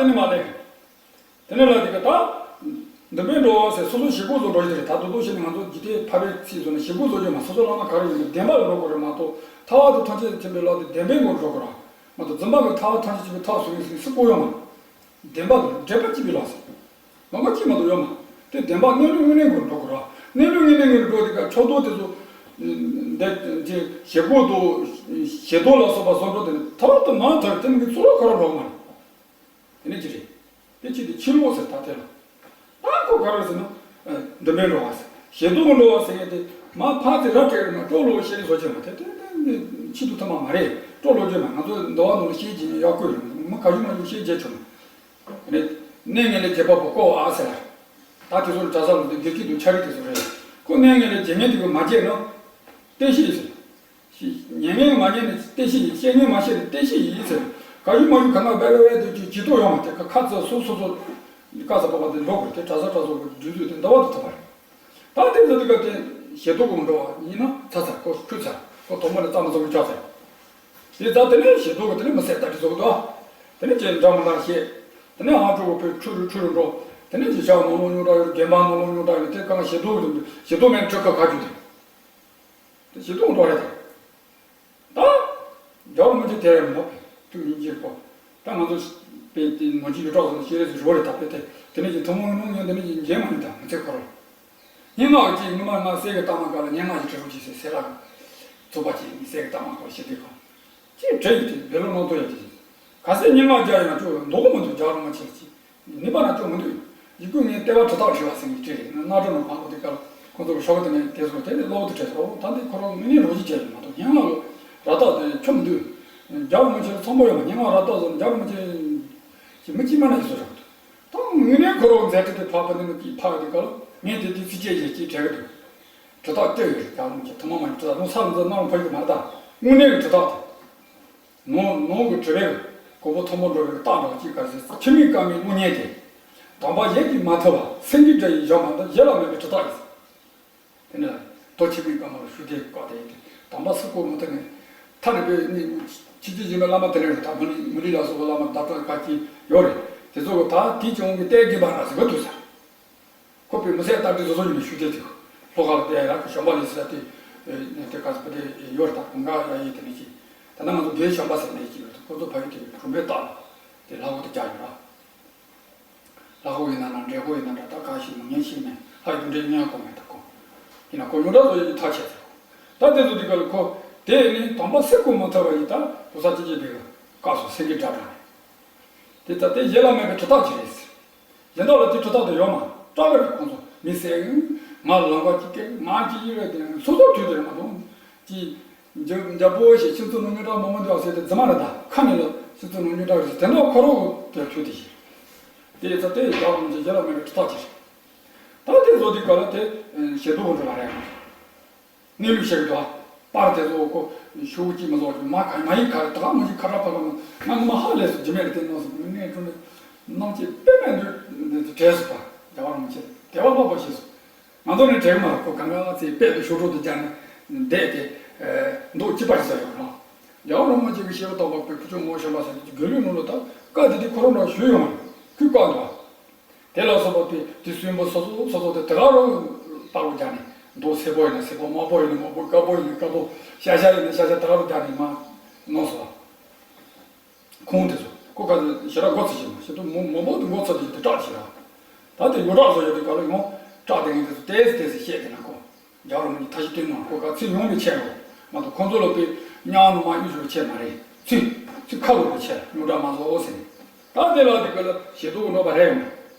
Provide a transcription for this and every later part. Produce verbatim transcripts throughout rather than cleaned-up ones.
ནི་མ་ལེགས། དེ་ནས་ལ་དེ་ག་ད། འདུན་པའི་འགྲོ་བ་ཟེར་སོ་སོ་བཞེས་སྒོ་བཟོ་འགྲོ་ཡི་དེ་རེད། ད་དུ་དུ་ཞིག་ནི་ང་ཚོ་འཇིག་རྟེན་ཕ་བའི་ཚིག་བཟོ་ན་བཞེས་སྒོ་བཟོ་རྒྱུ་མ་སོ་སོ་བླ་མ་ག་རེ་ཡིན་ན་བདེན་པ་ལ་འགྲོ་དགོས་རེད་མ་གཏོགས། ཐར་པ་དང་ཐམས་ཅད་མཁྱེན་པའི་ལམ་དེ་བདེན་པའི་སྒོ་འགྲོ་དགོས་ར་མ་གཏོགས། རྫུན་མ་གི་ཐར་པ་ཐམས་ཅད་མཁྱེན་པའི་ཐབས་སུ་ཡིན་ཟེར་སུ་གོ་ཡོང་མ། བདེན་པ་དང་འབྲེལ་པ་གཅིག་པའི་ལམ་ཟེར། ལམ་ཁ་གཅིག་མ་གཏོགས་ཡོད་མ། དེ་བདེན་པ་གནས་ལུགས་དངོས་གནས་ངོ་འགྲོ་དགོས་ར། གནས་ལུགས་དངོས་གནས་ངོ་འགྲོ་དེ་ག་ཕྱོགས་གཏོགས་དེ་ཚོ། འདི་འདི་བཞེས་སྒོ་དང་བཞེས་སྒོ་ལ་སོགས་པ་བཟོ་འགྲོ་དེ་ནི་ཐར་པ་དང་མ་ཐར་དེ་མི་གི་གཙུག་ལག་ཁོ་རང་འགྲོ་མ་རེད། དེ་ནི་ཅི་རེད། དེ་ཅི་དེ་ཕྱིར་ལོག་ཟེར་ད་དེ་ལ། ད་ཁོ་ག་རེ་ཟེར་ན། འདུན་པའི་འགྲོ་བ་ཟེར། བཞེས་སྒོ་འགྲོ་བ་ཟེར་མཁན་དེ་མ་ཕར་ཚེ་རབ་བྲལ་རེད་མ་སྤྲོ་ལོ་ཤེས་རིག་བཟོ་ཆེ་མ་དེ་དེ་དེ་ཆེད་དུ་ཐུབ་མ་མ་རེད། སྤྲོ་ལོ་རྒྱུ་མ་ང་ཚོ་འདུལ་བ་ནང་ལ་ཤེས་བྱེད་ཉན་ཡག་ཀུན་རེད། མི་ག་ཡུ་མ་ཡུ་ཤེས་བྱེད་ཆོག་མ། རེད། གནས་ངན་ལས་བྱེད་པ་པོ་ཀོ་བ་ཟེར། ད་དེ་ཚོ་ལ་གྲྭ་ས་ལ་དེ་དགེ་སྐྱིད་དང་ཆ་རིག་དེ་ཚོ་རེད། ཁོ་གནས་ངན་ལས་བྱེད་མཁན་དེ་གི་མ་བྱས་ན། བསྟན་བཤིག་ཟེར། ཉན་མཁན་མ་ཉན་ནས་བསྟན་བཤིག་ཡིན། བཤད་མཁན་མ་བཤད་ནས་བསྟན་བཤིག་ཡིན་ཟེར། ག་ཡུ་མ་ཡུ་ག་ང་བེ་བེ་བེ་དེ་ཅི་ཅི་ཏོ་ཡོང་བ་དེ་ཁ་ཁ་ཚ་སོ་སོ་སོ། དཀའ་ས་པ་པ་དེ་འགྲོ་དགོས་དེ་གྲྭ་ས་གྲྭ་ས་གི་སྒྲིག་འཛུགས་དེ་འདུལ་བ་དུ་ཐོབ་པ་རེད། ད་དེ་ཚོ་དེ་ག་དེ་བཞེས་སྒོ་གོ་འགྲོ་བ་ཡིན་ན་ཚ་ཚ་ཁོ་ཁྲུས་ཚ་ཁོ་དོག་མོ་ལ་རྩ་མ་ཚ་བུ་ཅག་ཚ། དེ་ད་དེ་ནས་བཞེས་སྒོ་གི་དེ་ནས་མི་སེར་ལྟ་དྲི་ཚོགས་འདུག་དེ་ནས་ཅེས་འདྲ་མི་འདྲ་བཤད། དེ་ནས་ཨང་ཕྲུ་གུ་ཕེབས་ཁྲུ་རུ་ཁྲུ་རུ་འགྲོ། དེ་ནས་ཅི་ཤག་ནོ་ལོ་ཉུང་དྲག་ཡོད་རྒན་པ་ནོ་ལོ་ཉུང་དྲག་ཡོད་དེ་གང་བཞེས་སྒོ་གི་བཞེས་སྒོ་མེད་ཁྲི་ཁ་ཁ་རྒྱུ་དེ། དེ་བཞེས་སྒོ་འགྲོ་རེད་དེ། ད། རྒྱལ་བ་རིན་པོ་ཆེ་དེ་རེད་མོ། ཐུགས་ཡིན་གྱིས་གོ། ད་ང་ཚོ་པའི་དེ་མོ་ཅི་ཡོད་གྲོགས་སོང་ཤེས་རེ་ཟིག་རོ་རེ་ད་པའི་དེ་དེ་ནས་ཀྱི་ཐུན་མོང་ནང་ཡོད་དེ་ནས་ཀྱི་འཇལ་མ་ཡིན་ད་མི་ཚེ་འཁོར། སྙན་ངག་ཅིག་ངོ་མ་ང་གསེར་གྱི་རྟགས་མ་ག་ལ་སྙན་ངག་ཅིག་བྲིས་རོགས་ཅིག་ཟེར་ཟེར་ལ། ཚོགས་པ་ཅིག་ངས་གསེར་གྱི་རྟགས་མ་ག་ལ་ཞིག་དེ་གོ། ཅིག་བྲིས་ཡོད་དེ་བེ་ལོ་ནང་དུ་ཡོད་དེ། ག་ཚད་སྙན་ངག་རྒྱག་ཡོང་ན་ཅོ་མདོག་མི་འདུག་རྒྱག་རོགས་མ་བྱེད་ཅིག་ནི་པ་ན་ཅོ་མི་འདུག་ཡི་གུ་ངས་ལྟེ་བ་གྲུ་ཐག་བྲིས་པ་ཟེར་ནས་བྲིས་རེད། ན་ཀྲོ་ནང་ཕང་པོ་དེ་ག་ལ་ཁོ་ཚོ་གི་ཤོག་དེ་ནས་དེ་ཚོ་དེ་ནས་གློག་དེ་བྲིས་སོ། ད་འདི་ཁོ་རང་དངོས་གནས་རོགས་ཅིག་བྱས་ཡོད་མ་གཏོགས་སྙན་ངག་གི་ར་རྟགས་དེ་ཆོ་མི་འདུག་རྒྱག་རོགས་མ་བྱེད་ཚང་པོ་ཡོད་མ་སྙན་ངག་ར་རྟགས་ཚོ་རྒྱག་རོགས་མ་བྱེད། ཅི་མི་གཅིག་མ་ན་ཡིན་བཟོ་རག་འདུག་ད་དངོས་གནས་ཁོ་རང་མཛད་འཕྲིན་དེ་ཕག་པ་ནི་ནི་ཕག་དེ་ག་ལ་ངས་དེ་དུས་ཚིགས་བཅད་བཞག་ཅིག་བྲལ་གི་འདུག་གྲུ་ཐག་བཅད་ཡོད་རེད། རྒྱག་རོགས་མ་བྱེད་ཐུན་མོང་མ་ཡིན་གྲུ་ཐག་ལོ་སར་འཛིན་གནང་ཕ་ཡུལ་དུ་མ་རེད། ད་དངོས་གནས་ཀྱི་གྲུ་ཐག་དེ། ནོར་ནོར་གྱི་གྲུ་པའི་གོ་བོ་མཐོན་པོ་འགྲོ་བའི་རྟགས་འདྲ་ཅིག་ག་ཟེར། འཆི་མེད་དཀར་མོའི་གློག་བརྙན་དེ། དམ་པ་ཡེ་གིས་མ་ཐུབ་པ་སེང་གེ་འདྲ་ཡི་བཞག་མ་འདི་ཡེ་ལ་མེད་པའི་གྲུ་ཐག་ཡིན། དེ་ནས་རྡོ་འཆི་མེད་དཀར་མོ་ལ་ཤུ་དེ་བཀག་དེ་ཡིན་ཏེ་དམ་པ་སུ་གོ་མ་ཐུབ་ནས། ཐ་ནས་པའི་ནི་ཕྱི་རྒྱལ་ཡིན་པའི་བླ་མ་དེ་ནས་རེད། ད་མི་ལི་མི་ལི་ལ་སོགས་པའི་བླ་མ་བརྡ་སྤྲོད་ཁ་ཅིག་ཡོད་རེད། དེ་ཚོ་གི་ད་དེ་ཅི་འོང་གི་ལྟས་དགེ་བ་ར་ཟེར་གི་འདུག་ཟེར། ཁོ་པའི་མི་སེར་ལྟ་འདི་བཟོ་བཟོ་ཡིན་ནས་ཤུགས་ལྡན་ཅིག་ལྷོ་ཁ་ལ་བསྡད་ཡ་གི་གཞོན་པ་ལི་སི་ལ་དེ་དེ་ག་ཚོད་པ་དེ་ཡོད་རེད། ད་གུང་དཀར་ཡ་ཡི་དེ་ནས་ཅིག་ད་ནང་ང་ཚོ་རྒན་གཞོན་པ་ཟེར་ནས་ཅིག་ཡོད་དེ་ཁོ་ཚོ་ཕ་ཡུལ་དེ་གི་གྲོང་པའི་རྟགས་དེ་ལྷ་ཁོ་དེ་རྒྱག་ཡོད་ར། ལྷ་ཁོ་ཡིན་ན་ན་འདྲེ་ཁོ་ཡིན་ན་འདྲ་ད་ག་ཞིག་མི་ངན་ཞིག་མེད། ལྷ་ཡི་དུ་འདྲེ་ཉན་ཁོ་མེད། ད་ཁོ་ཡིན་ན་ཁོ་ཉོ་འདྲ་བཟོ་ཡི་ཐག་ཆད་ཟེར། ད་དེ་ཚོ་དེ་ག་ལ་ཁོ་དེ་ནི་དམ་པ་སེ་གོ་མ་ཐུབ་པ་ཡི་ད་བུ་ས་ཅི་ཅི་དེ་ག་བཀག་སོང་སེང་གེ་འདྲ་འདྲ་ནས། དེ་ལྟ་སྟེ་ཡེ་ལ་མེད་པའི་གྲུ་ཐག་ཅིག་རེད། གཞན་དག་ལ་དེ་གྲུ་ཐག་དེ་ཡོད་མ་སྐྲག་གི་རེད། ཁོང་ཚོ་མི་སེར་ང་ལ་ལམ་ཁ་ཅིག་སྐད་ང་ཅིག་ཡིན་རེད་དེ་སོ་སོ་དུས་དེར་མ་གཏོང་ཅི། འཇབ་འཇབ་པོ་ཞེས་ཁྱིམ་ཚང་ནང་ཉོ་གྲགས་མང་མང་འདུག་ཟེར་ཏེ་རྫུན་མ་རེད། ད་ཁ་ནས་ལ་ཁྱིམ་ཚང་ནང་ཉོ་གྲགས་རེད་དེ་འདྲ་ཁོ་རང་གི་དེ་དུས་དེ་བཞིན། དེ་ཡི་ཚ་དེ་ཡི་རྒྱག་མི་བྱེད་ཡེ་ལ་མེད་པའི་གྲུ་ཐག་ཅིག་རེད། ད་དེ་བཟོ་དུས་ག་ལ་དེ་ཞེ་སྡུག་གི་འགྲོ་བ་རེད། གནས་ལུགས་བཤད་ཀྱི་འདུག་ཨ། པར་དེ་ཚོ་ཁོ་ཤོག་གུ་གཅིག་མ་བཟོ་མ་ག་མ་ཡིག་ག་རེ་ད་ག་མ་ཞིག་ཁ་གྲག་ཕ་ག་མ་ང་ངོ་མ་ཧ་ལས་སོང་། རྗེ་མེད་རེ་དེ་ནོ་སོང་ངས་ཁྲོ་ནས་སྣང་སྐྱེས་དཔེ་མེད་འདུག་དྲན་སོང་པ། རྒྱལ་བ་རིན་པོ་ཆེ་དེ་བ་ལྷག་པ་ཞིག་སོང་། ང་ཚོ་ནས་དྲན་མ་རེད། ཁོ་གང་ག་ཚེ་དཔེ་དེ་ཤོག་གྲོགས་དེ་རྒྱག་ནས་བསྡད་དེ་མདོག་སྐྱིད་པ་ཞིག་ཟ་ཡོང་རོགས། རྒྱལ་བ་རིན་པོ་ཆེ་གི་བཤད་པ་རྟོགས་པ་པའི་ཁུ་ཆུ་ངོ་ཤམ་པ་ཟེར་དེ་དགེ་ལུགས་ནང་ལ་ད་བཀའ་དེ་དེ་ཁོ་རང་ལ་ཞུས་ཡོང་བ་ཁུལ་བཀག་འདུག་བ། དེ་ལ་སོགས་པ་དེ་དེ་སུན་པོ་སོ་སོ་སོ་སོ་དེ་དེ་ག་རུ་ལྟ་བུ་རྒྱག་ནས་མདོག་སེར་པོ་ཡིན་ན་སེར་པོ། དམར་པོ་ཡིན་ན་དམར་པོ། དཀར་པོ་ཡིན་ན་དཀར་པོ། ཤ་ཤ་ཡིན་ན་ཤ་ཤ་དེ་ག་རུ་རྒྱག་ནས་མ་གནང་སོང་བ། ཁོང་དེ་ཚོ་ཁོ་ག་ཚོད་ཞེ་དྲག་མགོ་ཚོས་ཤེས་མ་ཤེས་དུ་མོ་མོ་པོ་དུ་མགོ་ཚོས་དེ་དེ་སྐྲག་ཤེས་ར། ད་དེ་ཡོ་བསྲེག་བཟོ་ཡོད་དུས་ག་ལ་ཡོང་སྐྲག་དེ་ངས་དེ་ཚོ་ཏེས་ཏེས་བཤད་དེ་ན་ཁོ། རྒྱལ་བ་རིན་པོ་ཆེ་ཐ་ཤི་སྟོན་གནང་། ཁོ་ག་ཚོད་ཡོང་མི་ཆེ་རོ། མ་གཏོགས་ཁོང་ཚོ་ལ་དཔེ་ཉག་ནུ་མ་གཡུ་ཞོ་ཆེ་མ་རེད། ཚིག་ཚིག་ཁ་ལོ་རུ་ཆེ་ཉོ་འདྲ་མ་བཟོ་ཟེར་ནས། ད་དེ་ལ་དེ་ག་ལ་ཞེ་སྡུག་འགྲོ་བ་རེད་ཡོང་།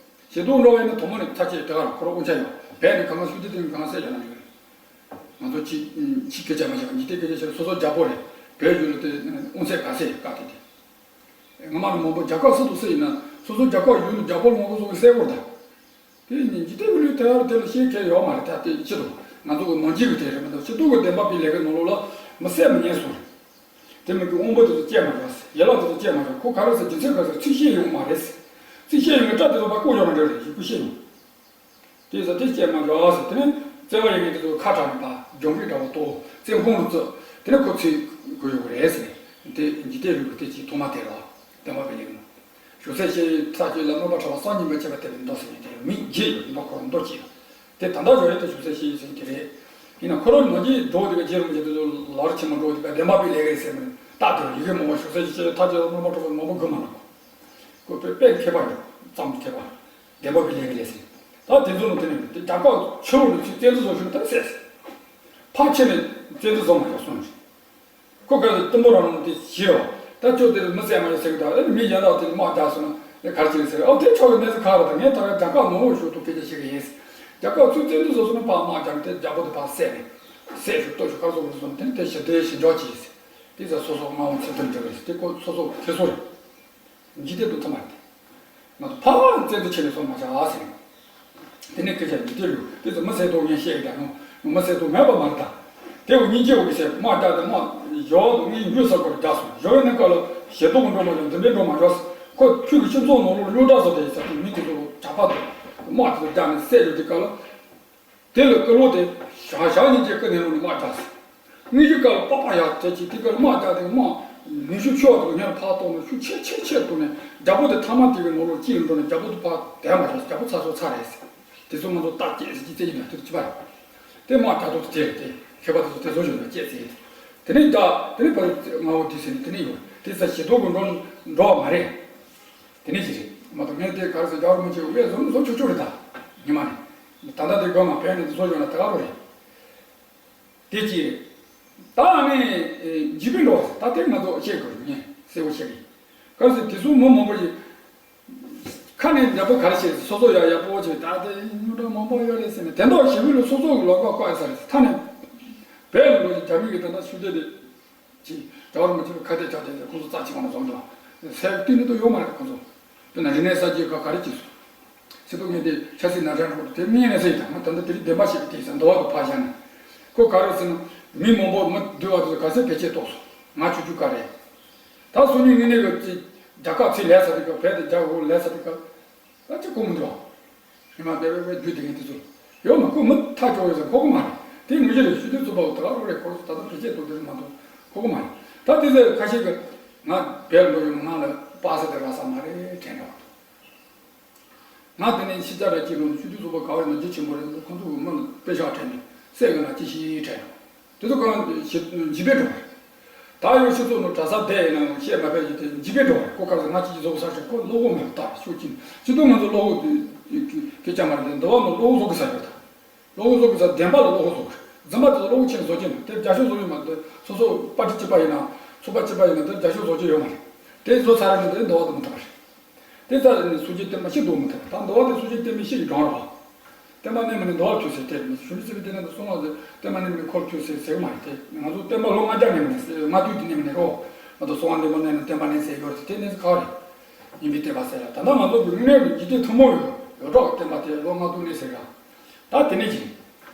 ཞེ་སྡུག་འགྲོ་བ་ཡིན་ན་དོ་མོ་ནས་ཐ་ཆད་དེ་ག་རང་ཁོ་རང་དབང་ཆ་ཡོད། བས་ནས་གང་ག་ཤུགས་དེ་དེ་གང་ག་སེ་ཡོད་ན་ཡོད་རེད། ང་ཚོ་ཕྱི་ཕྱི་སྐད་ཆ་མ་བཤད་པ་འཇིག་རྟེན་སྐད་ཆ་བཤད་སོ་སོ་རྒྱལ་པོ་རེད། བོད་ཡུལ་ལ་དེ་དབང་ཚད་ག་ཚད་བཀག་དེ་དེ། ང་མ་ནི་མང་པོ་རྒྱ་གར་སུ་དུ་སུ་ཡིན་ན་སོ་སོ་རྒྱ་གར་ཡུལ་ནི་རྒྱལ་པོ་ལ་མང་པོ་སོ་སོ་གསལ་པོར་ད། དེ་ནི་འཇིག་རྟེན་པའི་ལུས་དལ་དེ་ལ་ཤེས་མཁན་ཡོད་མ་རེད། ད་དེ་ཕྱི་དུ་ང་ཚོ་གི་ནང་འཇིག་གི་དེ་རེད་མ་གཏོགས་ཕྱི་དུ་གི་བདེན་པ་པའི་ལས་ཀའི་ནང་ལོགས་ལ་མི་གསལ་མི་ཉན་སོང་རེད། དེ་མི་གི་དབང་པོ་དེ་ཚོ་སྐྱེལ་མ་འགྲོ་ཟེར། ཡན་ལག་དེ་ཚོ་སྐྱེལ་མ་འགྲོ། ཁོ་ག་རེ་ཟེར་རྒྱུ་མཚན་ག་ཟེར་ཚིག་བཤད་ཡོང་མ་རེད་ཟེར། ཚིག་བཤད་ཡོང་གི་སྐྲ་དེ་ཚོ་ཕར་བཀོག་ཡོང་མ་འགྲོ་རེད། ཞིག་པོ་བཤད་ཡོང་། དེ་ཟེར་དེ་སྐྱེལ་མ་འགྲོ་ཟེར། དེ་ནས་བརྩེ་བ་ཡིན་མཁན་དེ་ཚོ་ཁ་གྲག་ནས་ཕར་སྦྱོང་གི་འདྲ་བོ་ཏོ་བཙན་ཁོང་རུ་བཙུགས། དེ་ནས་ཁོ་ཚིག་གོ་ཡོང་གི་རེད་ཟེར། དེ་འཇིག་རྟེན་རིག་པའི་དེ་ཅིག་ཐོག་མ་དེ་རེད་བ། བདེན་པ་པའི་ལས་ཀ་ནང་ བཞུགས་སའི་ཤེས་ཡོན་ཐག་ཆོད་ལ་སྨོན་པ་འཁྲབ་པ་སང་ཉིན་མ་བྱས་པ་དེ་ལས་མདོ་ཟེར་མཁན་དེ་མི་བརྗེད་ཡོད་མདོ་ཁོ་རང་མདོ་སྐྱེས་ཡོད། དེ་ད་ལྟ་ཡོད་རེད་དེ་བཞུགས་སའི་ཤེས་ཡོན་ཟེར་མཁན་དེ་རེད། ཡིན་ན་ཁོ་རང་ལོ་རྒྱུས་འགྲོ་དེ་ག་རྗེ་རིན་པོ་ཆེ་དེ་ཚོ་ལོ་རྒྱུས་ཆེན་པོ་འགྲོ་དེ་ག་བདེན་པ་པའི་ལས་ཀ་རེད་ཟེར་མི་རྟགས་དེ་ཡི་གེ་མང་པོ་བཞུགས་སའི་ཤེས་ཡོན་ཐག་ཆོད་ལ་སྨོན་པ་འཁྲབ་པ་མང་པོ་དགོས་མ་ལ། ཁོ་དཔེ་དཔེ་མཁས་པ་ཡོད་ཙམ་མཁས་པ། བདེན་པ་པའི་ལས་ཀ་རེད་ཟེར། ད་དེ་ཚོ་ནང་དེ་ནས་དེ་རྒྱ་གར་ཆུ་བོ་ནས་ཚིག་བཙན་འཛུལ་བཟོ་ཤུགས་དེ་བསད་ཟེར། ཕར་ཕྱིན་ནས་བཙན་འཛུལ་བཟོ་མ་བྱ་གསུངས་ཟེར། ཁོ་ག་ཚོད་གཏུམ་པོ་རང་རང་དེ་བྱེད་རོགས། ད་ཁྱོད་དེ་མི་བསད་མ་ཡོད་ཟེར་གི་ད་ཨེ་མི་གཞན་དག་དེ་དམག་རྒྱག་སོང་ན་ཨེ་ག་རེ་བྱེད་ཟེར། ཨོ་དེ་ཆོག་གི་གནས་ཚུལ་ཁག་རེད། ད་ངས་ད་ག་རྒྱ་གར་ནང་ལོགས་ཞུགས་ཐུབ་སྐད་ཆ་བཤད་གི་ཡིན་ཟེར། རྒྱ་གར་ཚུར་བཙན་འཛུལ་བཟོ་སོང་ན་ཕར་དམག་རྒྱག་ནས་དེ་རྒྱལ་པོ་དེ་ཕར་བསད་ནས་བསད་ཞུ་གཏུག་ཞུ་ག་རེ་བཟོ་དགོས་སོང་དེ་ནི་དེ་ཞི་བདེའི་ཞི་འཇགས་ཀྱི་ཡིན་ཟེར། དེ་ཚོ་སོ་སོ་མངའ་དབང་ཚད་མཐུན་འགྲིག་གི་རེད་ཟེར། དེ་ཁོ་སོ་སོ་ཁེ་སོ་རེད། འཇིག་རྟེན་དུ་ཐུབ་མ་རེད། ང་ཚོ་ཕར་བཙན་འཛུལ་བྱས་ནས་སོང་མ་བྱ་ཟེར། དེ་ནས་སྐད་ཆ་འདི་དེ་རུ་དེ་ཚོ་མི་བསད་དོ་ངས་བཤད་ཀྱི་ད་ཡང་མི་བསད་དོ་མེད་པ་མ་རེད་ད། དེ་འུ་གཉིས་ཀྱི་འུ་གི་ཟེར་དམག་རྒྱག་དེ་དམག་ཞོ་དང་ངའི་འགྱུར་ས་སྐོར་རྒྱག་སོང་། ཞོ་ཡོད་ནས་ཀ་ལ་ཞེ་ཏོག་འགྲོ་མ་ཡོང་འདི་འདྲའི་འགྲོ་མ་འགྲོ་ཟེར། ཁོ་ཁྱོད་ཀྱི་སྤྱི་ཚོགས་ནང་ལོགས་གཡོ་འདྲ་བཟོ་དེ་ཟེར་དུས་མི་དེ་ཚོ་ཇག་པ་དང་དམག་དེ་ཚོ་རྒྱག་ནས་བསད་ཡོད་དེ་ཀ་ལ། དེ་ལ་སྐུ་ལོ་དེ་ཞག་ཞག་གཉིས་ཀྱི་སྐུ་ནས་ལོ་ནས་དམག་རྒྱག་སོང་། དངོས་གཞི་སྐབས་ལ་པགས་པ་ཡར་དེ་གཅིག་དེ་གར་དམག་རྒྱག་དེ་དམག་ནུས་ཤུགས་ཆེ་བ་དེ་ལ་ཉར་ཕར་གཏོང་ནས་ཤུགས་ཆེ་ཆེ་ཆེ་གཏོང་ནས་རྒྱལ་པོ་དེ་ཐ་མ་དེ་གའི་ནང་ལོགས་གཅིག་ལ་འགྲོ་ནས་རྒྱལ་པོ་དེ་ཕར་དེ་མ་རྒྱག་རྒྱལ་པོ་ཚ་སོ་ཚ་རེད་ཟེར། དེ་ཚོ་ང་ཚོ་རྟགས་སྐྱེས་ཟེར་གྱི་དེ་ལ་དེ་ཚོ་བྱེད་པ་རེད། དེ་དམག་རྒྱག་ཐོག་ཏུ་དེ་རེད་དེ་མཁས་པ་དེ་ཚོ་དེ་ཚོ་བྱུང་ནས་སྐྱེས་ཟེར། དེ་ནས་ད་དེ་ནས་ཕར་ང་འོ་དེ་ཟེར་ནས་དེ་ནས་ཡོད་དེ་ས་ཞེ་ཏོག་གི་འགྲོ་འགྲོ་བ་མ་རེད། དེ་ནས་ཅི་རེད་མ་གཏོགས་ངས་དེ་ག་རེ་ཟེར་རྒྱལ་བ་རིན་པོ་ཆེ་དབུས་བཟོ་བཟོ་ཆོག་ཆོག་རེད་ད། ཉི་མ་ནས། ད་ལྟ་དེ་དགོས་མ་བས་ནས་དེ་བཟོ་ཡོང་ན་ད་ག་རོ་རེད། དེ་ཅི་རེད། ད་ནི་འཇིགས་པའི་འགྲོ་བ་ད་དེ་ང་ཚོ་བཤད་དགོས་རེད་ངས་གསལ་པོ་བཤད་གི། ག་རེ་ཟེར་དེ་ཚོ་མི་མང་པོ་ཞིག་ཁ་ནས་ཡག་པོ་ག་རེ་བཤད་སོ་སོ་ཡག་ཡག་པོ་བྱས་ད་དེ་ཉུང་དྲགས་མང་པོ་ཡོད་རེད་ཟེར་ནས་དེ་འདྲ་ཞིག་མི་ལ་སོ་སོ་གི་ལོག་པ་བཀག་ཡོད་ས་རེད། ད་ནི་བས་ལ་ལོ་ཞིག་རྒྱ་མི་གི་ད་ལྟ་ཤུགས་ལྡན་དེ། ཅིག་རྒྱལ་བ་རིན་པོ་ཆེ་ཁ་གཏད་བཅག་སྟེ་ཁོང་ཚོ་རྩ་ཆེ་བ་ན་བཟོ་འདུག་སེ་དུས་ནི་དུ་ཡོད་མ་རེད་ཁོང་ཚོ། དཔེར་ན་རིག་གནས་གསར་བརྗེའི་སྐབས་ག་རེ་བྱས་སོང་། སི་ཏུ་ངས་དེ་ཆབ་སྲིད་ནང་འདྲེན་འགྲོ་དེ་མི་ཡིན་ནས་ཟེར་ཡིན་ད་ང་ད་ལྟ་དེ་རིང་བདེན་པ་བཤད་པའི་དེ་ཟེར་འདུལ་བ་དུ་ཕར་བཞག་ནས། ཁོ་ག་རེ་ཟེར་ན། མི་མང་པོ་མི་འདུལ་བ་དུ་ག་ཚད་བེད་སྤྱད་གཏོགས་སོང་། ང་ཆུ་ཆུ་ག་རེད། ད་སང་ཉིན་དངོས་གནས་ཀྱི་ཅིག་རྒྱ་གར་ཚིག་ལས་ས་དེ་ག་བལ་དེ་རྒྱ་འོ་ལས་ས་དེ་ག་ད་ཅི་གོ་མི་འདུག་ཨ། ཉི་མ་དེ་བས་བས་རྒྱུ་དེ་ངས་དེ་ཚོ་ཡོད་མ་ཁོ་མི་ཐག་ཆོད་ཡོད་ཟེར་གོ་གི་མ་རེད། དེ་ངོས་ཀྱི་རེད་ཤུལ་དུ་ཚུད་པ་འོ་ད་ག་རོ་རེད་ཁོ་ཚོ་ད་ལྟ་བེད་སྤྱད་གཏོང་དེ་རེད་མ་གཏོགས་གོ་གི་མ་རེད། ད་དེ་ཚོ་ཁ་ཤས་ཀྱིས་ང་བལ་འགྲོ་ཡོང་ང་ལ་པ་སེ་དེ་ར་ས་མ་རེད་དྲན་རོགས། ང་དེ་ནས་ཕྱི་རྒྱལ་ར་སྐྱིད་རུང་ཤུལ་དུ་ཚུད་པ་ག་བ་རེད་ན་རྒྱུ་ཆེན་པོ་རེད་ཁོ་ཚོ་གི་མི་ལ་དཔེ་ཤག་དྲན་ནས་སེ་གི་ན་ཅི་ཤི་དྲན་རོགས། དེ་ཚོ་གང་ཞིབ་ཞིབ་པའི་འགྲོ་བ་རེད། ད་ཡོད་སྤྱི་ཚོགས་ནང་གྲྭ་ས་བསྡད་ཡིན་ནའང་བཤད་མ་ཕེབས་ཀྱི་དེ་འཇིགས་པའི་འགྲོ་བ་རེད། ཁོ་ག་ཚོད་ང་ཅི་ཅི་བཟོ་གི་ས་ཆ་ཁོ་བློ་ཁོག་མེད་པ་ལྟ་ཤུགས་ཀྱིན་སྤྱི་ཚོགས་ང་ཚོ་བློ་ཁོག་དེ་སྐད་ཆ་མ་རེད་དེ་འདི་བ་ནང་བློ་ཁོག་བཟོ་གི་ས་ཡོད་ད། བློ་ཁོག་བཟོ་གི་ས་བདེན་པ་ལ་བློ་ཁོག་བཟོ་གི་རེད། རྫུན་མ་དེ་ཚོ་བློ་ཁོག་ཆེན་བཟོ་གི་མ་རེད་དེ་རྒྱ་ཤོག་བཟོ་གི་མ་རེད་དེ་སོ་སོ་པར་ཊི་གཅིག་པ་ཡིན་ན་ཚོགས་པ་གཅིག་པ་ཡིན་ན་དེ་རྒྱ་ཤོག་བཟོ་གི་ཡོད་མ་རེད། དེ་བཟོ་ཚར་རེད་ནས་དེ་འདི་བ་དུ་མི་ཐུབ་པ་རེད། དེ་ཚ་ནི་སུ་ཅི་བསྟན་པ་ཤི་འདུག་མི་ཐུབ་ད་འདི་བ་དེ་སུ་ཅི་བསྟན་པའི་ཤི་ཡི་གྲོང་ར་བ། བསྟན་པ་གནས་མ་གནས་འདི་བ་ཐུག་ཟེར་དེ་མི་ཤུ་རི་ཙི་བི་དེ་ན་དུ་སོང་བ་ཟེར་བསྟན་པ་གནས་མ་གནས་ཁོར་ཐུག་ཟེར་ཟེར་གི་མ་རེད་དེ་ང་ཚོ་བསྟན་པ་ལོ་ལྔ་བརྒྱ་གནས་མ་གནས་ལྔ་བདུན་དུ་གནས་མ་གནས་རོ། ང་ཚོ་སོང་བ་འདི་མོ་གནས་ན་བསྟན་པ་གནས་ཟེར་ཡོད་རེད་དེ་གནས་ཚུལ་ག་རེད། ཡིན་པའི་བསྟན་པ་ཟེར་ཡ་ད་ལྟ་ང་ཚོ་གི་གནས་ལ་འཇིག་རྟེན་ཐུན་མོང་ཡོད་ཡོད་གྲོགས་བསྟན་པ་དེ་ལོ་ལྔ་བདུན་གནས་ཟེར་ཡ། ད་དེ་ནས་ཀྱི་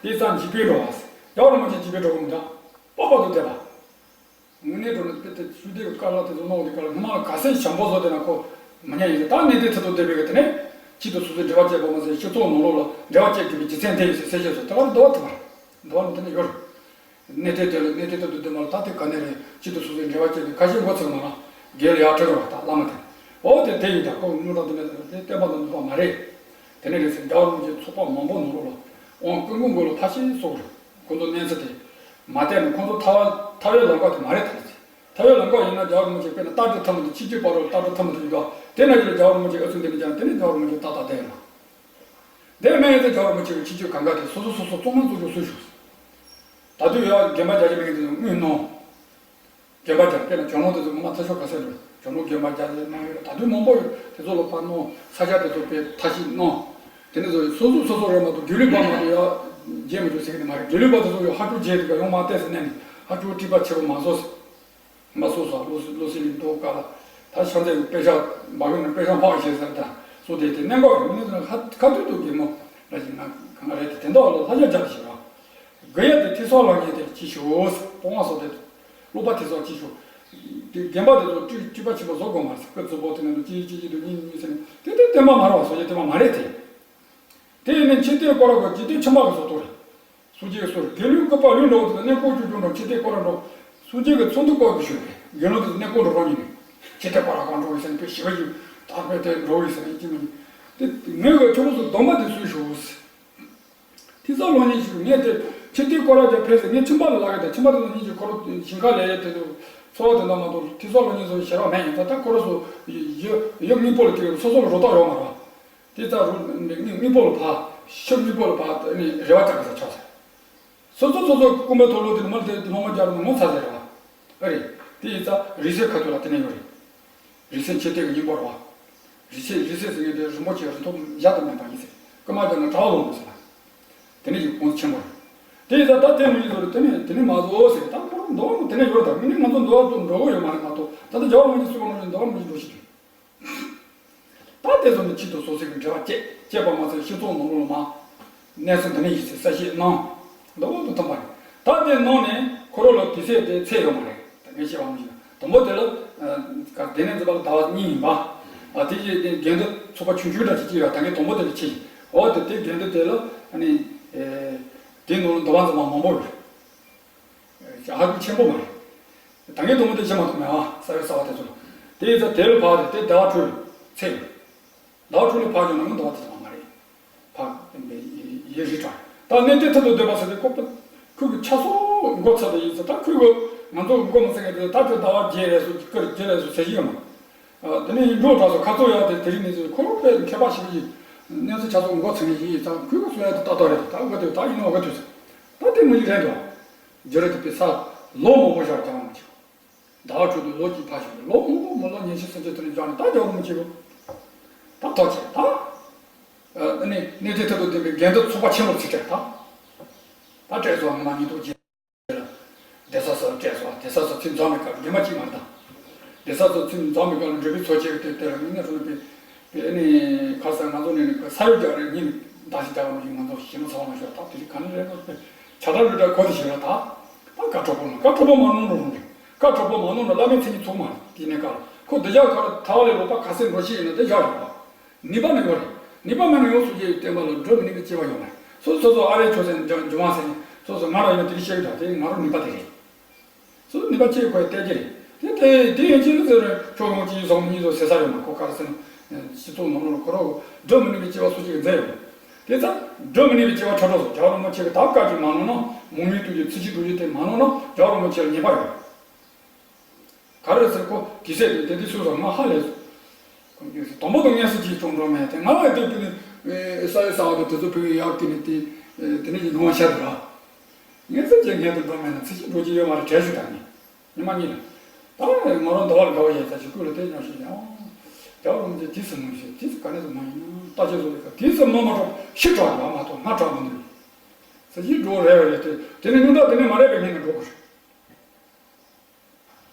དེ་ཙམ་འཇིགས་པའི་འགྲོ་བ་ཟེར་རྒྱལ་བ་རིན་པོ་ཆེ་འཇིགས་པའི་འགྲོ་བ་མི་འདྲ་པགས་པ་དུ་བསྡད་པ། དངོས་གནས་དྲང་གནས་དཔེ་དེ་ཤུལ་དེ་གི་དཀའ་ལས་དེ་ཚོ་གནང་བ་དེ་ག་ལ་སྔོན་མ་ལ་ག་ཚད་བྱམས་པོ་བཟོ་དེ་ན་ཁོ་མི་ཉན་ཡིན་ཟེར། ད་གནས་དེ་ཐུབ་ཐུབ་བསྡད་པའི་གི་དེ་ནས་ཁྱི་དང་སོ་སོའི་འབྲེལ་བ་བཅད་པ་མ་ཟད་སྤྱི་ཚོགས་ནང་ལོགས་ལ་འབྲེལ་བ་བཅད་དགོས་པའི་རྒྱུ་མཚན་དེ་ཡིན་ཟེར་གསལ་བཤད་བཟོ་དེ་ག་ལ་འདུལ་བ་ཐུབ་པ་རེད། འདུལ་བ་ནི་དེ་ནས་ཡོད་རེད། གནས་དེ་དེ་ལ་གནས་དེ་ཐུབ་ཐུབ་དེ་མ་ལ་ད་དེ་ག་ནས་རེད། ཁྱི་དང་སོ་སོའི་འབྲེལ་བ་བཅད་དེ་ཁ་ཤས་མགོ་ཚོས་མ་ལ་རྒན་ལ་ཡར་ཁྲིད་རོགས་ད་བླ་མ་དེ་འོ་དེ་དེ་ཡིན་ད་ཁོ་སྨྱོ་དྲགས་དེ་མེད་དེ་བསྟན་པ་དང་འདུལ་བ་མ་རེད། དེ་ནས་རེད་ཟེར་རྒྱལ་བ་རིན་པོ་ཆེ་ཚོགས་པ་མང་པོ་ནང་ལོགས་ལ་དབང་བསྐུར་མགོན་མགོན་ལ་ཕ་ཤེས་སོགས་རེད། ཁོང་ཚོ་གནས་ཚུལ་དེ་མ་བལྟས་ན་ཁོང་ཚོ་ཐར་བ་ཐར་བའི་ལམ་ཁ་དེ་མ་རེད་ད་ཟེར། ཐར་བའི་ལམ་ཁ་ཡིན་ན་རྒྱལ་བ་རིན་པོ་ཆེ་དཔེར་ན་རྟ་དྲེལ་ཐུར་མ་དེ་ཆིག་སྒྲིལ་བར་རོ་རྟ་དྲེལ་ཐུར་མ་དེ་ཡོད་དོ། དེ་ན་ཡོད་རྒྱལ་བ་རིན་པོ་ཆེ་ཨ་ཚུགས་འདི་ནས་ཀྱང་དེ་ནས་རྒྱལ་བ་རིན་པོ་ཆེ་ཏག་ཏག་བསྡད་ཡོད་ལ། དེ་མེད་ཡིན་ཚེ་རྒྱལ་བ་རིན་པོ་ཆེ་གི་ཆིག་སྒྲིལ་གང་ག་དེ་སོ་སོ་སོ་སོ་གཙོ་མང་གཙོ་རྒྱུགས་སུ་ཞུགས། ད་དུང་ཡང་དགོན་པ་རྒྱ་ཆེ་མི་ངན་དེ་ཚོ་དངུལ་གནང་། དགོན་པ་རྒྱ་དཔེར་ན་ཇོ་ནང་དེ་ཚོ་ངོ་མ་ཚ་ཤོག་ག་ཚད་འགྲོ། ཇོ་ནང་དགོན་པ་རྒྱ་ཆེ་གནང་ཡོད་ད་དུང་མང་པོ་ཡོད་དེ་ཚོ་ལ་ཕར་གནང་ས་ཆ་དེ་ཚོ་དཔེ་ཐ་ཤིག་གནང་། དེ་ནས་ཚོ་སོ་སོ་སོ་སོ་རེད་མ་གཏོགས་དགེ་ལུགས་པ་མ་གཏོགས་ཡ་རྗེས་མི་འཇུག་ཟེར་གི་ནི་མ་རེད། དགེ་ལུགས་པ་དེ་ཚོ་ཡོད་ཧ་ཅང་རྗེས་དེ་ག་ཡོང་མ་བལྟས་ཟེར་ནས་ནི་ཧ་ཅང་སྤྲིག་པ་ཆེ་བོ་མ་བཟོ་ཟེར། མ་སོ་སོ་བློ་སེ་བློ་སེ་ལི་མདོ་ཀ་ལ། ད་ཤང་ཚའི་དཔེ་ཆ་འབའ་ཡོད་ན་དཔེ་ཆ་འཕགས་ཤེས་ཟེར་ད་སོ་དེ་དེ་གནད་འགག་རེད། མི་ཚོ་ཁ་ཁ་ཐུག་ཐུག་གི་མོ་ལ་ཞིག་ང་གང་ག་རེད་དེ་དེ་འདྲ་བ་ལ་ལྷ་ཞབས་བརྒྱབ་ཞིག་ར། དགེ་ཡ་དེ་ཐེ་སོ་ལ་ཉེ་དེ་ཅི་ཤོ་སྤོང་བ་སོ་དེ། བློ་པ་ཐེ་སོ་ཅི་ཤོ། དེ་རྒན་པ་དེ་ཚོ་སྤྲུལ་སྤྲུལ་པ་ཆེན་པོ་བཟོ་དགོས་མ་རེད། སྐུ་གཙོ་པོ་དེ་ནང་དུ་ཅི་ཅི་ཅི་དུ་གཉིས་གཉིས་ཟེར་ནས་དེ་དེ་བསྟན་པ་མ་རེད་བ་སོ་ཡ་བསྟན་པ་མ་རེད་དེ། དེ་ཡིན་ན་འཆི་ལྟས་སྐོར་ར་གོ་འཇིག་རྟེན་ཕྱི་མ་གི་བཟོ་ལྟ་རེད། སངས་རྒྱས་ཀྱི་སྲོལ་དགེ་ལུགས་སྐུ་པར་ལུས་འགྲོ་བ་དེ་ལ་གནས་སྐོར་བཅུ་བཅུ་འགྲོ་འཆི་ལྟས་སྐོར་ར་འགྲོ། སངས་རྒྱས་ཀྱི་ཚོགས་འདུ་སྐོར་གྱི་ཞུ་བས་དགེ་སློང་དེ་ཚོ་གནས་སྐོར་འགྲོ་རོགས་ཡིན་ནས་འཆི་ལྟས་སྐོར་ར་གང་འགྲོ་བའི་སེམས་དཔེ་ཞི་བ་ཡིན། དག་པའི་དེ་འགྲོ་བའི་ཟེར་ཡིན་གཅིག་མིན། དེ་ངས་གི་ཁྱོད་ཚོ་སྡོམ་པ་དེ་སུས་ཞུ། དེ་ཚོ་ལོ་གཉིས་ཤིག་ངས་དེ་ཁྱེད་དེ་སྐོར་ར་རྒྱབ་ཕེབས་ཟེར། ངས་ཁྱིམ་པ་ལ་ལབ་གི། དེ་ཁྱིམ་པ་དེ་ལོ་གཉིས་ཤིག་ཁོ་རོ་ཞིང་ཁ་ལས་དེ་ཚོ་འཚོ་བ་དེ་འདྲ་མ་གཏོགས། དེ་ཚོ་ལོ་གཉིས་ཚོ་ཞེ་དྲག་མེད། ཡིན་ད་ལྟ་ཁོ་རོ་ཚོ་ཡུལ་ཡུལ་དངོས་པོ་ལ་དེ་སོ་སོ་ལ་རོ་ཏོག་ཡོད་མ་རེད། དེ་ཚ་རུ་དངོས་པོ་ལ་ཕ་ཤུགས་དངོས་པོ་ལ་ཕ་ནི་རེ་བ་བཅག་གི་ས་ཆོག་ཟེར། སོ་སོ་སོ་སོ་རྐུན་མའི་ཐོག་ལོ་དེ་ནི་མ་དེ་སློབ་མ་རྒྱ་རུ་ངོ་ཚ་ཟེར་བ། ཨ་རེད། དེ་ཡིན་ཙང་རིག་གསལ་ཁ་ཐུག་ལ་དེ་ནས་ཡོད་རེད། རིག་གསལ་མཆོད་རྟེན་གྱི་སྙིང་པོ་རེད་བ། རིག་གསལ་རིག་གསལ་ཟེར་མཁན་དེ་རིན་པོ་ཆེ་རིན་ཐོབ་བཞག་ཏུ་མེད་པ་ཡིན་ཟེར། རྐུན་མ་རྒྱ་ནི་གྲྭ་བ་ལོངས་ཟེར་ལ། དེ་ནས་ཀྱི་ཁོང་ཆེན་པོ་རེད། དེ་ཡིན་ཙང་ད་དེ་མི་ཡིན་ཟེར་རེད། དེ་ནས་དེ་ནས་མ་བཟོ་ཟེར། ད་ཁོ་འདོད་པ་དེ་ནས་ཡོད་རེད། ད་མི་ནི་ང་ཚོ་འདོད་པ་འགྲོ་གི་ཡོད་མ་རེད་མ་གཏོགས། ད་ལྟ་རྒྱ་བ་མི་གི་སུས་པ་ནོར་གྱི་འདོད་པ་མི་གི་འགྲོ་ཤི་དུས། ད་དེ་ཚོ་ནི་ཁྱི་དང་སོ་སོའི་འབྲེལ་བ་བཅད་བཅད་པ་མ་ཟད། སྤྱི་ཚོགས་ནང་ལོགས་ལ་མ་གནས་ཚུལ་འདི་ནས་ཡིན་ཟེར་གསལ་བཤད་གནང་། འདི་འོག་ཏུ་ཐོན་པ་རེད། ད་དེ་ནང་ནས་ཁོ་རང་ལ་དུས་ཚོད་དེ་ཚད་ཡོད་མ་རེད། ད་ངས་བཤད་པ་མི་ཤེས། དང་པོ་དེ་ལ་ག་དེ་ནས་འཛིན་པ་ལ་ཟླ་བ་གཉིས་ཡིན་པ། ཨ་དེ་ཡི་དེ་འགལ་འདུ་ཚོགས་པ་ཆུང་ཆུང་འདྲ་ཅིག་སྐྱེས་ཡོད། ད་ངས་དང་པོ་དེ་ལ་ཕྱིན། འོ་དེ་དེ་འགལ་འདུ་དེ་ལ་ཨ་ནི་དེ་ནང་ལ་འདུ་བ་འཛིན་པ་མང་པོ་རེད། ཧ་ཅང་ཆེན་པོ་མ་རེད། ད་ངས་དང་པོ་དེ་བྱེད་མ་ཐུབ་མེད་བ། ས་ཡོད་ས་བ་དེ་ཚོ་ལ། དེ་ཡིན་ཙང་དེ་ལ་ཕར་རེད། དེ་ཟླ་བ་དྲུག་ཚེ་ཡོད། ཟླ་བ་དྲུག་ལ་ཕར་བྱུང་ན་ཡང་ཟླ་བ་དེ་ཚོ་མ་རེད། ཕར་ཡེ་རི་དྲག་ད་གནས་དེ་ཐུར་དུ་སྡོད་པ་ཟེར་ཏེ་ཁོ་པ་ཁོ་གི་ཆ་སོ་མགོ་ཚ་དུ་ཡིན་ཙང་། ད་ཁོ་གི་ང་ཚོ་མགོ་མ་ཚ་མཁན་དེ་ད་ཁྱོད་ཟླ་བ་བརྒྱད་རེད་སོ་སྐར་བརྒྱད་རེད་སོ་ཟེར་གྱི་ཡོད་མ། དེ་ནས་འགྲོ་དྲགས་སོ་ཁ་ཚོ་ཡག་དེ་དེ་རིང་ནས་ཚོ་ཁོ་པའི་མཁས་པ་ཞིག་ཡིན། གནས་ཚུལ་ཆ་ཚང་མགོ་ཚོས་ནས་ཡིན་ཙང་ཁོས་གསུང་ཡག་དེ་ཏག་ཏག་རེད། ད་འོ་དེ་ད་ཡིན་ནོ་ག་དུས་ཚོད་ད་དེ་མི་ཡིན་རེད་འདུག་འཇོ་རེ་དེ་པའི་ས་ལོ་མང་པོ་ཞིག་རྒྱག་མ་བྱུང་། ཟླ་བ་དྲུག་ཏུ་ལོ་གཅིག་ཕར་ཞོག་ལོ་མང་པོ་མི་ལོ་ཉི་ཤུ་སུམ་ཅུ་དེ་ནས་འཇོག་ནས་ད་རྒྱག་རུང་མི་བྱེད་གོ། ད་ཐོག་ཆེ་ད། ཨ་ནི་གནས་དེ་ཐུར་དུ་ལྡན་པའི་འགལ་འདུ་ཚོགས་པ་ཆེན་པོ་ཚིག་སྤྲད་ད། ད་སྤྲད་སོང་། ངོ་མ་ཉིན་ཐོག་རྗེས། གདན་ས་སོགས་སྤྲད་སོང་། གདན་ས་སོགས་ཚུར་འཛོམས་པའི་སྐབས་རྒན་པ་གཅིག་མ་རེད་ད། གདན་ས་སོགས་ཚུར་འཛོམས་པའི་སྐབས་ལ་འབྲེལ་བའི་ཚོགས་ཆེན་གྱི་དེ་དེ་ལ་ངས་ནས་བཟུང་པའི་པའི་ཨ་ནི་ཁ་སང་ང་ཚོ་ནས་ནི་ས་ཡོམ་རྒྱག་རེས་ཉིན་བདག་ཞིག་རྒྱག་པ་མ་གཞི་ང་ཚོ་ཞེ་མ་ཚ་བ་མ་ཤོར་ད། དེ་རིང་ག་ནས་རེད་ནོ་པའི་བྱ་བྲལ་ལུས་འདྲ་གོ་དེ་ཞིག་རེད་ད། ད་བཀའ་གྲོགས་པོ་ལ་བཀའ་གྲོགས་པོ་མ་གནང་རུང་རེད། བཀའ་གྲོགས་པོ་མ་གནང་ན་བླ་མའི་མཚན་ཉིད་ཚུགས་མ་རེད། དེ་ནས་ཀ་ལ་ཁོ་འདི་ཡག་ག་ལ་ཐ་བ་ལས་ལོག་པ་ག་ཚད་འགྲོ་ཤེས་ཡིན་ན་དེ་ཡག་ཡོད་པ། ནུས་པ་ནི་ཡོད་རེད། ནུས་པ་མེད་ན་ཡོངས་སུ་རྒྱས་པའི་བསྟན་པ་ལ་འགྲོ་མི་ནུས་པའི་སྐྱེ་བ་ཡོད་མ་རེད། སོ་སོ་སོ་ཨ་རེ་ཆོས་ཟེར་འཇོ་འཇོ་མ་ཟེར་ནས་སོ་སོ་ང་རང་ཡིན་ན་དེ་རིགས་བཤད་གི་འདུག་དེ་ང་རང་ནུས་པ་དེ་རེད། སོ་སོ་ནུས་པ་ཅིག་ཁོས་བལྟས་ཀྱི་རེད། དེ་དེ་དེ་ཡིན་ཕྱིན་ལ་ཟེར་རེད། ཕྱོགས་ཡོངས་ཀྱི་ཡིད་སོགས་མི་ཡིད་སོགས་ཟེར་ས་ཡོད་མ། ཁོ་ག་རེ་ཟེར་ན་སྤྱི་ཚོགས་ནང་ལོགས་ལ་ཁོ་རང་འགྲོ་མི་ནུས་པའི་སྐྱེ་བ་སུ་གཅིག་གིས་མཛད་ཡོད་མ། དེ་ཙང་འགྲོ་མི་ནུས་པའི་སྐྱེ་བ་ཆ་འགྲོ་སོང་། རྒྱལ་བ་རིན་པོ་ཆེ་གི་ད་བཀའ་ཅིག་མ་གནང་ན་མང་ཉུང་དུས་ཀྱི་ཚིག་གཅིག་འགྲོ་རྒྱུ་དེ་མ་གནང་ན་རྒྱལ་བ་རིན་པོ་ཆེ་ལ་ཉེས་པ་ཡོད། ག་རེ་ཟེར་ཁོ་དེ་ཟེར་དེ་དེ་དུས་སུ་ང་ཧ་ལས་སོང་། དང་པོ་དང་ངལ་གསོ་ཅིག་ཅུང་འགྲོ་མེད་དེ་ང་ལ་དེ་དུས་ནི་ས་ཡི་ས་བ་དེ་དེ་ཚོ་བོད་ཡག་གི་ནི་དེ་དེ་ནི་ཡིན་ནོ་ཤར་ར། ངལ་གསོ་ཅིག་ངལ་དུ་འགྲོ་མེད་ན་ཚིག་ཅིག་འགྲོ་ཅི་ཡོད་མ་རེད་དྲན་ཞུ་དང་ནི་ཉི་མ་གཉིས་ལ། ད་ང་རང་ཟླ་བ་ལ་དགའ་བ་ཡས་ས་ཞིག་ཀུན་ལ་དེ་ཉོ་ཞིག་ཡང་རྒྱལ་བ་རིན་པོ་ཆེ་དེ་སུ་མ་ཡིན་ཞིག་དེ་སུ་ག་ནས་སུ་མ་ཡིན་ན་ལྟ་ཅི་བཟོ་ལས་ཀ་དེ་སུ་མ་མ་གྲོགས་ཤི་གྲགས་ཡོད་མ་གཏོགས་ང་གྲགས་མི་འདུག་ས་ཞིག་འགྲོ་རེ་བ་ཡོད་དེ་དེ་ནི་ཉུང་མཐའ་དེ་ནི་མ་རེད་པའི་ངས་ནི་འགྲོ་དགོས་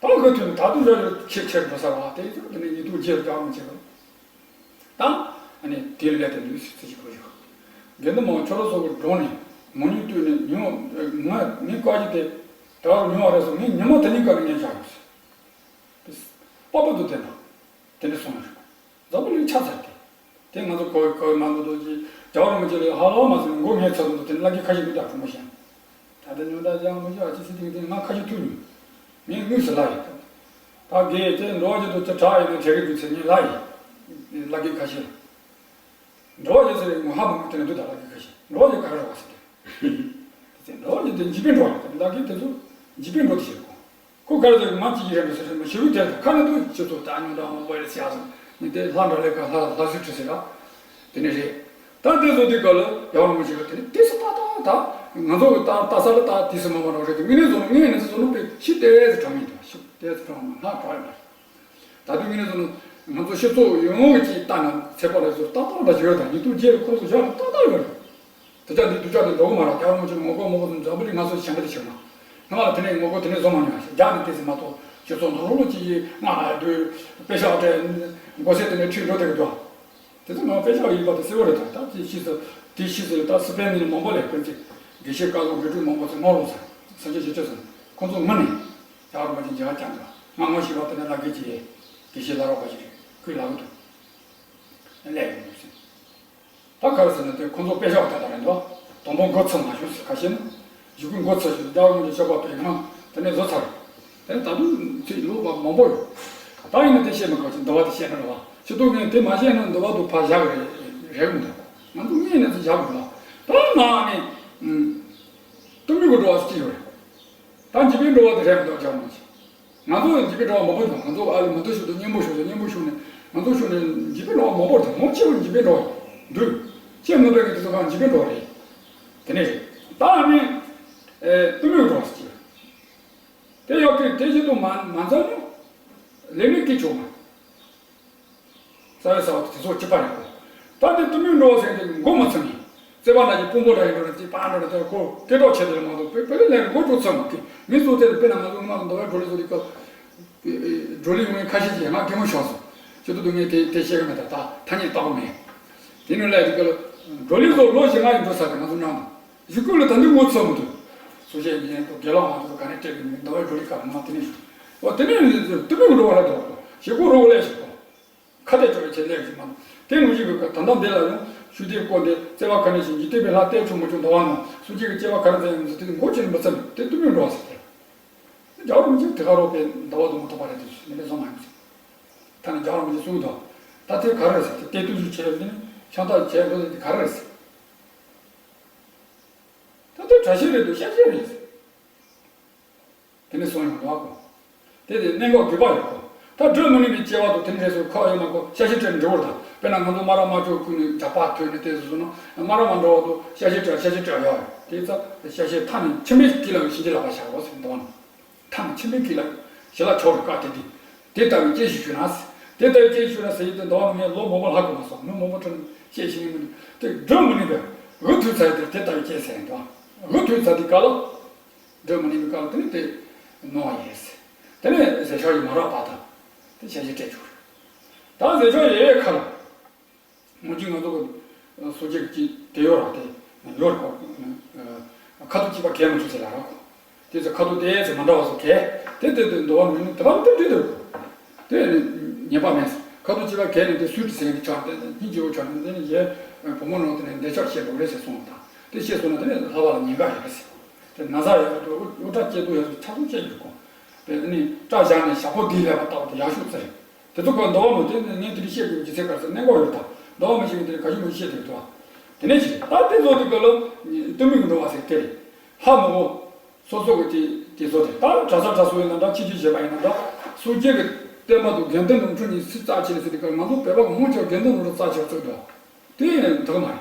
རེད། ད་ག་དུས་ནས་ད་དུང་ཡར་ཡར་ཆེར་ཆེར་འགྲོ་ས་རེད་བ། དེ་ཡིན་ཙང་དེ་ནས་ཉིན་ཐོ་རྗེས་རྒྱག་མི་བྱེད་པར། ད་ཨ་ནི་དེ་ལས་དེ་ལུས་སུ་ཚེ་ཞིག་འགྲོ་ཞིག་དགེ་འདུན་མང་ཁྱོད་རང་ཚོ་གི་འགྲོ་ནས་མ་ཉུང་དུས་ནས་ཉོ་ང་ངའི་བཀའ་བཞིན་དེ་ད་བར་ཉོ་བ་རེད་སོང་། ངས་ཉི་མ་དེ་ཉིན་ག་རེ་ངས་བཞག་ཡོད་ཟེར། པ་པ་དུ་དེ་ན་དེ་འདྲ་སོང་ཡོད་རེད། འཛམ་བུ་གླིང་ཆ་ཚང་དེ། དེ་ང་ཚོ་གོ་གོ་མ་འདུག་དོ་ཅི་རྒྱལ་བ་རིན་པོ་ཆེ་ལ་ཧ་ལམ་མ་ཟིན་མགོ་ངས་ཚ་འདུག་དེ་ནི་བླ་རྒན་ཁ་ཤས་འདུག་ད་གྲུ་མོ་ཞིག་ད་ལྟ་ཉོ་ད་ཅང་མི་ཤེས་ཨ་ཅི་སི་ཏིང་ཏིང་ང་ཁ་ཤས་ཐུག་མྱོང་། ངས་དངོས་སུ་ལབ་ཡིན། ད་དགེ་དེ་འགྲོ་བ་ཅི་འདུག་ཅི་དྲག་ཡིན་ན་བྲལ་གི་འདུག་ཚེ་ངས་ལབ་ཡིན། བླ་རྒན་ཁ་ཤས་ལ། འགྲོ་བ་ཅི་ཟེར་ངོ་ཧ་མ་གོ་དེ་ནས་འདུག་ད་བླ་རྒན་ཁ་ཤས་འགྲོ་བ་ཅི་ག་རེ་རེད་བ་ཟེར་ཏེ། དེ་ཚེ་འགྲོ་བ་ཅི་དེ་འཇིག་པའི་འགྲོ་བ་ལབ་ཡིན། བླ་རྒན་དེ་ཚོ་འཇིག་པའི་འགྲོ་དེ་ཞིག་གོ་ཁོ་ག་རེ་ཟེར་ང་གཅིག་གིས་རེད་མི་ཟེར་མི་ཞེ་པོ་དེ་ཁ་ནས་འདུག་ཁྱེད་ཚོ་ད་ཉོ་འདྲ་མང་པོ་རེད་ཟེར་ཡ་ཟེར་ནི་དེ་ལྷ་འདྲ་ལས་ཀ་ལྷ་ལྷ་སྲས་ཁྲི་ཟེར་ཡ། དེ་ནས་རེད། ད་དེ་ཚོ་དེ་ག་ལ་ཡང་རུང་མི་ཞིག་ལ་དེ་ནས་དེ་སུ་ཏག་ཏག་ད་ང་ཚོ་གི་ད་ལྟ་ས་ལ་ད་དེ་སུ་མ་མ་རོགས་རེད་དེ་དངོས་གནས་བཟོ་ན་དངོས་གནས་སུ་བཟོ་ན་དཔེ་ཤི་དེ་ཚོ་གྲངས་མི་འདུག་ཤི་དེ་ཚོ་གྲངས་མ་ལྷག་གྲགས་ཡོད་པ་རེད། ད་དུང་ངས་ནས་བཟུང་ང་ཚོ་སྤྱི་ཚོགས་ཡོངས་ཀྱི་ལྟ་ན་ཚེ་དཔག་ལ་བཟོ་ཏག་ཏག་འདྲ་ཞིག་ཡོད་དང་ཉིན་ཐོ་རྗེས་ལ་ཁོ་ཚོ་བཞག་ན་ཏག་ཏག་ཡོད་རེད། དེ་ཅག་འདི་དུས་ཅག་འདི་འགྲོ་གི་མ་རེད། རྒྱལ་བ་རིན་པོ་ཆེ་ངོ་རྒོལ་མོ་རྒོལ་དང་འཛམ་བུ་གླིང་ང་ཚོ་ཞེན་པ་དེ་བྱེད་མ། སྔ་མ་ལ་དེ་ནས་ངོ་རྒོལ་དེ་ནས་བཟོ་མ་མྱོང་ཞེས་རྒྱག་ནས་བལྟས་ཟིན་མ་གཏོགས་སྤྱི་ཚོགས་ནང་ལོགས་ཀྱི་སྔ་ལ་དུས་དཔེ་ཤག་སྤྲད་མགོ་སེར་དེ་ནས་ཁྲིད་འགྲོ་བསྡད་ཀྱི་འདུག་དེ་ཚོ་ང་དཔེ་ཆ་ཡིན་པ་དེ་གསལ་བོ་རེད། ད་ད་ཅི་ཤི་ཟེར་དེ་ཤི་ཟེར་ད་སི་པན་ནས་མང་པོ་ལས་ཀུན་གྱི་དགེ་བཤེས་བཀའ་བློན་དགེ་ཕྲུག་མང་པོ་ཚོ་ངོ་ལོག་ཟེར་སངས་རྒྱས་ཞེ་ཆོས་ཟེར་ཁོང་ཚོ་ངུ་ནས་ད་རུང་མ་ཅིག་མཇལ་ཁ་བཅར་འདུག་ང་ངོ་ཤེས་པ་དེ་ནས་ལྷ་སྐལ་གྱི་དགེ་བཤེས་ལྷ་རོགས་པ་ཞིག་རེད། ཁོས་ལབ་གི་འདུག་ལས་ཡོང་འདུག་ཟེར། ད་ག་རེ་ཟེར་ན་དེ་ཁོང་ཚོ་དཔེ་ཤག་དེ་ལྟར་རེད་འདུག་དང་པོ་འགོ་ཚུགས་མ་བྱུང་ཟེར་ཁ་ཤས་ནི། གཞུག་གུ་འགོ་ཚུགས་ཤིང་རྒྱལ་བ་རིན་པོ་ཆེ་མཆོད་པ་ཕེབས་ན་དེ་ནས་བཟོ་ཚར། དེ་ནས་ད་དུང་ཚིག་ལོག་པ་མང་པོ་ཡོད། ད་ཡིན་ན་དེ་བཤད་མི་དགོས་ཀྱི་འདུལ་བ་དེ་བཤད་ན་རེད་བ། ཁྱེད་ཚོ་ངས་དེ་མ་བཤད་ན་འདི་བར་དུ་ཕར་བཞག་གི་རེད། རེད་མི་འདུག་ང་ཚོ་ངས་ནས་ཚོ་བཞག་གི་རེད། ད་ནང་ནས་ཨུམ། སྟོད་སྨད་ཀྱི་འགྲོ་བ་ཟེར་གྱི་ཡོད་རེད། ད་འཇིགས་པའི་འགྲོ་བ་དེ་རེད་མི་འདུག་རྒྱག་མ་བྱེད། ང་ཚོ་འཇིགས་པའི་འགྲོ་བ་མང་པོ་འདུག་ང་ཚོ་ཨ་ལི་མུ་ཏི་ཤུག་དང་གཉན་པོ་ཤུག་དང་གཉན་པོ་ཤུག་ནས་ང་ཚོ་ཤུག་ནས་འཇིགས་པའི་འགྲོ་བ་མང་པོ་འདུག་མང་ཆེ་བ་འཇིགས་པའི་འགྲོ་བ་འདུག་ཁྱེད་མི་པའི་གི་དེ་ཚོ་གང་འཇིགས་པའི་འགྲོ་བ་རེད། དེ་ནས་རེད། ད་ནི་ཨེ་སྟོད་སྨད་ཀྱི་འགྲོ་བ་ཟེར་གྱི་ཡོད། དེ་ཡག་གི་དེ་བཞིན་དུ་མ་མ་འཛོམས་ན་ལས་མེད་སྐྱེ་ཆོག་མ། རྩ་བའི་ས་བ་དེ་ཚོ་གཅིག་པ་རེད་གོ། ད་དེ་སྟོད་སྨད་འགྲོ་བ་ཟེར་དེ་མགོ་མ་ཚོས་ནས་རྩེ་བ་ན་གྱི་དཔོན་པོ་འདྲ་ཡིན་འགྲོ་ན་དེ་པ་འགྲོ་ན་དེ་ཁོ་སྐད་གྲགས་ཆེ་དེ་ལ་མ་གཏོགས་བོད་བོད་ལས་མགོ་ཅོག་ཚོས་མ་གི་མི་ཚོ་དེ་ལ་དཔེར་ན་ང་ཚོ་སྔོན་མ་ལ་འདོ་བའི་བགྲོ་གླེང་བཟོ་དུས་སྐབས་བགྲོ་གླེང་ཡོང་མཁན་ཁ་ཤས་ཀྱིས་ང་གད་མོ་ཤོར་སོང་། ཁྱེད་ཚོ་དུ་ངས་དེ་དེ་བཤད་གི་མེད། ད་ད་ཐ་སྙད་བཏགས་པ་མེད། དེ་ནས་ལས་དེ་སྐབས་ལ་བགྲོ་གླེང་བཟོ་ལོ་བཞི་ལྔ་ཡིན་འགྲོ་ས་དེ་ང་ཚོ་མཉམ་དུ་གཞིས་ཁུལ་ལ་ད་འདི་ངོ་ཚ་མི་འདུག་སུ་བཤད་མི་ཉན་དུ་དགེ་ལགས་མ་དུ་ག་ནས་སྤྲད་གི་མི་འདོ་བའི་བགྲོ་གླེང་སྐབས་ང་དེ་ནས་ཞུ། འོ་དེ་ནས་སྟོད་སྨད་འགྲོ་བ་ལ་འདོ་ཞེ་གོ་རོགས་ལས་ཞེ་གོ། ཁ་གཏད་གཅོག་པའི་ཆེད་ལས་ཀྱི་མ་ནོ། དེ་ངོ་ཤེས་དགོས་ཀ་ད་ལྟ་འདི་ལ་ཡང་ཤུགས་ལྡན་བསྐོར་ཏེ་བརྩེ་བ་ག་ནས་བཞིན་འཇིག་རྟེན་པའི་ལྷ་གཏད་ཆོག་མ་ཆོག་འདོ་བ་ནོ། སུ་གཅིག་གི་སྐྱེ་བ་ག་རེ་ཟེར་ཡང་མི་ཚེ་མགོ་ཅིག་མི་ཚེ་མི་དེ་སྟོད་སྨད་འགྲོ་བ་ཟེར་ཏེ། རྒྱལ་བ་རིན་པོ་ཆེ་དེ་ག་རོགས་པའི་འདོ་བ་དུ་མ་ཐོབ་པ་རེད་དེ་ནི་ལས་བཟོ་མ་ཡིན་ཟེར། ད་ནི་རྒྱལ་བ་རིན་པོ་ཆེ་གསུངས་འདུག་ད་དེ་ག་རེ་ཟེར་ཏེ་གཏད་དུས་སུ་བྱས་ཏེ་ནི་ཤང་ཐག་བྱས་འགྲོ་ཟེར་ཏེ་ག་རེ་ཟེར། ད་དེ་གྲྭ་ཤག་རེད་འདུག་ཤ་ཤེད་རེད་ཟེར། དེ་ནས་སོང་ཡོང་ལ་གོ། དེ་དེ་གནད་འགག་དགོས་པ་ཡོད་གོ། ད་སྒྲོལ་མ་ནུས་པའི་སྐྱེ་བ་དང་དེ་འདྲས་སུ་ཁ་ཡོད་ན་གོ་ཤ་ཤེད་སྤྲད་འགྲོ་བར་དང་དཔེར་ན་ང་ཚོ་སྨ་ར་སྨྲ་བརྗོད་ཀུན་ནས་རྒྱག་པ་ཐོས་ནས་དེ་སུ་སོང་ན་སྨ་ར་མ་འགྲོ་བ་དང་ཤ་ཤེད་སྤྲད་ཤ་ཤེད་སྤྲད་ཡོད་རེད། དེ་ཚ་ཤ་ཤེད་མཐའ་ནས་འཆི་མེད་ཀྱི་ལམ་བྱིན་གྱིས་བརླབ་པར་བྱའོ་ཟེར་འདུག་ནོ། མཐའ་ནས་འཆི་མེད་ཀྱི་ལམ་ཞི་ལ་ཆོག་རུ་བཀའ་དེ་འདི། དེ་ལྟ་བུའི་སྐྱེ་ཞིག་ཞུ་ན་ཟེར། དེ་ལྟ་བུའི་སྐྱེ་ཞིག་ཞུ་ན་ཟེར་ཡིན་དུས་འདུག་ནོ། ངས་ལོ་མང་པོ་ལྷག་གོ་མ་སོང་མི་མང་པོ་ཁྲོད་ནས་བཤད་ཤེས་ངེས་མི་འདུག་དེ་སྒྲོལ་མ་ནུས་པའི་འུ་ཐུག་ཚར་དེ་དེ་ལྟ་བུའི་སྐྱེ་ཟེར་འདུག་འུ་ཐུག་ཚར་དེ་ག་ལ། སྒྲོལ་མ་ནུས་པའི་སྐབས་ལ་དེ་ནི་དེ་གནང་བ་ཡིན་ཟེར། དེ་ནས་ཟས་ཆོག་ཡིན་མ་རག་པ་དང་། དེ་ཞལ་བཞེས་སྤྲད་ཆོག་རེད། ད་ཟས་ཆོག་ཡོད་ཡོད་ཁ་ལ། ངོ་ཅི་ང་ཚོ་གི་སོ་སྐྱེ་གཅིག་དེ་ཡོད་ར་དེ་ཡོད་ར་ཁོ། ཁ་ཐུག་གཅིག་པ་གས་མ་ཆོག་ཟེར་ལ་ར་ཁོ། དེ་ཚོ་ཁ་ཐུག་དེ་ཚོ་མ་འདྲ་བ་སོ་གས་དེ་དེ་དེ་འདོ་བ་མི་ནུས་དེ་བ་དེ་འདྲི་དེ་ཁོ། དེ་ནི་ཉན་པ་མེད་ཟེར། ཁ་ཐུག་གཅིག་པ་གས་ནི་དེ་སུས་དྲི་ཟེར་གི་ཆགས་དེ་སྙིང་རྗེ་བོ་ཆགས་ནི་དེ་ནི་གཞན་བུ་མོ་ནང་དེ་ནི་འདས་ཆགས་བཤད་དགོས་རེད་ཟེར་སོང་བ་དང་དེ་བཤད་སོང་ན་དེ་ནི་ལྷ་བ་ལ་ཉེན་ཁ་ཡོད་རེད་ཟེར། དེ་ན་ཚ་ཡོད་དུ་དབུ་སྐྲ་སྐྱེ་དུ་ཡོད་དུ་ཆ་ཚང་བཤད་རྒྱུ་ཁོ། དེ་ནི་སྐྲ་བཞར་ནས་ཞག་པོ་འདིའི་ལས་པ་ལྟ་བུ་དེ་ཡག་ཤོས་ཚེ་རེད། དེ་ཚོ་ཁོ་འདོ་བ་མོ་དེ་ནི་ངས་དེ་འདྲ་བཤད་དགོས་ཀྱི་ཚེ་གར་ཚེ་གནད་འགག་ཡོད་དམ། འདོ་བ་མི་ཤེས་པའི་དེ་ག་ཞུ་མི་ཤེས་དེ་འདུག་དེ་ནས་ཅི་ད་དེ་ཚོ་དེ་ག་ལ་སྟོད་སྨད་ཀྱི་འགྲོ་བ་ཟེར་དེ་རེད། ལྷ་མང་པོ་སོ་སོ་གི་དེ་དེ་ཚོ་དེ་ད་གྲྭ་ས་གྲྭ་སོ་ཡིན་ན་འདྲ་ཕྱི་རྒྱལ་བྱེད་པ་ཡིན་ན་འདྲ་སོ་སྐྱེ་གི་བསྟན་པ་དང་དགེ་འདུན་ནོར་འཁྲུལ་གཉིས་སུ་རྩ་ཆེ་ཟེར་དེ་ག་ང་ཚོ་བོད་པ་གི་མང་ཆེ་བ་དགེ་འདུན་ནོར་འཁྲུལ་རྩ་ཆེ་བརྩི་འདུག་དེ་ཡིན་དག་མ་རེད།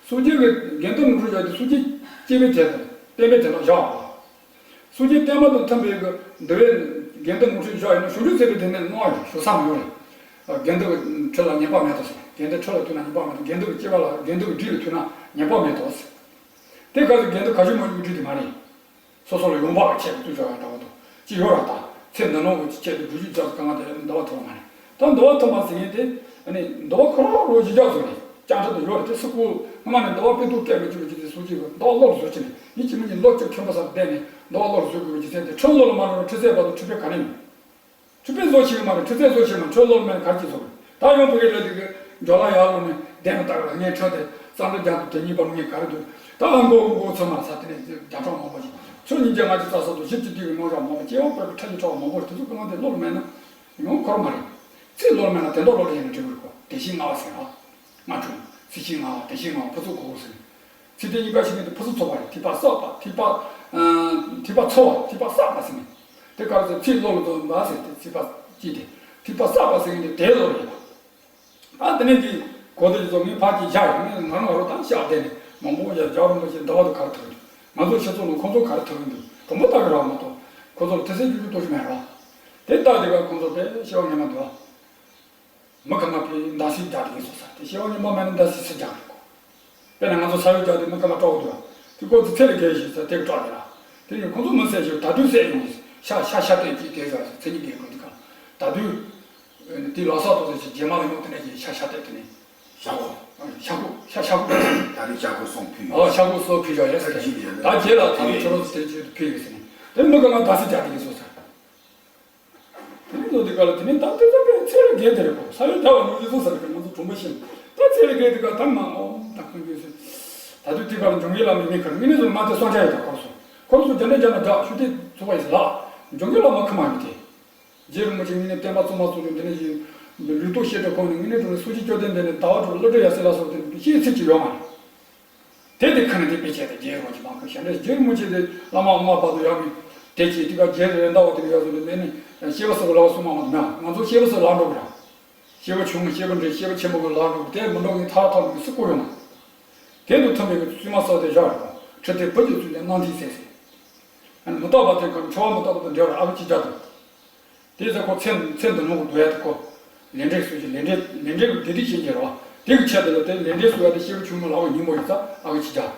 སོ་སྐྱེ་གི་དགེ་འདུན་ནོར་འཁྲུལ་བཞག་དེ་སོ་སྐྱེ་སྐྱེ་བའི་དེ་དང་བསྟན་པའི་དེ་དག་བཞག་པ། སོ་སྐྱེ་བསྟན་པ་དང་མཐུན་པའི་གི་འདུལ་བའི་དགེ་འདུན་ནོར་འཁྲུལ་བཞག་ཡིན་ན་བྱང་ཆུབ་སེམས་དཔའི་དེ་ནས་གནང་བ་ཡིན་ཞུ་ས་མི་ཡོང་རེད། དགེ་འདུན་གྱི་ཁྲི་ལ་ཉན་པ་མེད་དོ་ཟེར། དགེ་འདུན་ཁྲི་ལ་ཐུག་ན་ཉན་པ་མེད་དོ། དགེ་འདུན་གྱི་སྐྱེ་བ་ལ་དགེ་འདུན་གྱི་སྒྲིག་ལ་ཐུག་ན་ཉན་པ་མེད་དོ་ཟེར། དེ་ག་ཚོད་དགེ་འདུན་ག་ཞུ་མ་ཞུ་གི་སྒྲིག་དེ་མ་རེད། སོ་སོ་ལ་ཡོང་འབབ་ཆེད་དུ་བཅོལ་བ་འདྲ་བོ་དང་ཅི་ཡོད་ར་ད། ཚེ་འདི་ནང་གི་ཆེད་དུ་སྒྲུབ་བརྒྱུད་རྒྱ་མཚོ་གང་ག་དེ་འདུལ་བ་ཐོབ་མ་རེད། ད་འདུལ་བ་ཐོབ་མ་ཟེར་མཁན་དེ་ཨ་ནི་འདུལ་བ་ཁོ་རང་རོ་བཞི་རྒྱ་མཚོ་རེད། བཅའ་ཁྲིམས་དུ་ཡོད་རེད་དེ་སུ་ཁོ་སྔ་མ་ནས་འདུལ་བ་དཔེ་ཐུག་སྤྲད་མི་བཅུག་པའི་རྗེས་སུ་སོ་སྐྱེ་གི་འདུལ་བ་བློ་ལ་བཟོ་བྱས་ནས་ཡིན་གཅིག་མིན་གཉིས་བློ་གཅིག་མཐུན་པ་སར་བསྡད་ནས་འདུལ་བ་བློ་ལ་བཟོ་དགོས་པའི་རྒྱུ་མཚན་དེ་ཁྲིམས་བློ་ལ་མ་ནོར་བ་ཁྲི་སྲས་བར་དུ་ཁྲི་ཕན་ག་ནས་ཡོད། ཁྲི་ཕན་བཟོ་ཤེས་ཀྱི་མ་རེད། ཁྲི་སྲས་བཟོ་ཤེས་མ་ཁྲི་བློ་ལ་མེད་ན་ག་རེ་བྱེད་བཟོ་དགོས། ད་ཡང་བོད་ཀྱི་ལས་དེ་གི་འཇོ་ལ་ཡར་ལོ་ནས་བསྡད་ན་ད་ག་ངས་ཁྲི་དེ་རྩ་འདྲ་རྒྱ་དུ་དེ་གཉིས་པར་ངས་ག་རེ་འདུག་ད་ཨ་མགོ་མགོ་ཚོད་མ་ས་དེ་ནས་རྒྱ་གྲོགས་མང་པོ་ཞིག་ཁྲི་ཉིས་བརྒྱ་ལྔ་བཅུ་རྩ་གསུམ་དང་བཞི་བཅུ་དུས་ཀྱི་ངོ་ཞག་མང་པོ་སྐྱེ་བ་བོད་ཀྱི་ཁྲི་ཉིས་གྲོགས་མང་པོ་དེ་ཚོ་ཀུན་སློང་དེ་བློ་ལ་མེད་ན་ཡང་འཁོར་མ་རེད། ཚིག་བློ་ལ་མེད་ན་དེ་འདོགས་བློ་ལ་ཡིན་ན་འགྲིག་གི་རེད་གོ། དེ་བཞིན་ལྔ་བ་ཟེར་ཨ། ལྔ་བྱུང་། ཚིག་བཞིན་ལྔ་བ་དེ་བཞིན་ལྔ་བ་ཕུན་ཚོགས་གོ་གོ་ཟེར། ཚིག་དེ་གཉིས་ཀ་ཞིག་ནི་ཕུན་སུམ་ཚོགས་པ་རེད། ཐིགས་པ་བསགས་པ་ཐིགས་པ། ཨ། ཐིགས་པ་ཚོགས་པ་ཐིགས་པ་བསགས་པ་ཟེར་ནས། དེ་ག་རེ་ཟེར་ཚིག་བློ་ལ་འདོན་པ་ཟེར་ཏེ་ཚིག་པ་གཅིག་དེ། ཐིགས་པ་བསགས་པ་ཟེར་མཁན་དེ་དེའི་བློ་རེད་པ། ད་དེ་ནས་ཀྱི་གོ་བདེ་ཀྱི་ཚོགས་ངས་ཕར་གྱིས་བཞག་ཡོད། ངས་ང་རང་ང་རང་ད་བཤད་བསྡད་ནས་མང་པོ་ཡ་རྒྱལ་བ་རིན་པོ་ཆེ་འདི་བ་དུ་ག་རེ་ཐུག་འདུག་ང་ཚོ་སྤྱི་ཚོགས་ནང་ཁོང་ཚོ་ག་རེ་ཐུག་འདུག་དྲང་པོ་ལྟ་གི་རག་མ་གཏོགས་ཁོང་ཚོ་ལ་དེ་སེ་རྒྱུ་རྒྱུ་ཏོ་ཞིག་མེད་རོགས། དེ་ལྟ་དེ་ག་ཁོང་ཚོ་དཔེ་སྐྱེ་བ་སྔོན་མ་འདུག་མི་ཁ་ང་པའི་མདའ་སིག་རྒྱག་དེ་གི་སོ་ས་དེ་སྐྱེ་བ་སྔོན་མ་མེད་ན་མདའ་སིག་སིག་རྒྱག་གི་གོ། དཔེར་ན་ང་ཚོ་ས་ཡོམ་རྒྱག་དུས་མི་ཁ་ང་སྐྲག་འདུག་དེ་ཀོ་ཚི་ཚེ་ལ་རྒས་ཞིག་ས་དེ་གི་སྐྲག་དེ་ལ། དེ་ནི་ཁོང་ཚོ་མི་ཟས་ཞིག་ད་དུས་ཟས་ཡོང་ཤ་ཤ་ཤ་སྟོད་ཀྱི་དེ་ཟ་ཚེ་ཉིན་རྒས་འགྲོ་དུས་ཀ་ད་དུས། དེ་ལོ་སར་ཏོག་ཙམ་ཞིག་རྗེས་མ་ལ་ཡོང་དེ་ནས་ཀྱི་ཤ་ཤ་སྟོད་དེ་ནས། ཤ་ཁོ། ཤ་ཁོ་ཤ་ཤ་ཁོ། ད་རེས་ཤ་ཁོ་སོང་ཕུལ་ཡོད། ཨ་ཤ་ཁོ་སོང་ཕུལ་ཡོད་ཡ་ཟེར། ད་རྗེས་ལ་ད་རེས་ཁྱོད་རང་ཚོ་དེ་ཅིག་ཕུལ་ཡོད་ཟེར་ནས་དེ་མི་ཁ་ང་མདའ་སིག་རྒྱག་དེ་གི་སོ་ས། དེ་ནས་ལོ་དེ་ག་ལ་དེ་ནས་ད་དེ་ཚོ་དཔེ་ཚེ་ལ་རྒས་དེ་རེད་གོ། ས་ཡོམ་རྒྱག་པ་ནོར་གྱི་སོ་ས་རེད་ག་ང་ཚོ་གྲོང་པ་ཤིང་ད་ཚེ་ལ་རྒས་དེ་ག་ད་མ་ཨོ་ད་ཁོང་གིས་ཟེར། ད་དུས་དེ་ག་ལ་འབྱུང་བའི་ལམ་ནས་མི་ཁར་མི་ནས་ཚོ་མ་དེ་སོང་ཆ་ཡོད་ད་ཁོར་སོང་ཁོར་སོང་རྒྱ་འདྲ་རྒྱ་ན་འདྲ་ཤུ་དེ་ཚོ་བ་ཡིན་ལ་འབྱུང་བའི་ལམ་མ་ཁ་མ་ཡོད་དེ། རྗེ་རིན་པོ་ཆེ་ངེད་གཉིས་བསྟན་པ་བཙུན་མ་བཙུགས་ནས་འདི་ནས་ཡིན། ལུས་སྟོབས་ཤེས་སྒྲིབ་ཁོང་ནས་དངོས་གནས་དྲང་གནས་སོ་སྐྱེ་བཅོམ་ལྡན་འདས་ནས་ཟླ་བ་དྲུག་བློ་གྲོས་ཡབ་སྲས་ལ་སོགས་ཏེ་བཤད་ཚིག་ཅིག་ཡོད་མ་རེད། དེ་དེ་ཁ་ནས་དེ་དཔེ་བྱས་ཏེ་རྗེ་རིན་པོ་ཆེ་མ་ཁ་གཞན་འདྲ། རྗེ་རིན་པོ་ཆེ་དེ་བླ་མ་དབུ་མ་བར་དུ་ཡར་མི་དེ་ཅིག་དེ་ག་རྗེ་རེད་འདའ་བ་དེ་ལ་ཡོད་ཟེར་ནས་ནས་ནས་སྐྱེས་བུ་སུ་གི་ལག་གསུང་མ་མ་དུ་མེད། ང་ཚོ་སྐྱེས་བུ་སུ་ལག་འགྲོ་གི་ར། སྐྱེས་བུ་ཆུང་ངུ་སྐྱེས་བུ་འབྲིང་སྐྱེས་བུ་ཆེན་པོ་གི་ལག་འགྲོ་གི་དེ་མི་འགྲོ་ངས་ཐར་ཐར་མི་སུ་ཀོ་ཡོང་མ། དེ་དུ་ཐུན་མིན་གྱི་བཙུན་མ་ས་དེ་བཞག་རེད། ཁྲི་དེ་བུ་གི་བཙུན་དེ་གནང་ཐིག་ཟེར་ཟེར། ཨ་ནི་མི་རྟག་པ་དེ་ཁར་འཆི་བ་མི་རྟག་པ་དང་འབྲེལ་བར་ཨ་ཁུ་ཆོས་རྒྱལ་དང་། དེ་ཚེ་ཁོ་ཚེ་ཚེ་འདི་ནང་གི་འདུག་ཡ་དེ་ཁོ། ལས་འབྲས་སུ་ཞིག་ལས་འབྲས་ལས་འབྲས་ཀྱི་བདེ་སྡུག་ཤེས་ཀྱི་རེད་བ། དེ་གི་ཆེད་དུ་ལ་དེ་ལས་འབྲས་སུ་ཡ་དེ་སྐྱེས་བུ་ཆུང་ངུ་ལག་པ་སྙིང་པོ་ཡིན་ཙང་ཨ་ཁུ་ཆོས་རྒྱལ།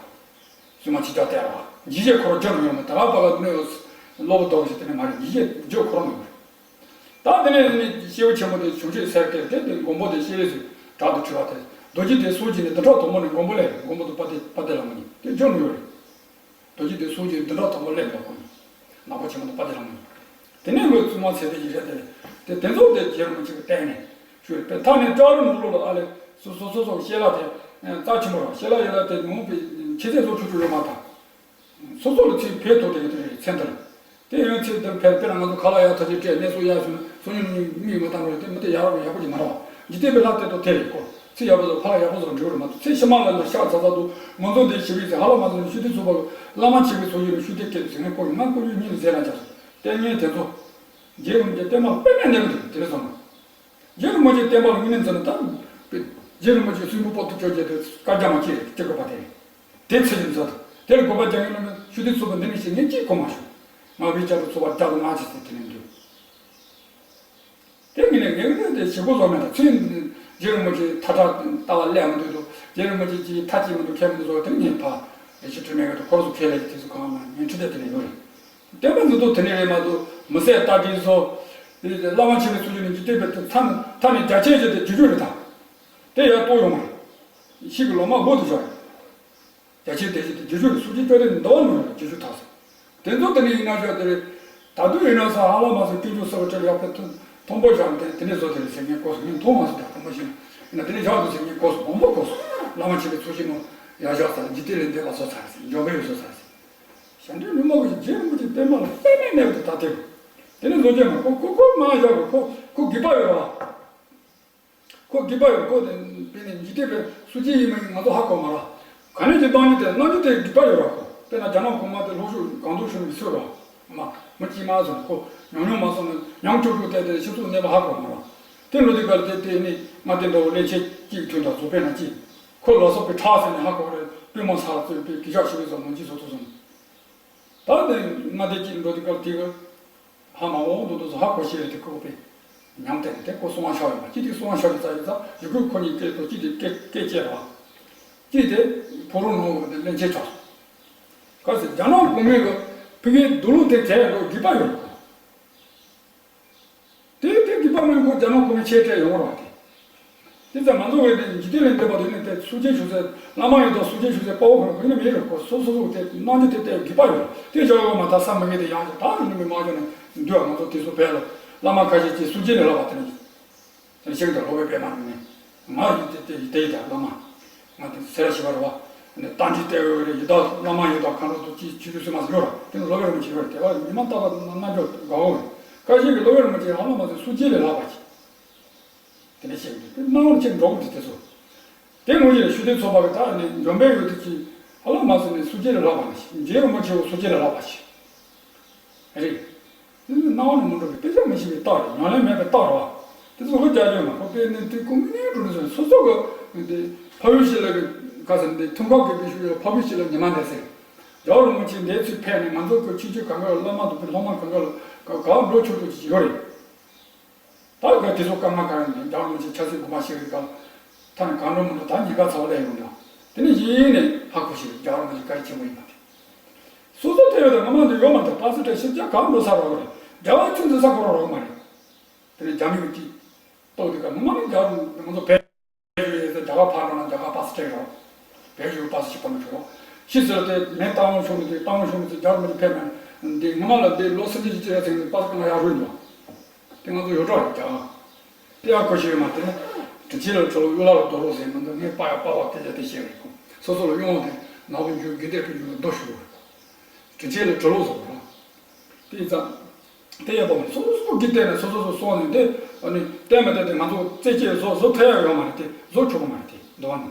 བཙུན་མ་ཆོས་རྒྱལ་སྟེར་བ། འཇིགས་བྱེད་འཁོར་སྒྱུར་ཡོང་མི་ད་ར་པ་ག་གནོད་གློ་བུར་ལྡོག་ཞིག་དེ་ནས་མ་རེད། འཇིགས་བྱེད་འཁོར་མི་ཡོང་རེད། ད་དེ་ནས་ནི་སྐྱེས་བུ་ཆེན་པོ་དེ་བྱུང་ཆོས་ཟེར་སྐད་དེ་དེ་མགོན་པོ་དེ་ཤེས་རིག་སུ་དྲག་ཏུ་འཁྲུལ་བ་དེ་རྡོ་རྗེ་དེ་སོགས་ཀྱིས་ནི་བདུན་ཕྲག་དང་པོ་ནས་མགོན་པོ་ལས་མགོན་པོ་དེ་དཔལ་ལྡན་ལྷ་མོ་ནི་དེ་འཇོག་མི་ཡོད་རེད། རྡོ་རྗེ་དེ་སོགས་ཀྱིས་བདུན་ཕྲག་དང་པོ་ལས་འདོགས་ཁོ་ནི་ནག་པོ་ཆེན་པོ་དེ་དཔལ་ལྡན་ལྷ་མོ་ནི། དེ་ནས་ལོ་བཙུན་མ་ཚེ་དེ་ཡི་རེད་དེ། དེ་དེ་ཚོ་དེ་རྗེ་རིན་པོ་ཆེ་གི་སྟེང་ནས་ཞུས་རེད། དེ་མཐའ་ནས་སྐྲ་རུ་ནུབ་ལོ་ལ་ཨ་ལས་སོ་སོ་སོ་སོ་ཤེས་ལ་དེ་རྩ་ཆེན་པོ་ར་ཤེས་ལ་ཡོད་ལ་དེ་ནུབ་པའི་ཆེ་ཚད་བཟོ་ཆུ་ཆུ་ཡོད་མ་ཐག་སོ་སོ་ལ་ཚིག་ཕེབས་ཐུབ་དེ་ཡོད་དེ་རེད་ཚེ་འདིར། དེ་ཡོད་ཚེ་འདིར་ཕེབས་དཔེར་ན་ང་ཚོ་ཁ་ལག་ཡག་ཐག་ཆོད་སྤྲད་གནས་ཚུལ་ཡག་བྱུང་ན་སང་ཉིན་གཉིས་མི་བཏང་རོགས་དེ་མི་དེ་ཡག་རོགས་ཡག་པོ་ཅིག་མ་རེད་བ། འཇིག་རྟེན་པའི་ལྷ་དེ་དང་དེ་རེད་ཁོ། ཚེ་ཡག་པོ་ཚོ་ཕ་ལ་ཡག་པོ་ཚོ་འབྲི་བ་རེད་མ་གཏོགས་ཚེ་ཕྱི་མ་ལ་ལ་ཤག་ཚ་ཚ་འདུག་ང་ཚོ་འདི་ཞི་བའི་ཚེ་ཧ་ལ་མ་ཚོ་ཤུ་དེ་ཚུགས་པ་བླ་མ་ཆེ་བའི་ཚོ་ཡིན་ན་ཤུ་དེ་སྐད་དུ་ཟེར་ངས་ཁོ་ཡིན་ང་ཁོ་ཡོད་གཉིས་ལ་ཟེར་ན་ཅག་སོ་ལྟས་ངན་དེ་ཚོ། རྗེ་རིན་པོ་ཆེ་བསྟན་པ་དཔེ་མེད་གནས་པ་འདུག་དེ་རེད་སོང་ན། རྗེ་རིན་པོ་ཆེའི་བསྟན་པ་ལ་དངོས་གནས་འཛིན་ན་ད། རྗེ་རིན་པོ་ཆེ་གསུང་འབུམ་པོ་ཏི་བཅོ་བརྒྱད་དེ་བཀའ་རྒྱ་མ་སྐྱེས་རེད་སྐྱེ་དགོས་པ་དེ་རེད། དེ་ཚེ་ཡིན་ཚོད་དེ་ལ་དགོས་པ་རྒྱ་ཡིན་ལ་ནི་ཤུ་དེ་ཚུགས་པ་འདི་ནི་ཞེས་ངས་ཅིས་གོ་མ་བྱུང་། ང་བའི་བཅའ་སྒྲིག་ཚོགས་པ་རྒྱ་དང་ང་ཅི་ཟེར་དེ་ནས་འདུག་དེ་ངས་ནས་ངས་ནས་དེ་བྱེད་སྒོ་བཟོ་མེད་ད་ཚེ་རྗེ་རིན་པོ་ཆེ་ཐ་ཐ་ལྟ་བ་ལས་མི་འདུག་དོ་རྗེ་རིན་པོ་ཆེ་ཅིའི་ཐ་ཅིས་མི་འདུག་ཁས་མི་འདུག་བཟོ་དེ་ངས་ཕ་ལས་ཤི་ཁྲི་མེད་གི་དོ་ཁོར་སུ་ཁས་ལས་ཀྱི་དེ་ཚོ་གང་ལ་ངས་ཁྲི་དེ་དེ་ནས་ཡོད་རེད། བསྟན་པ་འཛིན་སྟངས་དེ་ནས་རེད་མ་གཏོགས་མི་སེར་ལྟ་དྲིན་སོགས། བླ་མ་ཆེན་པོའི་ཚུལ་གྱིས་ནི་འཇིག་རྟེན་པའི་མཐའ་མཐའ་ནས་རྒྱ་ཆེན་ཞིག་དེ་རྒྱུ་རྒྱུ་རེད་དང་། དེ་ཡང་རྟོགས་ཡོང་བ་རེད། ཤིག་གི་ལོ་མ་འགོ་དུ་བཞག་རེད། རྒྱ་ཆེན་དེ་ཞིག་དེ་རྒྱུ་རྒྱུ་རེད་སུ་གཅིག་བཅོ་ལྡན་འདི་བ་ནོར་རེད་རྒྱུ་རྒྱུ་ཐག་ཟེར། དེ་ཚོ་དེ་ནས་ཡིན་ན་ཞོག་དེ་རེད། ད་དུང་ཡིན་ན་ས་ཧ་ལ་མ་སོང་སྐྱོན་བརྗོད་ཟེར་བ་བྲལ་ཡག་པའི་མཐོན་མཐོན་པོ་བཞག་ནས་དེ་ནས་བཟོ་དེ་རེད་ཟེར་ངས་གོ་སོང་ངས་མཐོང་མ་སོང་ད་དེ་མ་ཤེས་ན་ཡིན་ན་དེ་ནས་བཞག་འདུག་ཟེར་ངས་གོ་སོང་མང་པོ་གོ་སོང་བླ་མ་ཆེན་པོའི་ཚུལ་གྱིས་ནོ་ཡ་བཞག་ས་འཇིག་རྟེན་ལས་འདས་པ་བཟོ་ཚར་ཟེར་འཇོམས་པའི་བཟོ་ཚར་ཟེར། གཞན་དོན་ལུས་མ་གོ་ཞིག་རྗེ་རིན་པོ་ཆེ་བསྟན་པ་ལ་དཔེ་མེད་གནས་པ་དེ་ད་ཐེབས། དེ་ནི་བཟོ་བྱས་མ་ཁོ་ཁོ་ཁོ་མ་བཞག་གི་ཁོ་ཁོ་སྒེག་པ་ཡོད་ར། ཁོ་སྒེག་པ་ཡོད་ཁོ་དེ་དཔེ་ནི་འཇིག་རྟེན་པའི་སུ་གཅིག་ཡིན་མ་ཡིན་ང་ཚོ་ཧ་གོ་མ་ར། ག་ནས་ཀྱི་བཏང་ཉིད་དེ་གནང་རྒྱུ་དེ་སྒེག་པ་ཡོད་ར་ཁོ། དཔེར་ན་རྒྱ་ནག་གོང་མ་དེ་ལྷོ་ཕྱོགས་གང་དུ་བྱུང་མི་ཚོད་ར། མ་མི་གཅིག་མ་སོང་ཁོ་ཉུང་ཉུང་མ་སོང་ན་ཉང་ཅོག་ཅོག་བལྟས་ཏེ་སྤྱི་ཚོགས་གནས་པ་ཧ་གོ་མ་ར། དེ་འགྲོ་དུས་ག་ལ་དེ་དེ་ནི་ང་དེ་འདྲ་བོ་ལས་ཆེ་གཅིག་ཐོན་དང་བཟོ་དཔེར་ན་གཅིག་ཁོ་ལ་སོགས་པའི་ཁྲག་ཟེར་ནས་ཧ་གོ་རེད་པུས་མོ་ས་ལ་བཙོས་པའི་གི་ཞག་ཤི་བའི་བཟོ་མང་ཅི་བཟོ་ཐུབ་སོང་། ད་དེ་ང་དེ་གཅིག་འགྲོ་དུས་སྐབས་དེ་གི་ཧ་མ་འོང་འདུག་འདུག་ཟེར་ཧ་གོ་ཤེས་རེད་དེ་ཁོ་པས་ཉམས་བསྟན་དེ་ཁོ་གསང་བ་ཤར་ཡོད་པ་གཅིག་དེ་གསང་བ་ཤར་ཡོད་ཙང་ཡོད་ཙང་ཡི་གུ་ཁོ་གཉིས་སྐད་དོ་གཅིག་དེ་སྐད་སྐད་བཅད་ར་གཅིག་དེ་ཕོ་རོ་ནོ་བ་དེ་ལན་ཆེ་ཆགས་སོང་། ག་ཟེར་རྒྱ་ནག་གོང་མའི་གི་ཕ་གིའི་འདུག་ལུགས་དེ་གས་རོ་སྒེག་པ་ཡོད་རེད། དེ་དེ་སྒེག་པ་མིན་ཁོ་རྒྱ་ནག་གོང་མའི་ཆེད་སྤྲད་ཡོང་བ་རེད་དེ། དེ་ཙམ་ང་ཚོ་བས་དེ་འཇིག་རྟེན་ལས་འདས་པ་དེ་ནི་དེ་སུ་ཅན་ཞུ་ཟེར་བླ་མ་ཡོད་དོ་སུ་ཅན་ཞུ་ཟེར་དཔའ་བོ་ཁོ་ན་གོ་ཡིན་ན་མེད་རེད་ཁོ་སོ་སོ་སོ་དེ་གནང་རྒྱུ་དེ་དེ་སྒེག་པ་ཡོད་རེད་དེ་བཞག་ཡོད་མ་ད་ས་མ་ངེས་དེ་ཡང་ཞིག་ད་ཡིན་ནི་མི་མ་བྱུང་ནས་འདུག་ང་ཚོ་དེ་ཚོ་བས་ལ་བླ་མ་ཁ་ཤས་ཀྱིས་སུ་ཅན་ལས་ལྷག་པ་དེ་ནི། དེ་ཤིང་དང་སློབ་དཔོན་པད་མ་ནི་ང་ཡི་དེ་དེ་ཡི་དེ་ཡི་དང་བླ་མ། ང་དེ་སེ་ར་ཞི་བ་རེད་བ། ནི་རྟ་མགྲིན་ཏེ་འོད་རེད་ཡི་དྭགས་བླ་མ་ཡི་དྭགས་མཁའ་འགྲོ་དུ་ཅི་ཆུ་ཆུ་སེ་མ་ཟེར་ཡོད་ར་དེ་ནི་སློབ་དཔོན་རིན་པོ་ཆེ་ཡོད་རེད་དེ་བ་མི་མ་བཏགས་པ་རྣལ་འབྱོར་དགའ་བོ་རེད། བཀའ་བཞིན་གྱི་སློབ་དཔོན་རིན་པོ་ཆེ་ཧ་ལམ་མ་ཟེར་སུ་ཅི་ལས་ལྷག་པ་ཅི། དེ་ནས་ཤིང་དེ་སྣང་བ་ཅན་འགྲོ་དགོས་ཀྱི་དེ་ཚོ། དེ་ངོས་ཀྱི་ཤུ་དེ་ཚོ་བ་གི་དག་ནི་འཇོམས་པའི་ཡུལ་དུ་ཅི་ཧ་ལམ་མ་ཟེར་ནི་སུ་ཅི་ལས་ལྷག་པ་ནི་ཤིང་རྗེ་རིན་པོ་ཆེ་བོ་སུ་ཅི་ལས་ལྷག་པ་ཅི། རེད། དེ་ནི་སྣང་བ་ནི་མི་འགྲོ་བའི་དཔེ་ཆ་མི་ཤེས་པའི་རྟགས་རེད་ཉམས་ལེན་མེད་པའི་རྟགས་རེད་བ། དེ་ཚོ་ཧོ་རྒྱ་ཆོས་མ་ཁོ་པས་ནི་དེ་ཀུན་ནས་འགྲོ་ནས་སོ་སོ་གི་དེ་ཕ་བུ་ཞིག་ལ་གི་ག་ཟེར་འདི་ཐུན་ཁག་གི་པའི་ཤུ་ཡོད་ཕ་བུ་ཞིག་ལ་ཉི་མ་འདས་ཟེར། རྒྱལ་བ་རིན་པོ་ཆེ་འདས་ཚུལ་ཕེབས་ནས་ང་ཚོ་གི་ཆོས་བརྒྱུད་གང་ག་བླ་མ་དུ་པའི་སློབ་མ་གང་ག་ལ་ག་ག་འགྲོ་ཆོག་ཆོག་ཅིག་ཡོད་རེད། ད་ག་དེ་ཚོ་སྐར་མ་ག་རེ་ནས་རྒྱལ་བ་རིན་པོ་ཆེ་ཆབ་སྲིད་དགོངས་པ་བཞེས་རིགས་ག་ཐ་ན་གང་འགྲོ་མི་འགྲོ་ད་ཉེན་ཁ་ཚ་བ་ལས་ཡོང་འདྲ། དེ་ནས་གཞི་ནས་ཧ་གོ་ཞིག་རྒྱལ་བ་རིན་པོ་ཆེ་བཀའ་དྲིན་ཆེན་པོ་ཡིན་པ་དེ། སོ་སོ་དེ་ཡོད་དང་ང་མ་འདི་ཡོད་མ་འདུག་པ་སི་ཏྲ་ཤིབ་ཅག་གང་འགྲོ་ས་རོགས་རེད་རྒྱལ་བ་ཆུ་འཛིན་ས་ཁོ་ར་རོགས་མ་རེད། དེ་ནས་རྒྱ་མི་གི་ཅིག་ཏོག་དེ་ག་ང་མ་ནི་རྒྱལ་བ་ང་ཚོ་བལ་ཡུལ་ཡོད་ས་རྒྱ་གར་ཕར་འགྲོ་ན་རྒྱ་གར་པ་སི་ཏྲ་རོགས་བལ་ཡུལ་པ་སི་ཞིག་པ་མི་ཆོག་རོགས་ཤི་ཟེར་ཏེ་མེ་རྟ་དབང་ཕྱུག་ནི་དེ་རྟ་དབང་ཕྱུག་ནི་དེ་རྒྱལ་བ་རིན་པོ་ཆེ་ཕེབས་ན་འདི་ང་མ་ལ་འདི་ལོ་སུམ་ཅུ་ཅིག་ཅི་ར་ཚིག་ནི་པ་སི་ཀ་ང་ཡར་རུ་འགྲོ། དེ་ང་ཚོ་ཡོད་གྲོགས་རེད་ཀྱང་། དེ་ཡང་གོ་ཤེས་ཡོད་མ་དེ་ནི། དྲིན་ཆེན་ལ་གྲོ་ལོ་གཡུ་ལ་ལ་རྡོ་ལོ་ཟེར་མི་འདུག་ངས་པ་ཡ་པ་བ་སྐད་ཆ་དེ་བཤད་རེད་ཁོ། སོ་སོ་ལ་གཡུ་འོང་དེ་ནག་པོ་འཇུ་དགེ་འདས་པའི་འཇུ་ལ་རྡོ་ཞུ་རུ། དྲིན་ཆེན་ལ་གྲོ་ལོ་ཟེར་བ། དེ་ཙང་། དེ་ཡག་པོ་མ་རེད། སོ་སོ་སོ་གིས་བལྟས་ནས་སོ་སོ་སོ་སོང་ནས་དེ་ཨ་ནི་བལྟས་མ་བལྟས་དེ་ང་ཚོ་རྩེད་སྤྱད་བཟོ་བཟོ་ཐུབ་ཡག་ཡོད་མ་རེད། དེ་བཟོ་ཆོག་གི་མ་རེད། དེ་འདུག་བ་ནི་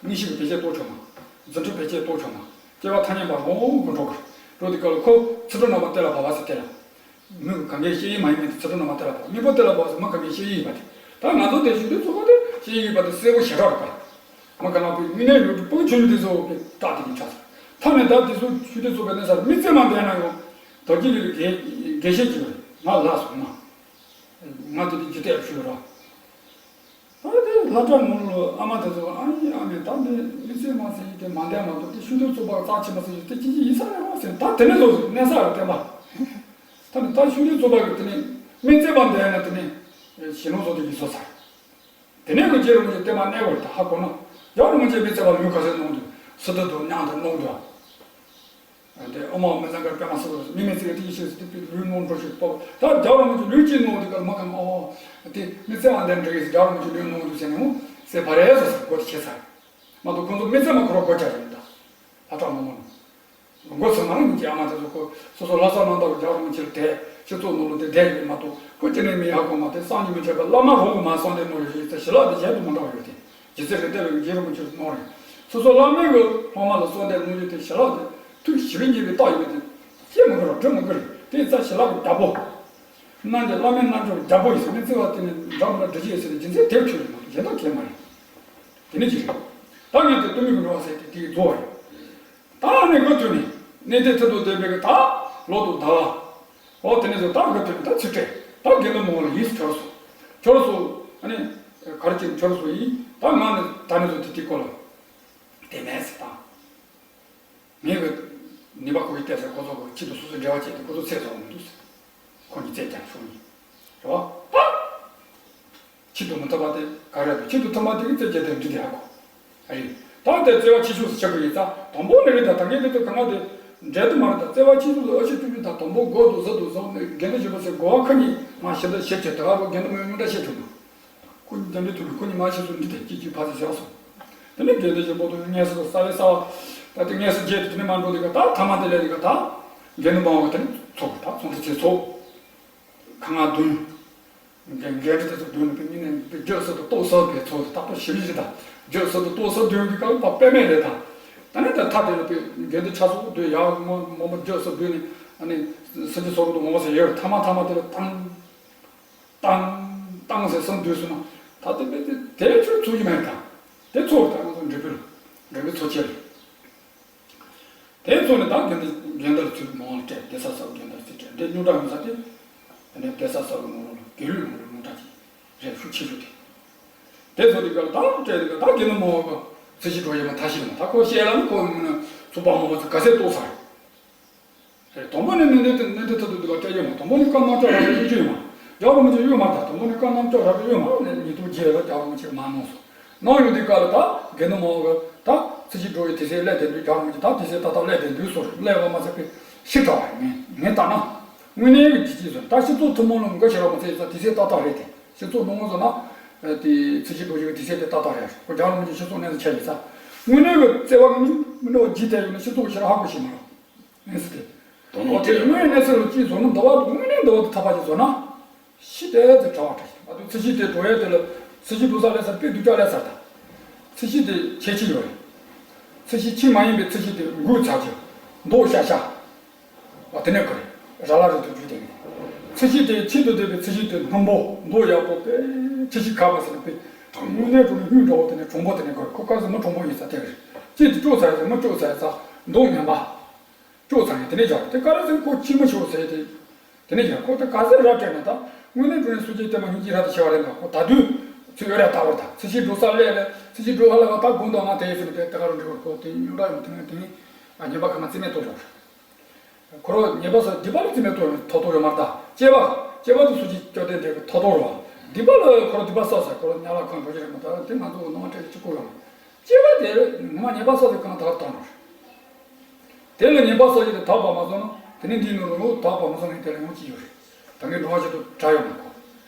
མིག་ཤེས་ཀྱི་བེད་སྤྱད་གཏོང་ཆོག་མ། རྫུ་འཕྲུལ་བེད་སྤྱད་གཏོང་ཆོག་མ། སྐྱེ་བ་ཐ་སྙད་པ་མང་པོ་འགྲོ་གི་རེད། འགྲོ་དུས་སྐབས་ལ་ཁོ་ཚུར་འགྲོ་ནང་པ་དེ་ལ་བབས་པ་ཟེར། དེ་ལ་མི་གི་གང་གའི་བཤད་ཡིག་མ་ཡིན་མིན་དེ་ཚུར་འགྲོ་ནང་པ་དེ་ལ་བབས། མི་པོ་དེ་ལ་བབས་ཟེར། མི་གང་གའི་བཤད་ཡིག་ཡིན་པ་དེ། ད་ང་ཚོ་དེ་ཞུ་དུས་ཚོ་གོ་དེ་བཤད་ཡིག་ཡིན་པ་དེ་གསལ་པོ་ཞེ་དྲག་རེད་པ། མི་གང་ལ་བོད་དངོས་གནས་ཡོད་དུས་ཕྲུ་གུ་ཆུང་ཆུང་དེ་ཚོ་གི་སྐྲག་དེ་གི་ཆགས་སོང་། ཐ་ནས་ད་དེ་ཚོ་ཞུ་དུས་ཚོ་གི་གནས་སར་མི་རྩེད་མ་འདས་ན་ཡང་དོལ་རྒྱལ་གླིང་ལ་དགེ་དགེ་བཤེས་ཅིག་ཡོད་རེད། ང་ལ་སོང་ན། ང་དེ་དུས་འཇིག་རྟེན་ཞུ་རོགས། ད་དེ་སློབ་གྲྭ་ནང་ལ་ཨ་མ་དེ་ཚོ་ཨ་ཡེ་ཨ་མས་ད་འདི་མི་ཚེ་མ་ཟིན་ཡིན་དེ་མ་འདས་མ་གཏོགས་དེ་ཤུགས་ལྡན་ཚོགས་པ་རྩ་ཆེན་པ་ཟིན་ཡིན་དེ་ཅི་ཅི་ཡིན་ས་རེད་བ་ཟེར། ད་དེ་ནས་བཟོ་གནས་ས་རེད་བསྟན་པ། ད་ནི་ད་ཤུགས་ལྡན་ཚོགས་པ་གི་དེ་ནས་མི་ཚེ་མ་འདས་ན་དེ་ནས་ཞེ་ནོ་བཟོ་དེ་ཡིན་བཟོ་ས་རེད། དེ་ནས་ལོ་རྗེ་རིན་པོ་ཆེ་བསྟན་པ་གནས་བར་དུ་ཧ་གོ་ན་རྒྱལ་བ་རིན་པོ་ཆེ་མི་ཚེ་བ་ལུས་ག་ཚོད་གནང་འདུག་སི་ཏུ་དུ་མཉམ་དུ་གནང་འདུག་དེ་ཨོ་མ་མི་ཚང་ཀར་པད་མ་སི་ཏུ་མི་མི་ཚེ་གི་དེ་ཡི་ཤེས་སི་དེ་པི་ལུས་གནང་འགྲོ་ཞིག་པོ། ད་རྒྱལ་བ་རིན་པོ་ཆེ་ལུས་ཅི་གནང་འདུག་ག་མ་ག་མ་ཨོ་དེ་མི་ཚེ་བ་འདས་འགྲིག་གི་རྒྱལ་བ་རིན་པོ་ཆེ་ལུས་གནང་འདུག་ཟེར་ནས་ཧུ་སེ་བ་རེ་ཟ་ཟ་གོ་དེ་ཆེ་ས་མ་གཏོགས་ཁོང་ཚོ་མི་ཚེ་མ་ཁོ་ར་གོ་ཆ་རེད། ད་ལྷ་གྲྭ་མང་མང་། མགོ་ཚོས་མ་རང་ཉིད་ཀྱི་ཨ་མ་དེ་ཚོ་ཁོ་སོ་སོ་ལྷ་ས་ནང་དུ་རྒྱལ་བ་རིན་པོ་ཆེ་ལ་དད་སྤྱི་ཚོགས་ནང་ལ་དེ་བསྡད་ཡོད་མ་གཏོགས་ཁོ་ཅི་ནས་མི་ཡག་གོ་མ་དེ་སངས་རྒྱས་མི་འཆད་པ་བླ་མ་རང་གི་མ་སངས་དེ་ནོ་ཡོད་ཡིན་ཙང་ཞི་ལྷག་དེ་གཞན་དུ་མ་འདྲ་བ་ཡོད་དེ་རྗེ་བཙུན་རེད་བསྟན་པའི་རྗེ་རིན་པོ་ཆེ་གནང་རེད། སོ་སོ་བླ་མའི་གི་སློབ་མ་ལ་སངས་དེ་ནོ་ཡོད་དེ་ཞི་ལྷག་དེ་ཐུགས་ཞི་བའི་ཉེས་པའི་རྟགས་ཡོད་དེ་ཤེས་མི་དགོས་ར་འདྲི་མི་དགོས་རེད། དེ་ཙ་ཞི་ལྷག་གི་རྒྱལ་པོ། རྣམས་ཀྱི་བླ་མའི་རྣལ་འབྱོར་རྒྱལ་པོ་ཡིན་ཟེར་ནས་བརྩི་བ་དེ་ནི་འདྲ་མི་འདྲ་འདྲི་ཅེས་ཟེར་ནས་རྗེ་བཙུན་དེབ་ཁྱོད་རེད་མ་གཏོགས་གཞན་དག་གས་མ་རེད། དེ་ནི་ཅི་རེད། ད་ངས་དེ་སྟོད་སྨད་ཀྱི་འགྲོ་བ་ཟེར་དེ་དེའི་རྫོགས་རེད། ད་ཨ་ནི་ག་དུས་ནས་གནས་བརྟན་མཐུ་དང་ལྡན་པའི་གི་ད་ལོ་དང་ཟླ་བ། འོ་དེ་ནས་བཟུང་ད་ག་དུས་ནས་ད་ཚིག་ཕྲད་ད་དགེ་འདུན་མང་ལ་ཡིས་སུ་གྱུར་སོང་། གྱུར་སོང་། ཨ་ནི་ག་རེ་ཅིག་གྱུར་སོང་ཡིན། ད་ང་ནི་ད་ནས་བཟུང་དེ་དེའི་སྐོར་ལ་དེ་མེད་ཟེར་ད། ངས་གི་ནུས་པ་ཁོ་ཡི་བལྟས་ཚེ་ཁོ་ཚོ་གི་ཁྱི་དང་སོ་སོའི་འབྲེལ་བ་བྱས་ཏེ་ཁོ་ཚོ་ཚེ་ཚོགས་མི་འདུག་ཟེར། ཁོ་གཉིས་རྩད་རྒྱག་ཤོག་ཡིན། རེད་བ། ད། ཁྱི་དང་མི་ཐུབ་པ་དེ་ག་རེ་རེད། ཁྱི་དང་ཐུབ་པ་དེ་གི་རྩད་རྒྱག་དེ་འདྲི་དེ་ཧ་གོ། ཨ་རེད། ད་དེ་བརྩེ་བ་ཆེ་ཤོས་སུ་ཆགས་གི་ཡིན་ཙང་དང་པོ་ནས་རེད། ད་ད་ངས་དེ་ཚོ་གང་ག་དེ་འབྲལ་དུ་མ་རེད། ད་བརྩེ་བ་ཆེ་ཤོས་སུ་ཨ་ཤི་ཏུ་ཏུ་ད་དང་པོ་མགོ་དང་གཟུགས་དང་བཟང་ནས་དགེ་འདུན་ཆེན་པོ་ཟེར་གོ་བ་ཁ་ཉིན་མ་ཞེ་ད་ཞེ་ཆེ་ད་ག་རུ་དགེ་འདུན་མི་ཡོང་ཉུང་འདྲ་བཤད་ཐུབ་མ། ཁོ་གཉིས་རྒྱ་འདྲེ་ཐུག་ནས་ཁོ་གཉིས་མ་ཤི་སོང་འདི་དེ་གཅིག་གཅིག་ཕ་ཚེ་བཞག་སོང་། དེ་ནས་དགེ་འདུན་ཆེན་པོ་དང་ངལ་གསོ་ས་ལེ་ས་བ། ད་དེ་ངལ་གསོ་རྗེས་དེ་དེ་ནས་མ་འགྲོ་དེ་ག་ད་ཐ་མ་དེ་ལས་དེ་ག་ད་དགེ་འདུན་མང་བ་དེ་ནས་ཚོགས་ད་ཚོགས་དེ་ཚེ་ཚོགས། ཁ་ང་བདུན། འགན་འགན་འཁྲི་དེ་ཚོ་བདུན་ནས་པའི་ཉིན་ནས་པའི་རྒྱུ་སོ་དུ་ལྟོ་སོ་པའི་ཚོགས་དེ་ད་ལྟ་ཞིབ་ཞིབ་དང་རྒྱུ་སོ་དུ་ལྟོ་སོ་བདུན་གྱི་སྐབས་པ་པད་མེད་རེད་ད། ད་ནས་ད་ཐ་དེ་ལ་པའི་དགེ་འདུན་ཆ་ཚོགས་བདུན་ཡག་མོ་མོ་མོ་རྒྱུ་སོ་བདུན་ནས་ཨ་ནི་སེམས་ཅན་སོ་རུ་དུ་མོ་ཟེར་ཡོད་ཐ་མ་ཐ་མ་དེ་ལ་བཏང་། བཏང་བཏང་ཟེར་གསུམ་བསྡུས་སོང་ན་ད་དེ་དཔེ་དེ་དེ་ཚོ་ཚུགས་ཀྱི་མེད་ད། དེ་ཚོ་ད་ང་ཚོ་འབྲས་བུ་འབྲས་བུ་ཚོ་ཆེ་རེད། དེ་ཚོ་ནི་ད་དགེ་འདུན་དགེ་འདུན་ཚོས་མང་ལ་སྤྲད་དེ་ས་ས་དགེ་འདུན་ཚོས་སྤྲད་དེ་རྙོག་དྲ་ཡོང་ས་དེ་དེ་ནས་དེ་ས་ས་གི་ནང་ལོགས་ལ་དགེ་ལུགས་ནང་ལ་རྙོག་དྲ་ཅིག་རེད་ཤུགས་ཆེ་ཤོས་དེ། དེ་ཚོ་དེ་ག་ལ་ད་སྤྲད་དེ་ག་ད་དགེ་འདུན་མང་བ་གི་ཚེ་ཞིག་འགྲོ་ཡོད་མ་ཐ་ཤི་མ་ད་ཁོ་བཤད་ལ་ནི་ཁོ་མི་ནི་ཚོགས་པ་མང་བ་ཚོ་ག་ཚད་གཏོགས་ས་རེད། དང་པོ་ནས་གནས་འདི་གནས་འདི་ཐུབ་ཐུབ་འདུག་ག་སྤྲད་ཡོད་མ། དང་པོ་ནས་བཀའ་རྣམ་གཅོད་རག་གི་ཡོད་ཡོད་མ། རྒྱལ་བ་རིན་པོ་ཆེ་ཡོད་མ་ད། དང་པོ་ནས་བཀའ་རྣམ་གཅོད་རག་གི་ཡོད་མ་ནས་ཉིས་སྟོང་བརྒྱད་ལ་རྒྱལ་བ་རིན་པོ་ཆེ་མ་གནང་སོང་། གནང་ཡོང་དུས་སྐབས་ལ་ད་དགེ་འདུན་མང་བ་གི་ད་ཚེ་ཞིག་འགྲོ་བའི་དུས་ཚོད་སླེབས་བསྡད་འདུག་རྒྱལ་བ་རིན་པོ་ཆེ་ད་དུས་ཚོད་ཏག་ཏག་སླེབས་བསྡད་འདུག་སོ་སླེབས་པ་མ་ཟད་པའི་ཤི་དྲགས་པ་ངས་ངས་ལྟ་ན། དངོས་གནས་ཀྱི་དུས་ཚོད་ད་སྤྱི་ཚོགས་ཐུན་མོང་ལ་འགའ་ཞིག་རག་མ་ཚད་ཡོད་ཙང་དུས་ཚོད་ཏག་ཏག་རེད་དེ། སྤྱི་ཚོགས་ནང་ངོ་བཟུང་ན་དེ་ཚེ་ཞིག་འགྲོ་བའི་དུས་ཚོད་དེ་ཏག་ཏག་རེད། ཁོ་རྒྱལ་བ་རིན་པོ་ཆེ་ཤི་སོང་གནས་ཚུལ་ཆ་ཡོད་ཙང་། དངོས་གནས་ཀྱི་བརྩེ་བ་ངས་མི་འདྲ་བ་ཇི་ལྟར་ཡོད་ན་སྤྱི་ཚོགས་ཤར་ཧ་གོ་ཤེས་མ་རེད། གནས་ཚུལ་དེ། དོན་དངོས་དེ་དངོས་གནས་ཚུལ་ལ་ཅིག་བཟོ་ན་འདི་བ་དངོས་གནས་འདི་བ་དེ་ཐག་པ་ཅིག་བཟོ་ན། ཤི་དེ་ཚེ་གྲྭ་བ་གྲྭ་ཞིག་མ་གཏོགས་ཚེ་ཞིག་དེ་འགྲོ་ཡས་དེ་ལ་ཚེ་ཞིག་འགྲོ་ས་ལས་ས་དཔེ་སྡུག་ཅག་ལས་ས་ད། ཚེ་ཞིག་དེ་ཁྱད་ཆོས་ཡོད་རེད། ཚེ་ཞིག་ཁྱི་མ་ཡིན་པའི་ཚེ་ཞིག་དེ་འགུལ་ཚར་གྱི། མདོག་ཤ་ཤ། བ་དེ་ནས་གོ་རེད། ར་ལ་རི་དུ་རྒྱུ་དེ་གི། ཚེ་ཞིག་དེ་ཁྱི་དུ་བསྡད་པའི་ཚེ་ཞིག་དེ་སྣུམ་པོ་མདོག་ཡག་པོ་དཔེ་ཚེ་ཞིག་ཁ་པ་ཟེར་ན་དཔེ། དངོས་གནས་དྲང་གནས་སྙུང་འདྲ་བོ་དེ་ནས་གྲུང་པོ་དེ་ནས་གོ་རེད། ཁོ་ག་ཟེ་མི་གྲུང་པོ་ཡིན་ས་དེ་གི་རེད། ཅིག་དེ་དཀྲོག་ཚར་ཡོད་ཚེ་མི་དཀྲོག་ཚར་ཡོད་ཚ་མདོག་ངན་པ། དཀྲོག་ཚར་ཡོད་དེ་ནས་བཞག་དེ་ག་རེ་ཟེར་ཁོ་ཁྱི་མི་ཤོར་ཟེར་དེ། དེ་ནས་ཀྱང་ཁོ་ད་ག་ཚོད་ར་སྤྲད་ན་ད་དངོས་གནས་དྲང་གནས་སུ་ཅིག་བལྟས་མ་སྙིང་རྗེ་ར་དེ་ཤེས་པ་རེད་ལ་ཁོ་ད་དུས་ཚོད་ཡོད་རེད། ལྟ་བར་ད་ཚེ་ཞིག་འགྲོ་ས་སླེབས་ལ་ཚེ་ཞིག་འགྲོ་ཧ་ལ་བ་ད་དགོང་དག་ང་དེ་ཡོད་ཟེར་ནས་དེ་ད་ག་རུ་འགྲིག་བར་ཁོ་དེ་རྙོག་དྲ་ཡོང་དེ་ནས་དེ་ནས་ཨ་ཉེས་པ་ཁ་མ་རྩིས་མེད་གཏོང་ཆོག་རེད། ཁོ་རང་ཉེས་པ་ས་སྡིག་པ་ལ་རྩིས་མེད་གཏོང་ཐོག་ཐོག་ཡོད་མ་རེད་ད། སྐྱེས་པ་སྐྱེས་པ་དེ་སུ་ཅིག་སྐྱོ་ལྡན་དེ་གི་ཐོག་ཐོག་རུ་བ་སྡིག་པ་ལ་ཁོ་རང་སྡིག་པ་བསགས་ས་ཁོ་རང་ཉ་ལ་ཁང་འགྲོ་གི་རེད་མ་ད་དེ་ང་ཚོ་གི་ནང་སྤྲད་ཅིག་ཁོ་རང་སྐྱེས་པ་དེ་ངོ་མ་ཉེས་པ་བསགས་ཏེ་གང་ད་ག་བཏང་རུ། དེ་ལ་ཉེས་པ་བསགས་ཀྱི་དེ་དག་པ་མ་སོང་ན་དེ་ནི་འདིའི་ནང་ལ་ཡང་དག་པ་མ་སོང་ནས་དེ་ལ་ཡང་ཅི་ཡོད་རེད། ད་གིན་འགྲོ་བ་ཞིག་ཏུ་གྲྭ་ཡོང་མ་གོ།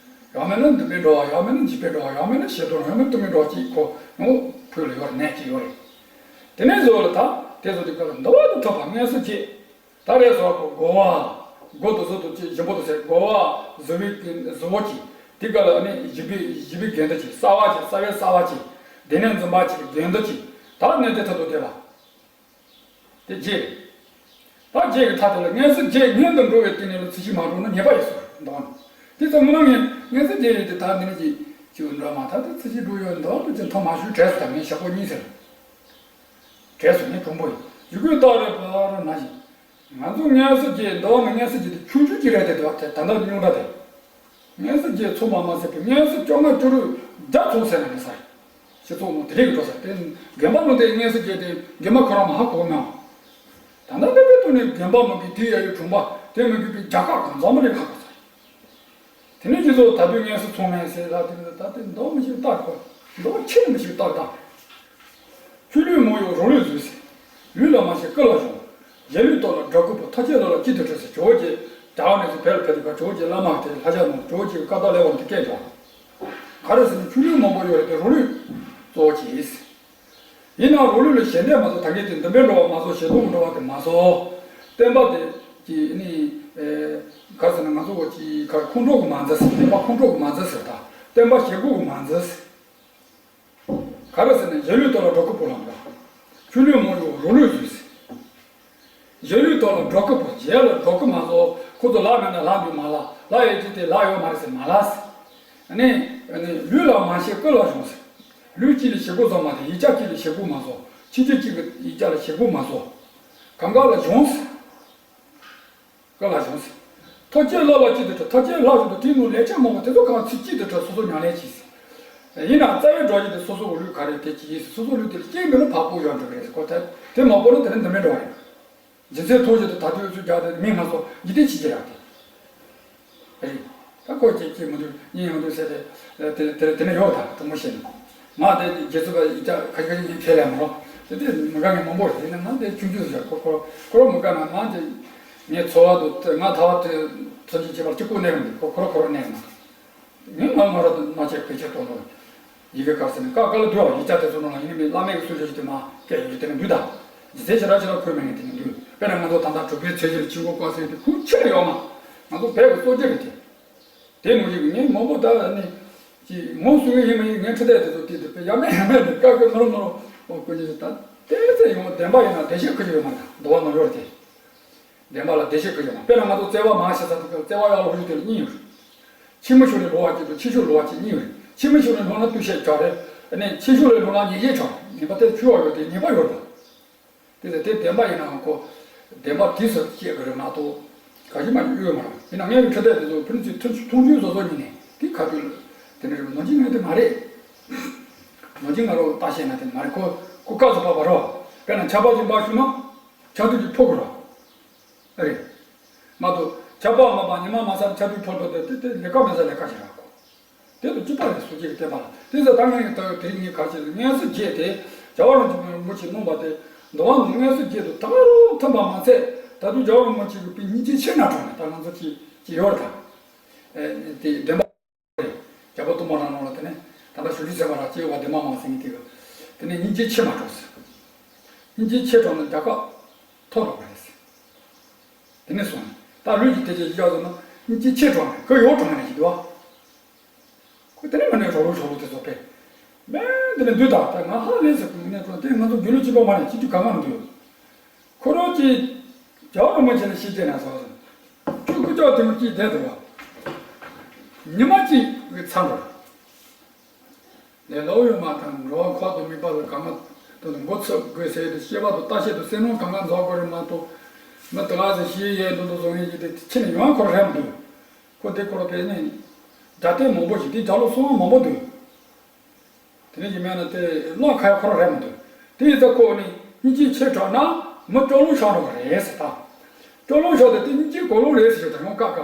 ཡང་མིན་ན་འདུན་པའི་འགྲོ་བ་ཡང་མིན་ན་འཇིགས་པའི་འགྲོ་བ་ཡང་མིན་ན་ཞེ་དོན་ཡང་མིན་ན་གཏི་མུག་འགྲོ་བ་ཅིག་གོ་ཡང་བོད་ལ་ཡོད་རེད་ནས་ཅི་ཡོད་རེད། དེ་ནས་བཟོ་ལ་ད་དེ་ཚོ་དེ་ག་ལ་འདུལ་བ་དང་ཐོབ་པ་ངལ་གསོ་བྱེད། ད་རེས་སོགས་ཀྱི་དགོ་བ། མགོ་དང་གཟུགས་དང་གཅིག་གཞོན་པོ་དང་ཟེར། མགོ་བ་གཟུགས་པོའི་གཟུགས་པོ་གཅིག་དེ་ག་ལ་ནི་བཞི་པའི་བཞི་པའི་དགེ་འདུན་གཅིག་གསར་བ་གཅིག་གསར་བའི་གསར་བ་གཅིག་སྡེ་སྣོད་འཛིན་པ་གཅིག་དགེ་འདུན་གཅིག་ད་གནས་བརྟན་མཐར་ཐུག་བསྡད་པ། དེ་བརྒྱད་རེད། ད་བརྒྱད་ཀྱི་མཐའ་དེ་ལ་མངོན་སུམ་བརྒྱད་སྔོན་དུ་འགྲོ་བའི་སྟེང་ནས་ལ་ཚིག་གཅིག་མ་འགྲོ་ན་ཉེས་པ་ཡོད་ཟེར་འདུག་ཨང་། དེ་ཙམ་མིན་ན་ངས་མངོན་སུམ་བརྒྱད་ཡོད་དེ་ད་འདི་ནས་ཅིག་ཅིག་འགྲོ་མ་ཐག་དེ་ཚིག་གཅིག་འགྲོ་ཡོད་འདུག་ལ་ཅིག་མཐོང་མ་ཞུ་བྲེལ་སོང་། ད་ངས་ཞག་པོ་གཉིས་ཟེར། བྲེལ་སོང་། ངས་གྲུང་པོ་ཡིན། ཡི་གུའི་རྟགས་རེ་བར་ན་ཞིག་ང་ཚོ་མངོན་སུམ་བརྒྱད་འདུག་ཨང་། མངོན་སུམ་བརྒྱད་དེ་ཆུང་ཆུང་ཅིག་རེད་དེ་འདུག་ཨ། དེ་ད་ལྟ་རྙོག་དྲ་དེ། མངོན་སུམ་བརྒྱད་ཚང་མ་མ་ཟད་པའི་མངོན་སུམ་བཅོ་ལྔ་བཅུ་དྲུག་བརྒྱ་ཚང་ཟེར་ན་མི་ཟ། སྤྱི་ཚོགས་ནང་དེ་རིགས་འགྲོ་ས་དེ་དགེ་འཕགས་ལུང་དེ་མངོན་སུམ་བརྒྱད་དེ་དགེ་མ་ཁོ་རང་མ་ཧ་གོ་མ། ད་ལྟ་དེ་པའི་ཐོག་ནས་དགེ་འཕགས་མ་གི་དུས་ཡ་ཡི་གྲུང་པ་དེ་མི་དགོས་པའི་རྒྱ་གར་གང་ཚང་མ་ལས་ཧ་གོ་ས། དེ་ནས་ཁྱེད་ཚོ་ད་དུང་མངོན་སུམ་ཚང་མས་ཟེར་ལ་དེ་ད་དེ་མདོག་མི་ཤེས་རྟགས་གོ། མདོག་ཆེ་མི་ཤེས་རྟགས་དང་། ཆུ་ལུད་མོ་ཡོ་རོ་ལུད་བཟོས་ཟེར། ལུས་ལ་མ་ཤེས་སྐུ་ལ་ཞོན། གཞན་ལུས་སྟོབས་ལ་སྒྲ་སྐུར་པོ། ཐོག་ཅེས་ལོ་ལ་གཅིག་ཏུ་འཕྲོད་ཟེར། ཇོ་བོ་རྗེ་རྒྱ་གར་ནས་ཚུར་བོད་ལ་ཕེབས་དུས་ཀ་ཇོ་བོ་རྗེ་བླ་མ་དེ་ལྷ་ཞག་ནང་ཇོ་བོ་རྗེ་གི་བཀའ་རྟགས་ལས་འོང་དེ་སྐད་འདུག་ག་རེ་ཟེར་ན་ཆུ་ལུད་མང་པོ་ཡོད་རེད་དེ་རོ་ལུད་གཙོ་བོ་བྱས། ཡིན་ནའང་རོ་ལུད་ལ་ཞེན་ལྟས་མ་གཏོགས་ད་གིན་དེ་འདུན་པའི་འགྲོ་བ་མ་གཏོགས་ཞེ་སྡང་གི་འགྲོ་བ་དེ་མ་གཏོགས། བསྟན་པ་དེ་གི་ནི། ག་རེ་ཟེར་ན་ང་ཚོ་བོད་ཀྱི་ག་ཁོང་ཁྲོ་གི་མ་འཛིན་ཟེར། བསྟན་པ་ཁོང་ཁྲོ་གི་མ་འཛིན་ཟེར། ད་བསྟན་པ་ཞེ་སྡང་གི་མ་འཛིན་ཟེར། ག་རེ་ཟེར་ན་གཞན་ལུས་སྟོབས་ལ་སྒྲ་སྐུར་པོ་ལ་འདྲ། ཆུ་ལུད་མོ་ཡོ་རོ་ལུད་བཟོས་ཟེར། གཞན་ལུས་སྟོབས་ལ་སྒྲ་སྐུར་པོ། གཞན་ལ་སྒྲ་སྐུར་མ་གཏོགས་ཁོ་ཚོ་ལག་མེད་ན་ལག་འདུག་མ་ལག་ལག་ཡོད་ཀྱི་དེ་ལག་ཡོད་མ་རེད་ཟེར་མ་ལག་ཟེར། ཨ་ནི། ཨ་ནི་ལུས་ལ་མ་ཤེས་སྐུ་ལ་ཞོན་ཟེར། ལུས་གཅིག་ལ་ཞེ་སྡང་བཟོ་མ་དེ་ཡིག་ཆ་གཅིག་ལ་ཞེ་སྡང་མ་བཟོ། ཕྱིན་ཆད་གཅིག་གི་ཡིག་ཆ་ལ་ཞེ་སྡང་མ་བཟོ། གང་ག་ལ་ཞོན་ཟེར། སྐུ་ལ་ཞོན་ཟེར། ཐོག་ཅེས་ལོ་ལ་གཅིག་ཏུ་འཕྲོད། ཐོག་ཅེས་ལ་ཞོན་དུ་དེའི་ནང་ལས་ཆ་མང་བ་དེ་ཚོ་གང་ཚིག་གཅིག་ཏུ་འཕྲོད། སོ་སོ་ཉམས་ལེན་གྱིས་ཟེར། ཡིན་ནའང་རྩ་བའི་སྒྲོ་གཅིག་དེ་སོ་སོ་གི་ལུས་ག་རེ་དེ་གཅིག་ཡིན་ཟེར། སོ་སོ་ལུས་དེ་ལ་གཅིག་མིན་ན་བག་ཕེབས་ཡོང་འགྲོ་གི་རེད་ཟེར། ཁོ་དེ་དེ་མ་གོ་ན་དེ་ནི་འདི་མེད་འགྲོ་བ་རེད། སྦྱིན་སྲེག་ཐོག་བཞི་དང་དལ་བུའི་ཚུལ་རྒྱག་སྟེ་མི་ང་ཚོ་འཇིག་རྟེན་ཕྱི་རྒྱལ་རེད། རེད། ད་ཁོ་སྐྱེ་སྐྱེ་མི་འདུག་གཉིད་ཡོང་འདུག་ཟེར་ཏེ། དེ་དེ་དེ་ནས་ཡོད་ད་དྲང་མོ་བཤད་ན། ང་དེ་རྗེ་བཙུན་པ་ཡིག་ཆ་ཁ་ཤས་ཁ་ཤས་ངས་ཁས་ལེན་མ་རོགས་དེ་དེ་མི་དགའ་མཁན་མང་པོ་རེད། ཡིན་ན་ང་དེ་ཆུང་ཆུང་ཟེར། ཁོ་ཁོ་ཁོ་རང་མི་དགའ་ན་ང་དེ་ངའི་འཚོ་བ་དུ་ང་ད་བར་དུ་ཚོད་ཅིག་བྱེད་པར་གཅིག་པུ་གནས་མི་འདུག་ཁོ་ཁོ་རང་ཁོ་རང་གནས་མ། ངས་ང་ང་རང་དུ་མ་བྱས་བེད་སྤྱོད་གཏོང་ལོ། ཡི་གེ་དཀར་ཟེར་ནས་ཀ་ཀ་ལ་འདུལ་བ་ཡིག་ཆ་དེ་ཚོ་ནང་ལ་ཡིན་ནི་མེད། བླ་མེད་ཀྱི་སྲོལ་རྒྱུན་ཞིག་དེ་མ་སྐད་ཡོད་རྒྱུ་དེ་ནས་འདུལ་དང་། ཇི་སྲིད་ཞེ་དྲག་ཞེ་དྲག་འཁོད་མེད་ངས་དེ་ནས་འདུལ། དཔེར་ན་ང་ཚོ་ད་ལྟ་གྲུབ་པའི་ཚེ་ཞིག་ལ་ཆོས་འཁོར་བསྐོར་ཟེར་དེ་ཁུངས་ཆེ་ལ་ཡོད་མ། ང་ཚོ་བོད་ཀྱི་སྲོལ་རྒྱུན་རེད་དེ། དེ་ནང་བཞིན་ངས་མང་པོ་ད་ནི་ཅི་ངོ་སུ་གི་ཡིན་མ་ཡིན་ངས་ཁྲི་ཐད་དེ་ཚོ་དེ་དེ་དཔེ་ཡ་མེད་ཡ་མེད་དེ་ཀ་ཀ་ནོར་ནོར་འོ་ཀུ་ཉི་ད་དེ་ཚེ་ཡོང་བདེན་པ་ཡིན་ན་བདེ་གཤེགས་ཁུ་ཅི་ཡོད་མ་རེད། འདུལ་བ་ནང་ཡོད་རེད་དེ། བདེན་པ་ལ་བདེ་གཤེགས་ཀྱི་ཡོད་མ། དཔེར་ན་ང་ཚོ་བརྩེ་བ་མ་ཞེས་ས་དེ་ག་བརྩེ་བ་ཡར་ལོངས་ཕྱོགས་དེ་ལ་གཉིས་ཡོད་རེད། ཕྱི་མི་ཕྱོགས་ནས་ལོང་བ་གཅིག་དང་ཕྱི་ཕྱོགས་ལོང་བ་གཅིག་གཉིས་ཡོད་རེད། ཕྱི་མི་ཕྱོགས་ནས་ལོང་ན་བརྟུལ་ཞུགས་ཆགས་རེད། ཨ་ནི་ཕྱི་ཕྱོགས་ནས་ལོང་ན་ཉེས་བྱས་ཆགས་རེད། ཉེས་པ་དེ་ཆུ་བ་ཡོད་དེ་ཉེས་པ་ཡོད་རེད། དེ་ལ་དེ་བདེན་པ་ཡིན་ནའང་ཁོ་བདེན་པ་དུས་སུ་སྐྱེ་དགོས་རེད་མ་གཏོགས་ག་ཞིག་མ་གཏོགས་ཡོད་མ་རེད། ཡིན་ན་ངའི་ཁྲི་ཐད་དེ་ཚོ་ཕུན་ཚོགས་མཐོང་ཆོས་བཟོ་བཟོ་ཉིན་ནས་དེ་ག་དུས་ལ་དེ་འདྲ་རེད། ནོར་གྱི་ངས་དེ་མ་རེད། ནོར་གྱི་ང་རོ་ལྟ་བཤད་ན་དེ་མ་རེད། ཁོ་ཁོ་བཀའ་སུ་བབས་པ་རོ། དཔེར་ན་ཆར་པ་ཅིག་འབབ་བྱུང་ན། ཆར་དུས་ཀྱི་ཕོ་གི་རོ། རེད། མ་གཏོགས་ཆར་པ་མ་བབས་ཉི་མ་མ་ཚར་ཆར་དུས་ཕོ་ཕོ་དེ་དེ་དེ་ལས་ཀ་མེད་ས་ལས་ཀ་བྱེད་ར་ཁོ། དེ་དང་གཅིག་པ་རེད། སོ་སྐྱེ་གི་བསྟན་པ་ལ། དེ་ཚོ་ད་ངས་ད་དེ་རིང་ངས་ག་ཅི་ལ་མངོན་སུམ་བརྒྱད་དེ་རྒྱལ་བ་རིན་པོ་ཆེས་གནང་བ་དེ་འདུལ་བ་ནང་མངོན་སུམ་བརྒྱད་དུ་ད་རུང་ཐོན་པ་མ་ཚད་ད་དུང་རྒྱལ་བ་རིན་པོ་ཆེ་གི་པའི་སྙིང་རྗེ་ཆེ་ན་དྲང་ནས་ད་ང་ཚོ་ཅི་ཅི་ཡོད་ད། ཨེ་དེ་བདེན་པ། རྒྱལ་པོ་སྟོན་པ་རང་ནང་ལ་དེ་ནས་ད་ལྟ་ཞུ་རྒྱུ་ཟེར་བ་ར་སྐྱེ་བ་དེ་མ་མང་ཟེར་ངེས་དེ་གི། དེ་ནས་སྙིང་རྗེ་ཆེ་མ་གྲོགས་ཟེར། སྙིང་རྗེ་ཆེ་གྲོགས་ན་རྒྱལ་ཁ་ཐོབ་རོགས་རེད་ཟེར། དེ་ནས་སོང་ནས་ད་ལུས་ཀྱི་དེ་ཅེས་བཞག་སོང་ན་སྙིང་རྗེ་ཆེ་གྲོགས་ནས་ཁོ་ཡོག་གྲོགས་ནས་ཞིག་འདུག་བ། ཁོ་དེ་ནས་མ་ནས་གྲོགས་ལུགས་གྲོགས་ལུགས་དེ་ཚོ་ཕེ། མེད་དེ་ནས་འདུག་ད་ད་ང་ཧ་ལས་ཟེར་ཁོ་ནས་གྲོགས་དེ་ང་ཚོ་དགེ་ལུགས་གཅིག་པ་མ་ནས་གཅིག་རྒྱུ་གང་གང་འདུག་ཁོ་རང་གིས་རྒྱལ་བ་རིན་པོ་ཆེ་ལ་ཞིག་བྱས་ན་སོང་། ཁྱོད་སྐུ་ཅག་དེ་མོ་གཅིག་བསྡད་འདུག་བ། ཉི་མ་གཅིག་གི་མཚམས་རེད། ལས་སླ་པོ་ཡོད་མ་དང་འགྲོ་བ་འཁོར་དང་དམིགས་པ་ལ་གང་ག་དོན་དུ་མགོ་ཚོས་དགོས་ཟེར་ཏེ་སྐྱེ་བ་དང་ལྟ་བཤལ་དང་བསོད་ནམས་གང་ག་འཛོག་དགོས་རེད་མ་གཏོགས། མི་དེ་ག་ཟེར་ཤེས་ཡས་འདུག་འདུག་བཟོ་ངེས་ཀྱི་དེ་ཕྱི་ནས་ཡོང་ཁོ་ར་རེད་མི་འདུག་ཁོ་དེ་ཁོ་ར་བས་ནས་རྒྱ་སྟོན་མང་པོ་ཞིག་དེ་རྒྱ་ལོ་སོང་བ་མང་པོ་འདུག་དེ་ནས་ཀྱི་མེད་ན་དེ་བློ་ཁ་ཡ་ཁོ་ར་རེད་མི་འདུག་དེ་ཡི་ཚེ་ཁོ་ནི་སྙིང་རྗེ་ཆེ་དྲགས་ན་མི་སྐྱོ་ལོ་ཤོར་འགྲོ་བ་རེད་ཟེར་ད། སྐྱོ་ལོ་ཤོར་ཏེ་དེ་སྙིང་རྗེ་གོ་ལོ་རེད་ཟེར་ད་ཡོང་ཀ་ཀ།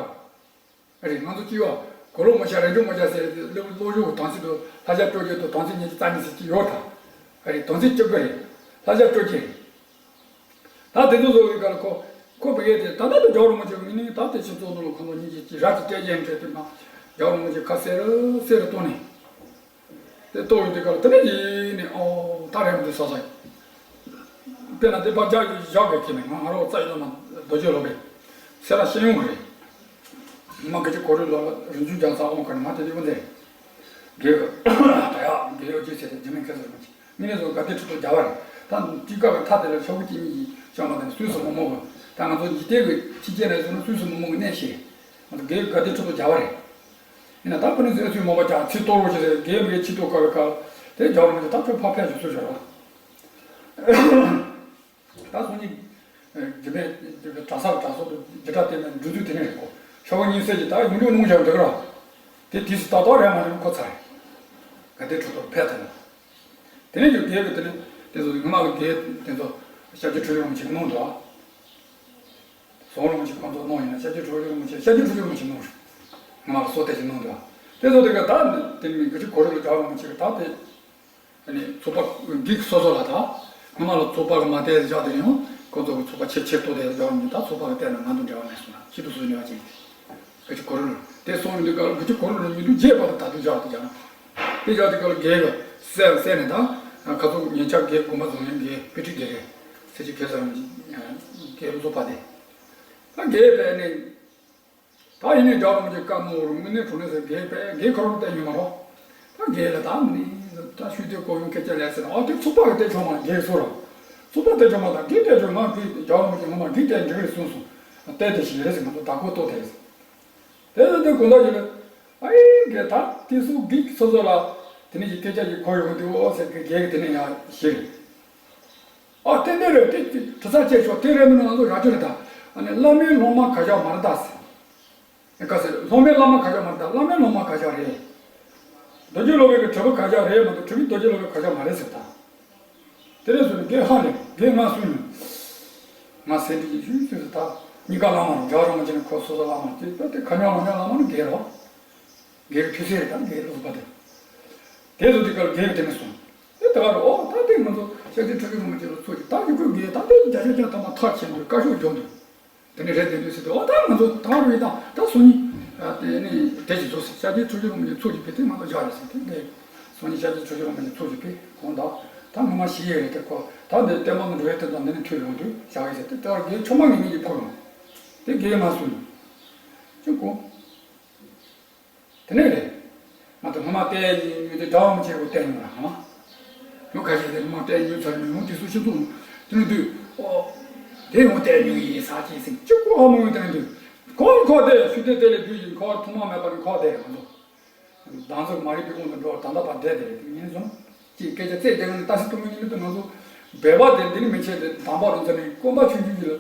རེད། ང་ཚོ་སྤྱི་བ་གོ་ལོ་མ་ཤ་རེ་འཇུ་མ་ཤ་ཟེར་ཏེ་སློབ་སློབ་སྦྱོང་གི་དོན་ཚིག་ཏུ་ལྷ་ཞག་སྤྲོ་སྐྱིད་དང་དོན་ཚིག་ཉི་ཤུ་རྩ་གཉིས་ཟེར་གྱི་ཡོད་ད། རེད། དོན་ཚིག་བཅུ་དགུ་རེད། ལྷ་ཞག་སྤྲོ་སྐྱིད་རེད། ད་དེ་ཚོ་བཟོ་བའི་སྐབས་ལ་ཁོ་ཁོ་བི་གེ་དེ་ད་ལྟ་དུ་རྒྱལ་བ་རིན་པོ་ཆེ་གི་ངོས་ནས་ད་དེ་སྤྱི་ཚོགས་ནང་ལ་ཁོ་ཚོ་སྙིང་རྗེ་ཅིག་ར་ཅིག་སྐྱེ་རྒྱུ་འདྲ་དེ་མ་རྒྱལ་བ་རིན་པོ་ཆེ་ཁ་གསལ་རུ་གསལ་རུ་བཏོན་ནས། དེ་གཏོར་ཡོང་དུས་སྐབས་ལ་དེ་ནས་ཡིན་ནས་ཨོ་ད་རེད་མི་འདུག་ས་ས་ཡིན། དཔེར་ན་དེ་ཕར་རྒྱག་ཡོད་བཞག་དགོས་ཀྱི་མེད། ང་ང་རོ་རྩ་ཡི་བླ་མ་རྡོ་རྗེ་སློབ་དཔོན་སེ་ར་ཤེས་ཡོན་གྱི་རེད། མ་དགེ་བཅུ་གོ་རུ་ལོ་ལ་རིན་ཆུང་རྒྱ་ཚ་དབང་གར་མ་དེ་དེ་བུ་འདི། དགེ་གི་ད་ཡག་དགེ་ཡོ་རྗེ་ཟེར་ཏེ་རྗེ་མི་མཁས་སོ་རིན་པོ་ཆེ་མི་ནས་སོ་དགའ་བདེ་ཁྲི་ཐོག་རྒྱ་བ་རེད། ད་དཀྱིལ་ཀ་གི་མཐའ་དེ་ལ་ཤོག་བུ་གཅིག་གཉིས་ཀྱིས་བཤམས་པ་དང་སུད་སི་མོག་མོག་གི་ད་ང་ཚོ་འཇིག་རྟེན་གྱི་ཕྱི་རྒྱལ་ནས་སོང་ན་སུད་སི་མོག་མོག་གི་གནས་ཤིག་རེད། ང་ཚོ་དགེ་གི་དགའ་བདེ་ཁྲི་ཐོག་རྒྱ་བ་རེད། ཡིན་ན་ད་ཁོ་ནས་ཟེར་ཚུལ་མོག་པ་ཀྱང་ཚིག་གཏོར་རོགས་ཞེས་ཟེར་དགེ་མི་གི་ཁྲི་ཐོག་ཀ་བའི་ཀ་དེ་རྒྱ་བ་རིན་པོ་ཆེ་ད་ཁྱོད་ཕ་ཕལ་ཞིག་སུ་བྱོས་རོགས། ད་སང་ཉིན། རྒྱུ་མེད་གྲྭ་ས་གྲྭ་ཚོགས་དུ་རྒྱུ་གྲྭ་བརྟེན་ནས་འགྲོ་དུས་དེ་ནས་རེད་གོ། ཤོག་གུ་གཉིས་བསྲེས་ཀྱི་ད་ཡུང་ཡུང་གནོང་བཞག་འདུག་ར། དེ་དུས་སུ་ཏག་ཏག་རེད་མ་རེད་ཁོ་ཚར་རེད། ག་དེ་ཁྲོ་ཐོར་ཕེབས་ཐལ། དེ་ནས་ཀྱང་རྒྱལ་གྱི་དེ་ནས་དེ་ཚོ་ངོ་མ་གི་རྒྱལ་དེ་ཚོ་ཤཱཀྱ་ཁྲོ་ཆུ་རིན་པོ་ཆེ་གནང་འདུག་ཨ། ཟོང་རིན་པོ་ཆེ་ཁོང་ཚོ་གནང་ཡིན་ན་ཤཱཀྱ་ཁྲོ་ཆུ་རིན་པོ་ཆེ་ཤཱཀྱ་ཁྲོ་ཆུ་རིན་པོ་ཆེ་གནང་རེད། ངོ་མ་གི་སོ་དེ་ཅིག་གནང་འདུག་ཨ། དེ་ཚོ་དེ་ག་ད་དེ་ནས་ག་ཅིག་གོ་རིམ་ལ་རྒྱལ་རིན་པོ་ཆེ་གི་ད་དེ། ཨ་ནི་ཚོགས་པ་འགིག་སོ་སོ་ལ་ད། སྔོན་མ་ལ་ཚོགས་པ་གི་མ་བལྟས་བཞག་དེ་ཡང་ཁོ་ཚོ་གི་ཚོགས་པ་ཆེ་ཆེ་ཏོ་དེ་བཞག་མི་ད་ཚོགས་པ་གི་བལྟས་ན་ང་དང་འབྲེལ་བ་མེད་སོང་ན་ཁྱི་དུ་སུ་ནུས་པ་ཅན་གི་ཅི་གོ་རུ་ལ་དེ་སོང་ཡོང་དུས་ག་ལ་གི་ཅི་གོ་རུ་ལ་ཉིན་དུ་རྗེས་བར་དུ་ད་དུ་བཞག་དེ་བཞག་ན་དེ་བཞག་དེ་ག་ལ་རྒྱལ་གི་སེ་སེ་ནས་ད་ཁ་ཚོ་ཉེ་ཆར་རྒྱལ་དགོན་པ་བཟང་ཡང་རྒྱལ་དཔེ་ཁྲིད་རྒྱལ་རེད་སེ་ཅི་གེ་ས་རྒྱལ་ལོ་ཚོ་པ་དེ་ད་རྒྱལ་པས་ནས། ད་ཡིན་ནའི་རྒྱལ་བ་རིན་པོ་ཆེ་བཀའ་གནང་བར་དངོས་གནས་དྲང་གནས་སུ་རྒྱལ་པས་རྒྱལ་ཁོ་རང་བསྟན་ཡོད་མ་རེད། ད་རྒྱལ་ལ་ད་མི་ནི་ད་ཤུལ་དེ་གོ་ཡོང་སྐད་ཆ་ལས་ཟེར་ཨ་དེ་ཚོགས་པ་གི་བལྟས་ཆོག་མ་རྒྱལ་སོ་ར། ཚོགས་པ་བལྟས་ཆོག་མ་ད་རྒྱལ་བལྟས་ཆོག་ང་གི་རྒྱལ་བ་རིན་པོ་ཆེ་ངོ་མ་རྒྱལ་བལྟས་འགྲིག་རེད་གསུངས་སོང་། བལྟས་དེ་ཞིག་རེད་ཟེར་ང་ཚོ་བདག་པོ་ཏོ་དེ་རེད། དེ་ལ་དེ་དགོན་བདག་ཡིན་ལ་ཨ་ཡིན་རྒྱལ་ད་དེ་སུ་རྒྱལ་སོ་སོ་ལ་དེ་ནི་ཡི་སྐད་ཆ་ཡི་གོ་ཡོང་དུས་ཨོ་ཟེར་གི་རྒྱལ་གི་དེ་ནི་ཡང་ཞིག་རེད། ཨ་ཏན་ཏན་རེད་དེ་དེ་དྲི་ས་བཅད་ཆོག་དེ་རེད་མིན་ང་ཚོ་ར་ཅོ་རེད་ད། ཨ་ནི་བླ་མའི་སློབ་མ་ག་ཤག་མ་རེད་ད་ཟེར། ཨེ་ག་ཟེར་སློབ་མའི་བླ་མ་ག་ཤག་མ་རེད་ད་བླ་མའི་སློབ་མ་ག་ཤག་རེད། རྡོ་རྗེ་སློབ་དཔོན་གྱི་དྲིལ་བུ་ག་ཤག་རེད་མ་གཏོགས་དྲིལ་བུ་རྡོ་རྗེ་སློབ་དཔོན་ག་ཤག་མ་རེད་ཟེར་ད། དེ་རེད་ཟེར་ནས་རྒན་ཧ་ལས་རྒན་ང་སུ་ཡིན། ང་སེམས་འདི་ཡིན་ཞུས་ཟེར་ད། གཉིས་ཀ་བླ་མ་རེད་རྒྱ་རང་མ་ཅན་ཁོ་སོ་སོ་བླ་མ་དེ་ད་དེ་ཁ་ཉོ་ལ་ཉོ་བླ་མ་ནི་རྒན་རོ། རྒན་གྱི་ཐུགས་སྲས་རེད་ད་རྒན་ལོ་པ་དེ། དེ་ཚོ་དེ་གར་རྒན་གྱི་དེ་ནས་སོང་། དེ་ད་གར་ཨོ་ད་དེ་ང་ཚོ་ཤཱཀྱ་ཁྲ་ཆུ་རིན་པོ་ཆེ་ལ་ཚོགས་ཀྱི་ད་ཡུ་གུར་རྒན་ད་དེ་རྒྱ་ཤོད་ཀྱང་ཐ་མ་ཐག་ཆེན་པོའི་བཀའ་ཤོག་འཇོག་འདུག་དེ་ནས་རེད་དེ་འདུག་ཟེར་དུས་ཨོ་ད་ང་ཚོ་ད་རུ་ཡིན་ད་ད་སང་ཉིན་དེ་ནས་དེ་ཅི་ཚོགས་ཟེར་ཤཱཀྱ་ཁྲ་ཆུ་རིན་པོ་ཆེ་ཚོགས་ཀྱི་བེ་དེ་ང་ཚོ་བཞག་རེད་ཟེར་དེ་འདི་སང་ཉིན་ཤཱཀྱ་ཁྲ་ཆུ་རིན་པོ་ཆེ་ཚོགས་ཀྱི་བེ་གོང་ད་ད་ངོ་མ་ཤི་ཡས་རེད་དེ་ཁོ་ད་འདི་ལྟད་མོ་འདི་འགྲོ་ཡས་དེ་ད་འདི་ནས་ཐོས་ཡོང་དུས་བཞག་ཡས་ཟེར་དེ་ད་རྒན་ཆུང་མ་ངེད་གཉིས་ཀྱི་ཕོ་ཡོང་དེ་རྒན་མ་སུ་ཡིན་ཅི་གོ་དེ་ནས་རེད། ང་ཚོ་སྔོན་མ་བལྟས་ཉོས་དེ་གྲྭ་བ་མོ་ཆེ་གོ་བལྟས་ཉོས་ར་ཧ་མ། ལོ་ཁ་ཤས་དེ་སྔོན་མ་བལྟས་ཉོས་ཚར་ཉོས་ཡོང་དུས་སུ་ཤི་ཚུགས་དེ་ནས་དུས་ཨོ། དེ་ཡང་བལྟས་ཉོས་ཡིན་ས་ཅི་ཟིན་གཅིག་པོ་ཧ་མ་ཡོང་དེ་ནས་དུས་ཁོ་ཁོ་དེ་ཤུ་དེ་དེ་ལས་དུས་ཡིན་ཁོ་ཐུན་མོང་མེད་པ་ནི་ཁོ་དེ་ང་ཚོ། བདག་འཛིན་མ་རིག་པའི་དབང་དུ་འགྲོ་བར་ད་ལྟ་བར་བསྡད་དེ་རེད་དེ་ངེས་སོང་། ཅེས་སྐད་ཆ་རྩད་རྒྱག་ནས་ཏཱ་སི་ཏུ་མི་ཉིད་དུ་ང་ཚོ་སྦས་པ་དེ་འདི་ནི་མི་ཆད་དེ་དམ་པ་རང་ཚོ་ནས་དཀོན་པ་ཆུང་ཆུང་གི་ལ་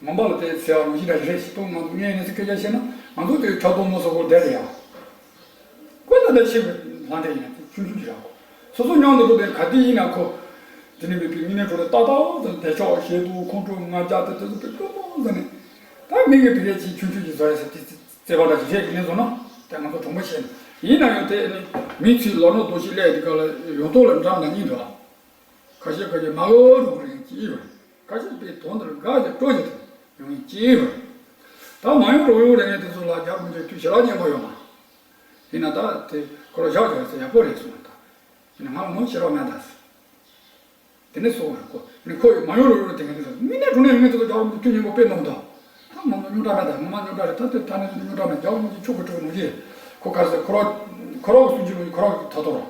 ངོམ་པ་ལ་དེ་ཟེར་བ་ལོ་ཞིག་འདྲ་ཞིག་རེད་ཞིག་ཏུ་ང་ཚོ་ངས་ནས་སི་སྐད་ཆ་བཤད་ན་ང་ཚོ་དེ་ཁྲག་དོག་མོ་སོགས་པོ་བསྡད་རེད་ཡ། ཀུན་ད་ལྟ་ཤེས་པའི་ལྷ་འདྲེ་ཡིན་ན་དེ་ཆུང་ཆུང་གི་ར་གོ། སོ་སོ་མཉམ་དུ་འགྲོ་དེ་ག་དེ་ཡིན་ན་ཁོ། དེ་ནི་མི་པའི་དངོས་གནས་འགྲོ་རེད་ཏག་ཏག་ཙམ་བདེ་མཆོག་ཞེ་དུ་ཁོང་ཁྲོ་ང་རྒྱ་དེ་དེ་ཚོ་པའི་ཀུན་ཏུ་ཟ་ནས། ད་མི་གི་བི་རེ་ཆེ་ཆུང་ཆུང་གི་བཟོ་ཡ་ཟེར་དེ། བརྩེ་བ་འདྲ་ཞིག་རེད་ཀྱི་ནས་བཟོ་ན་དེ་ང་ཚོ་གྲོང་པ་བཤད་ན་ཡིན་ན་ཡང་དེ་ནི་མིང་ཚིག་ལོ་ནོ་རྡོ་ཞིག་སླེབས་དེ་ག་ལ་ཡོང་ཐོག་ལ་འགྲམ་ན་གཉིས་འདུག་ཁ་ཤས་ཁ་ཤས་མ་འོ་རོགས་རེད་ཅི་ཡོད་ཁ་ཤས་པའི་དོན་དུ་དགའ་ཞིག་སྤྲོ་ཞིག་དང་ཡོང་ཡིན་ཅི་ཡོད་ད་མ་ཡོང་རོགས་ཡོང་རེ་ངས་དེ་ཚོ་ལ་རྒྱག་མི་འདོད་དུས་ཞེ་དྲག་སྙན་པོ་ཡོང་མ་ཡིན་ན་ད་དེ་ཁོ་ལ་བཞག་བཞག་ཟེར་ཡག་པོ་རེད་གསུངས་ད་ཡིན་ན་ང་ལ་ངོ་ཤེས་རོགས་མེད་ད་ཟེར། དེ་ནས་སོ་རུ་ཁོ་ནི་ཁོ་ཡི་མ་ཡོང་རུ་རུ་དེ་ངས་དེ་ཚོ་མི་ནས་དྲུང་ནས་ཡོང་ངས་དེ་ཚོ་རྒྱ་བོ་མི་ཁྱོད་ཉིན་མོ་དཔེ་གནང་དང་། ད་ང་ཚོ་རྙོག་དྲ་མེད་ད་ང་མ་རྙོག་དྲ་རེད་ད་དེ་ད་ནས་རྙོག་དྲ་མེད་རྒྱ་བོ་མི་ཁྱོད་ཆོག་གི་ཁྲོ་མི་ཤེས། ཁོ་ག་ཟེར་ཁོ་ར་ཁོ་ར་གི་སུན་ཆི་མི་ཁོ་ར་གི་ཐ་ཐོ་ར།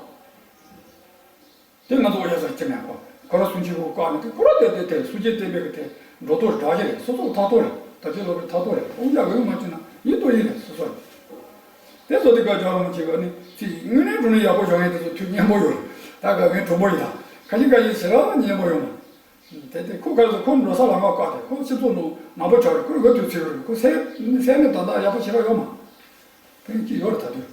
དེ་ང་ཚོ་ཡ་ས་ཅི་མེད་ཁོ་ཁོ་ར་སུན་ཆི་ཁོ་བཀག་ནས་དེ་ཁོ་ར་དེ་དེ་དེ་སུ་ཅི་བསྟན་པའི་གི་དེ་འགྲོ་ཐོ་ར་འདྲ་ཞིག་རེད་སོ་སོ་ཐ་ཐོ་རེད་ད་ཅི་ལོ་གི་ཐ་ཐོ་རེད་དབུ་འཇག་གི་མ་ཅི་ན་ཡིད་དོ་ཡིད་རེད་སོ་སོ་རེད། དེ་ཚོ་དེ་ག་ཇོ་རུ་མ་བྱེད་པ་ནི་ཚིག་དངོས་གནས་དྲང་གནས་ཡག་པོ་བྱུང་ཡས་དེ་ཚོ་ཐུགས་མཉེས་པོ་ཡོད། ད་ག་ངའི་གྲོགས་པོ་ཡིན་ད། ཁ་ཤས་ཁ་ཤས་ཞེ་དྲག་མཉེས་པོ་ཡོད་མ། དེ་དེ་ཁོ་ག་ཚོད་ཁོ་འགྲོ་ས་ལ་མ་བཀག་དེ་ཁོ་སྤྱི་ཚོགས་ནང་མང་པོ་ཆགས་རེད་ཁོ་རེ་ག་དུས་ཚིག་རེད་ཁོ་སེམས་སེམས་ནས་ད་ལྟ་ཡག་པོ་ཞེ་དྲག་ཡོད་མ། དེ་ཅི་ཡོད་རེད་ད་དུས།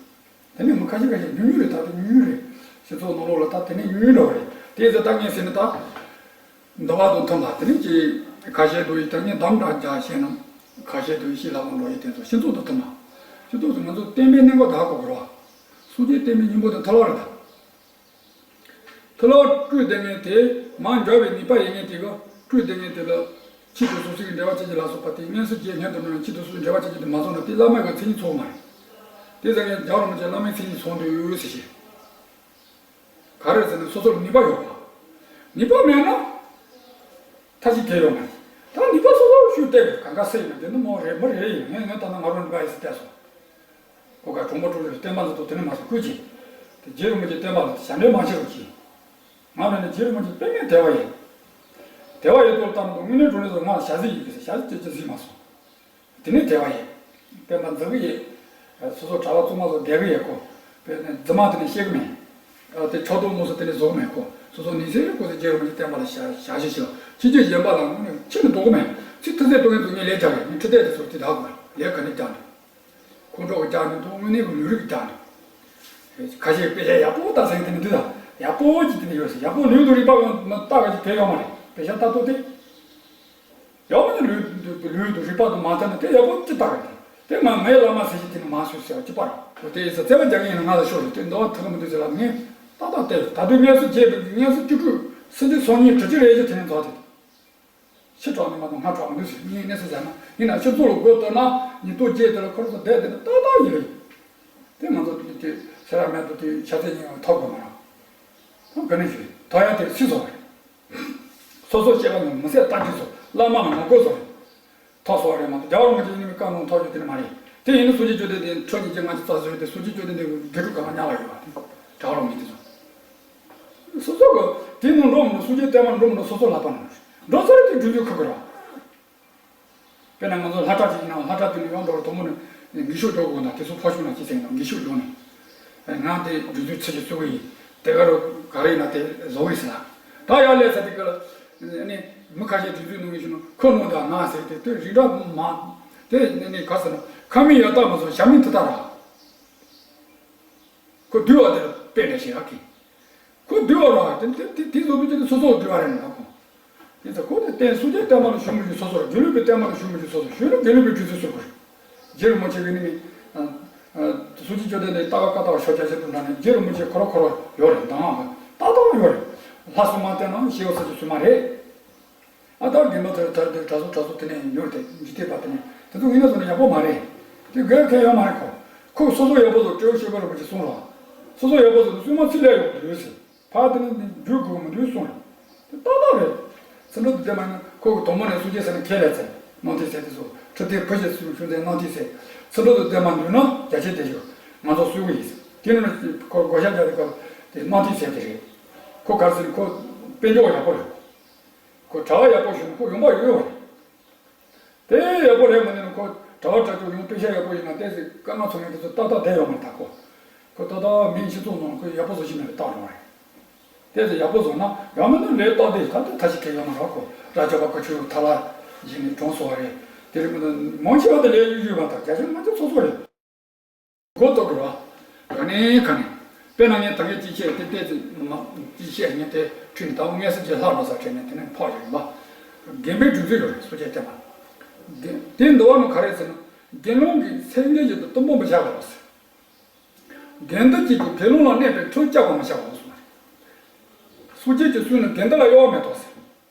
དེ་ནས་མི་ཁ་ཤས་ཁ་ཤས་ཉུང་ཉུང་རེད་ད་དུས་ཉུང་ཉུང་རེད། སྤྱི་ཚོགས་ནང་ལོགས་ལ་ད་དེ་ནས་ཉུང་ཉུང་འགྲོ་བ་རེད་དེ་ཚོ་ད་ངས་ཟེར་ན་ད། འདུལ་བ་དང་མཐུན་པ་དེ་ནི་ཅི། ཁ་ཤས་དུ་ཡི་ད་ངས་གདམས་དྲག་རྒྱག་ཤེས་ན། ཁ་ཤས་དུ་ཡི་ཤི་ལ་འོང་འགྲོ་ཡི་དེ་ཚོ་སྤྱི་ཚོགས་དང་མཐུན་པ། སྤྱི་ཚོགས་སུ་ང་ཚོ་བསྟན་པའི་གནས་སྐབས་དག་གོ་དགོས་ར། སངས་རྒྱས་བསྟན་པའི་སྙིང་པོ་དེ་མཐོ་སློབ་རེད་ད། མཐོ་སློབ་སྤྲོས་བསྡད་མཁན་དེ་མར་འབྱོར་བའི་ནུས་པ་ཡོད་མཁན་དེ་ག་སྤྲོས་བསྡད་མཁན་དེ་ལ། ཁྱི་དང་སོ་སོ་གི་འབྲེལ་བ་བྱེད་ཀྱི་ལ་སོགས་པ་དེ་སྔོན་སུ་རྗེས་སྔོན་དུ་འགྲོ་ན་ཁྱི་དང་སོ་སོའི་འབྲེལ་བ་བྱེད་ཀྱི་དེ་མ་སོང་ན་དེ་བླ་མ་གི་མཚན་ཉིད་ཚང་མ་རེད། དེ་ཙང་ངས་རྒྱལ་བ་རིན་པོ་ཆེ་བླ་མའི་མཚན་ཉིད་ཚང་འདུག་ཟེར་ཞེས། ག་རེ་ཟེར་ན་སོ་སོར་ནུས་པ་ཡོད་པ། ནུས་པ་མེད་ན། མཐའ་གཅིག་གལ་ཡོད་མ་རེད། ད་ནུས་པ་སོ་སོར་ཤུགས་བཏད་དགོས་གང་ག་སེ་ཡིན་ན་དེ་ནི་མོ་རེད་མི་རེད་ཡིན་ངས་ངས་ད་ནི་ང་རང་ནུས་པ་ཡིན་ཟེར་བལྟས་སོང་། ཁོ་ག་གྲོང་པ་གྲོང་ལས་བསྟན་པ་འཛིན་ཐོག་དེ་ནས་མ་སོང་ཁུལ་གྱིས། དེ་རྗེ་རིན་པོ་ཆེ་བསྟན་པ་ལ་ཞབས་འདྲེན་མ་བྱེད་རོགས་གྱིས། ང་རང་ནི་རྗེ་རིན་པོ་ཆེ་དཔེ་མེད་དད་པ་ཡོད། དད་པ་ཡོད་དོ་ལྟར་དུ་དངོས་གནས་དྲང་གནས་སུ་ང་ཞབས་ཕྱི་ཡིན་ཟེར་ཞབས་ཕྱི་ཅི་ཅི་གཟིགས་མ་སོང་། དེ་ནས་དད་པ་ཡོད། བསྟན་པ་འཛིན་གི་ཡོད། སོ་སོ་གྲྭ་པ་བཙུན་མ་སོགས་བསྡད་གི་ཡོད་ཁོ། དཔེ་ནི་རྫུན་མ་དེ་ནི་བཤད་གི་མེད། ཨ་དེ་ཕྱོགས་གཏོགས་མོ་སོགས་དེ་ནི་བཟོ་གི་མེད་ཁོ། སོ་སོ་ནི་ཚེ་ཁོ་ཚོ་རྗེ་རིན་པོ་ཆེ་བསྟན་པ་ལ་ཞབས་ཞབས་ཕྱི་ཞུ། ཕྱི་རྒྱལ་གཞན་པ་ལ་དངོས་གནས་ཕྱི་ནས་ལྡོག་གི་མེད། ཚིག་ཐུགས་སེམས་གཏོང་མཁན་ཚོ་ངས་ལས་རྒྱག་གི་ཡིན། ཁྲི་ལྡེ་དེ་ཚོ་དེ་དག་དགོས་ལས་ག་ནས་རྒྱག་ནས། ཁོང་ཁྲོ་གི་རྒྱག་ནས་འདུག་དངོས་གནས་ཀྱི་ལུས་རིགས་རྒྱག་ནས། ཁ་ཤས་དཔེ་ཆ་ཡག་པོ་ལྟ་ཟེར་དེ་ནི་འདི་དང་ཡག་པོ་ཅིག་དེ་ནི་ཡོད་ཟེར། ཡག་པོ་ལུས་དང་རིག་པ་གང་ལྟ་ག་ཅིག་དེ་ཡོད་མ་རེད། དཔེ་ཆ་ལྟ་ཐུབ་སྟེ། ཡག་པོ་ནི་ལུས་ལུས་དང་རིག་པ་དང་མ་མཐུན་ན་དེ་ཡག་པོ་ཅི་ལྟ་ག་དེ། དེ་ང་ངའི་བླ་མ་ཟེར་གྱི་དེ་ནི་མ་སུ་ཟེར་བ་ཅི་པར་དེ་ཡིན་ཟེར། བརྩེ་བ་རྒྱག་མཁན་ཡིན་ན་ང་ལ་ཤོག་ཟེར། དེ་འདོད་པ་ཐུག་གི་མི་འདུག་ཟེར་ལབ། ངས་ཏག་ཏག་བལྟས། ད་དུང་ངལ་གསོ་བྱས་པའི་ངལ་གསོ་བཅུ་དྲུག་སྲིད་དུ་སོང་ཉིན་དྲུག་ཅུ་རེ་བཞི་དེ་ནས་འཛོགས་ཏེ། ཕྱི་དྲག་ནས་མ་གཏོགས་སྔ་དྲག་མི་འདུག་ཟེར། ངས་གནས་ཚུལ་ཟེར་ན་ཡིན་ན་སྤྱི་ཚོགས་ལ་སྒོ་གཏོར་ན་ཉིན་ཐོ་བརྗེད་དེ་ལ་ཁོ་རང་ཚོ་བསྡད་དེ་ནི་ཏག་ཏག་ཡིན་རེད། དེ་ང་ཚོ་དེ་དེ་ཟེར་ར་མེད་དུ་དེ་ཤ་ཚའི་སྙིང་ཐོག་དགོས་མ་རེད། ཐོག་ག་ནས་ཞུ་ཐོག་ཡ་དེ་སུས་བཟོ་བ་རེད། སོ་སོ་སྐྱེ་བ་ནི་མི་ཟད་ལྟ་འདི་ཚོ་བླ་མ་ལ་ངོ་རྒོལ་བཟོ་རེད། ཐོག་སོ་རེད་མ་གཏོགས་རྒྱལ་བ་རིན་པོ་ཆེ་ཡིན་ནི་མི་བཀའ་གནང་ཐོག་ཡོད་དེ་ནི་མ་རེད། དེ་ཡིན་ནི་སོ་སྐྱེ་བཅོ་ལྡན་འདས་ཁྲོ་ཉིན་བཅས་ང་ཚོ་རྩ་བཟོས་ཏེ་སོ་སྐྱེ་བཅོ་ལྡན་འདས་དགེ་ཕྲུག་གང་ལ་ཉག་ལ་ཡོད་པ་དེ་གྲགས་རོགས་མི་དེ་ཚོ། སོ་སོ་གི་དེ་ནང་འགྲོ་མི་འདུག་སོ་སྐྱེ་བསྟན་པ་འགྲོ་མི་འདུག་སོ་སོ་ལག་པ་ནང་རེད། འགྲོ་ཚར་དེ་སྒྲུབ་རྒྱུ་ཁག་གི་རེད། དཔེར་ན་ང་ཚོ་ལྷ་གྲྭ་ཅིག་ཡིན་ན་ལྷ་གྲྭ་དེ་ནས་ཡོང་འགྲོ་རུ་དུ་མོ་ནས་འགྱིག་ཤོག་འགྲོ་དགོས་ན་དེ་ཚོ་ཕོ་ཤུགས་ན་ཅི་ཟེར་ན་འགྱིག་ཤོག་འགྲོ་ནས། ང་དེ་སྒྲུབ་རྒྱུ་ཚིག་གི་བཙུགས་ཡིན། དེ་ག་རུ་ག་རེ་ཡིན་ན་དེ་བཟོ་གི་ཟེར་ལ། ད་ཡར་སླེབས་ཚར་དེ་ག་ལ་ནི་མི་ཁ་ཤས་སྒྲུབ་རྒྱུ་གནང་གི་ཤུགས་ན་ཁོ་གནང་དང་ང་ཟེར་དེ་དེ་རིགས་འདྲ་མ། དེ་ནི་ནི་ག་ཟེར་ན་ཁ་མིན་ཡང་དག་མ་སོང་ཞྭ་མིན་དེ་ལྟར་ར། ཁོ་འདུལ་བ་དེར་དཔེ་འདྲ་ཞིག་ཡག་གི། ཁོ་འདུལ་བ་ར་དེ་དེ་དེ་དེ་བཟོ་དུས་དེ་སོ་སོ་འདུལ་བ་རེད་ན་ཁོ། དེ་ཚོ་ཁོ་དེ་བསྟན་སྲོལ་རྒྱུན་བསྟན་པ་ལ་ཞུགས་མི་ཞུགས་སོ་སོ་རེད། དགེ་ལུགས་པའི་བསྟན་པ་ལ་ཞུགས་མི་ཞུགས་སོ་སོ་ཞུགས་ན་དགེ་ལུགས་པའི་སྒྲིག་འཛུགས་སོ་སོ་རེད། རྗེ་རིན་པོ་ཆེ་གི་ནི་མི། སྲོལ་རྒྱུན་བཅོ་ལྡན་དེ་ལྟ་བ་བཀའ་ལྟ་བ་ཤོ་རྒྱ་ཆེ་དུ་འདྲ་ནས་རྗེ་རིན་པོ་ཆེ་ཁོ་ར་ཁོ་ར་ཡོད་རེད། མདང་ང་ཏག་ཏག་ཡོད་རེད། ལྷ་སུ་མ་བསྟན་ན་ཤེས་བ་ས་ཆུ་སུ་མ་རེད། ཨ་ད་དགེ་འདུན་དེར་དར་དེ་གྲྭ་ཚོ་གྲྭ་ཚོ་དེ་ནས་ཉོར་དེ་འཇིག་རྟེན་པ་དེ་ནས་དེ་ཚོ་ཡིན་ན་སོང་ན་ཡག་པོ་མ་རེད། དེ་དགོས་མཁན་ཡོད་མ་རེད་ཁོ། ཁོ་སོ་སོ་ཡག་པོ་བཟོ་སྤྲེའུ་ཤེས་པ་རིན་པོ་ཆེ་གསུངས་རོགས། སོ་སོ་ཡག་པོ་བཟོ་ན་སྲུང་མ་ཚིག་ལས་ཡོང་དུས་ཟེར། ཕར་དེ་ནས་འཇུག་དགོས་མི་འདུག་གསུངས་རེད། དེ་ཏག་ཏག་རེད། ཚིག་འབྲུ་དུ་ལྡན་མ་ཡིན་ན་ཁོ་གི་དོན་མོ་ནས་སུ་ཅེ་ཟེར་ན་ཁས་ལེན་ཚེ་གནང་ཐིག་ཟེར་དེ་ཚོ་ཁྲི་ཐིག་བུ་ཞེས་སུ་ཤུ་ཚེ་གནང་ཐིག་ཟེར། ཚིག་འབྲུ་དུ་ལྡན་མ་འདུག་ན་རྒྱ་ཆེ་དེ་ཞུ་ང་ཚོ་སུས་གི་ཡིན་ཟེར། དེ་ནས་ཁོ་བགོ་བཤའ་རྒྱག་དུས་སྐབས་དེ་གནང་ཐིག་ཟེར་དེ་རེད། ཁོ་གར་ཟེར་ཁོ་དཔལ་འབྱོར་ཡག་པོ་རེད། ཁོ་གྲྭ་བ་ཡག་པོ་ཞིག་ཁོ་ཡོང་པ་ཡོད་ཡོད་རེད། དེ་ཡག་པོ་རེད་མ་ནས་ཁོ་གྲྭ་བ་གྲྭ་ཆོས་ཡོང་དཔེ་ཤ་ཡག་པོ་ཡིན་ན་ཏོག་ཙམ་དཀའ་ངལ་ཚོར་མཁན་དེ་ཚོ་ཏག་ཏག་བསྡད་ཡོང་མ་རེད་ད་ཁོ། ཁོ་ཏག་ཏག་མིའི་སྤྱི་ཚོགས་ནང་ཁོ་ཡག་པོ་བཟོ་ཤེས་མེད་པའི་རྟགས་རང་རེད། དེ་ཚོ་ཡག་པོ་བཟོ་ན་ཡང་མིན་ན་ལས་ཏག་དེ་ད་ལྟ་ཐ་ཞིག་གལ་ཡོད་མ་རེད་ཁོ། ར་ཅོ་པ་ཁོ་ཆུ་ཐ་ལ་ཡིན་ནས་གྲོང་སོ་བ་རེད། དེ་རིང་མིན་ན་མང་ཆེ་བ་དེ་ལས་ཡུལ་ཡུལ་བ་དང་རྒྱ་ཆེན་ང་ཚོ་སོ་སོ་རེད། མགོ་གཏོགས་དགོས་ར། ག་ནས་ག་ནས། དཔེར་ན་ངས་ད་གིན་ཅི་བཤད་དེ་ལྟས་ཚེ་མ་ཅི་བཤད་ངས་དེ་ཁྲིད་ནས་ད་དངོས་སུ་ཅི་ལྷག་མ་ས་ཁྲིད་ནས་དེ་ནས་ཕག་ཡོད་ཡིན་པ། རྒན་པའི་སྒྲིག་འཛུགས་ཡོད་རེད་སོ་སྐྱེ་བསྟན་པ། དེ་འདི་བ་ནི་ག་རེ་ཟེར་ན། དགེ་སློང་གིས་སེང་གེ་བཞིན་དུ་གཏུམ་པོ་མི་བྱ་བར་ཟེར། དགེ་འདུན་གྱིས་ཀྱང་དགེ་སློང་ལ་གནས་པའི་ཁྲོད་བཅག་པ་མི་བྱ་བར་གསུངས་པ་རེད། སོ་སྐྱེ་གྱིས་སུས་ནི་དགེ་འདུན་ལ་གཡོ་བ་མེད་དོ་ཟེར།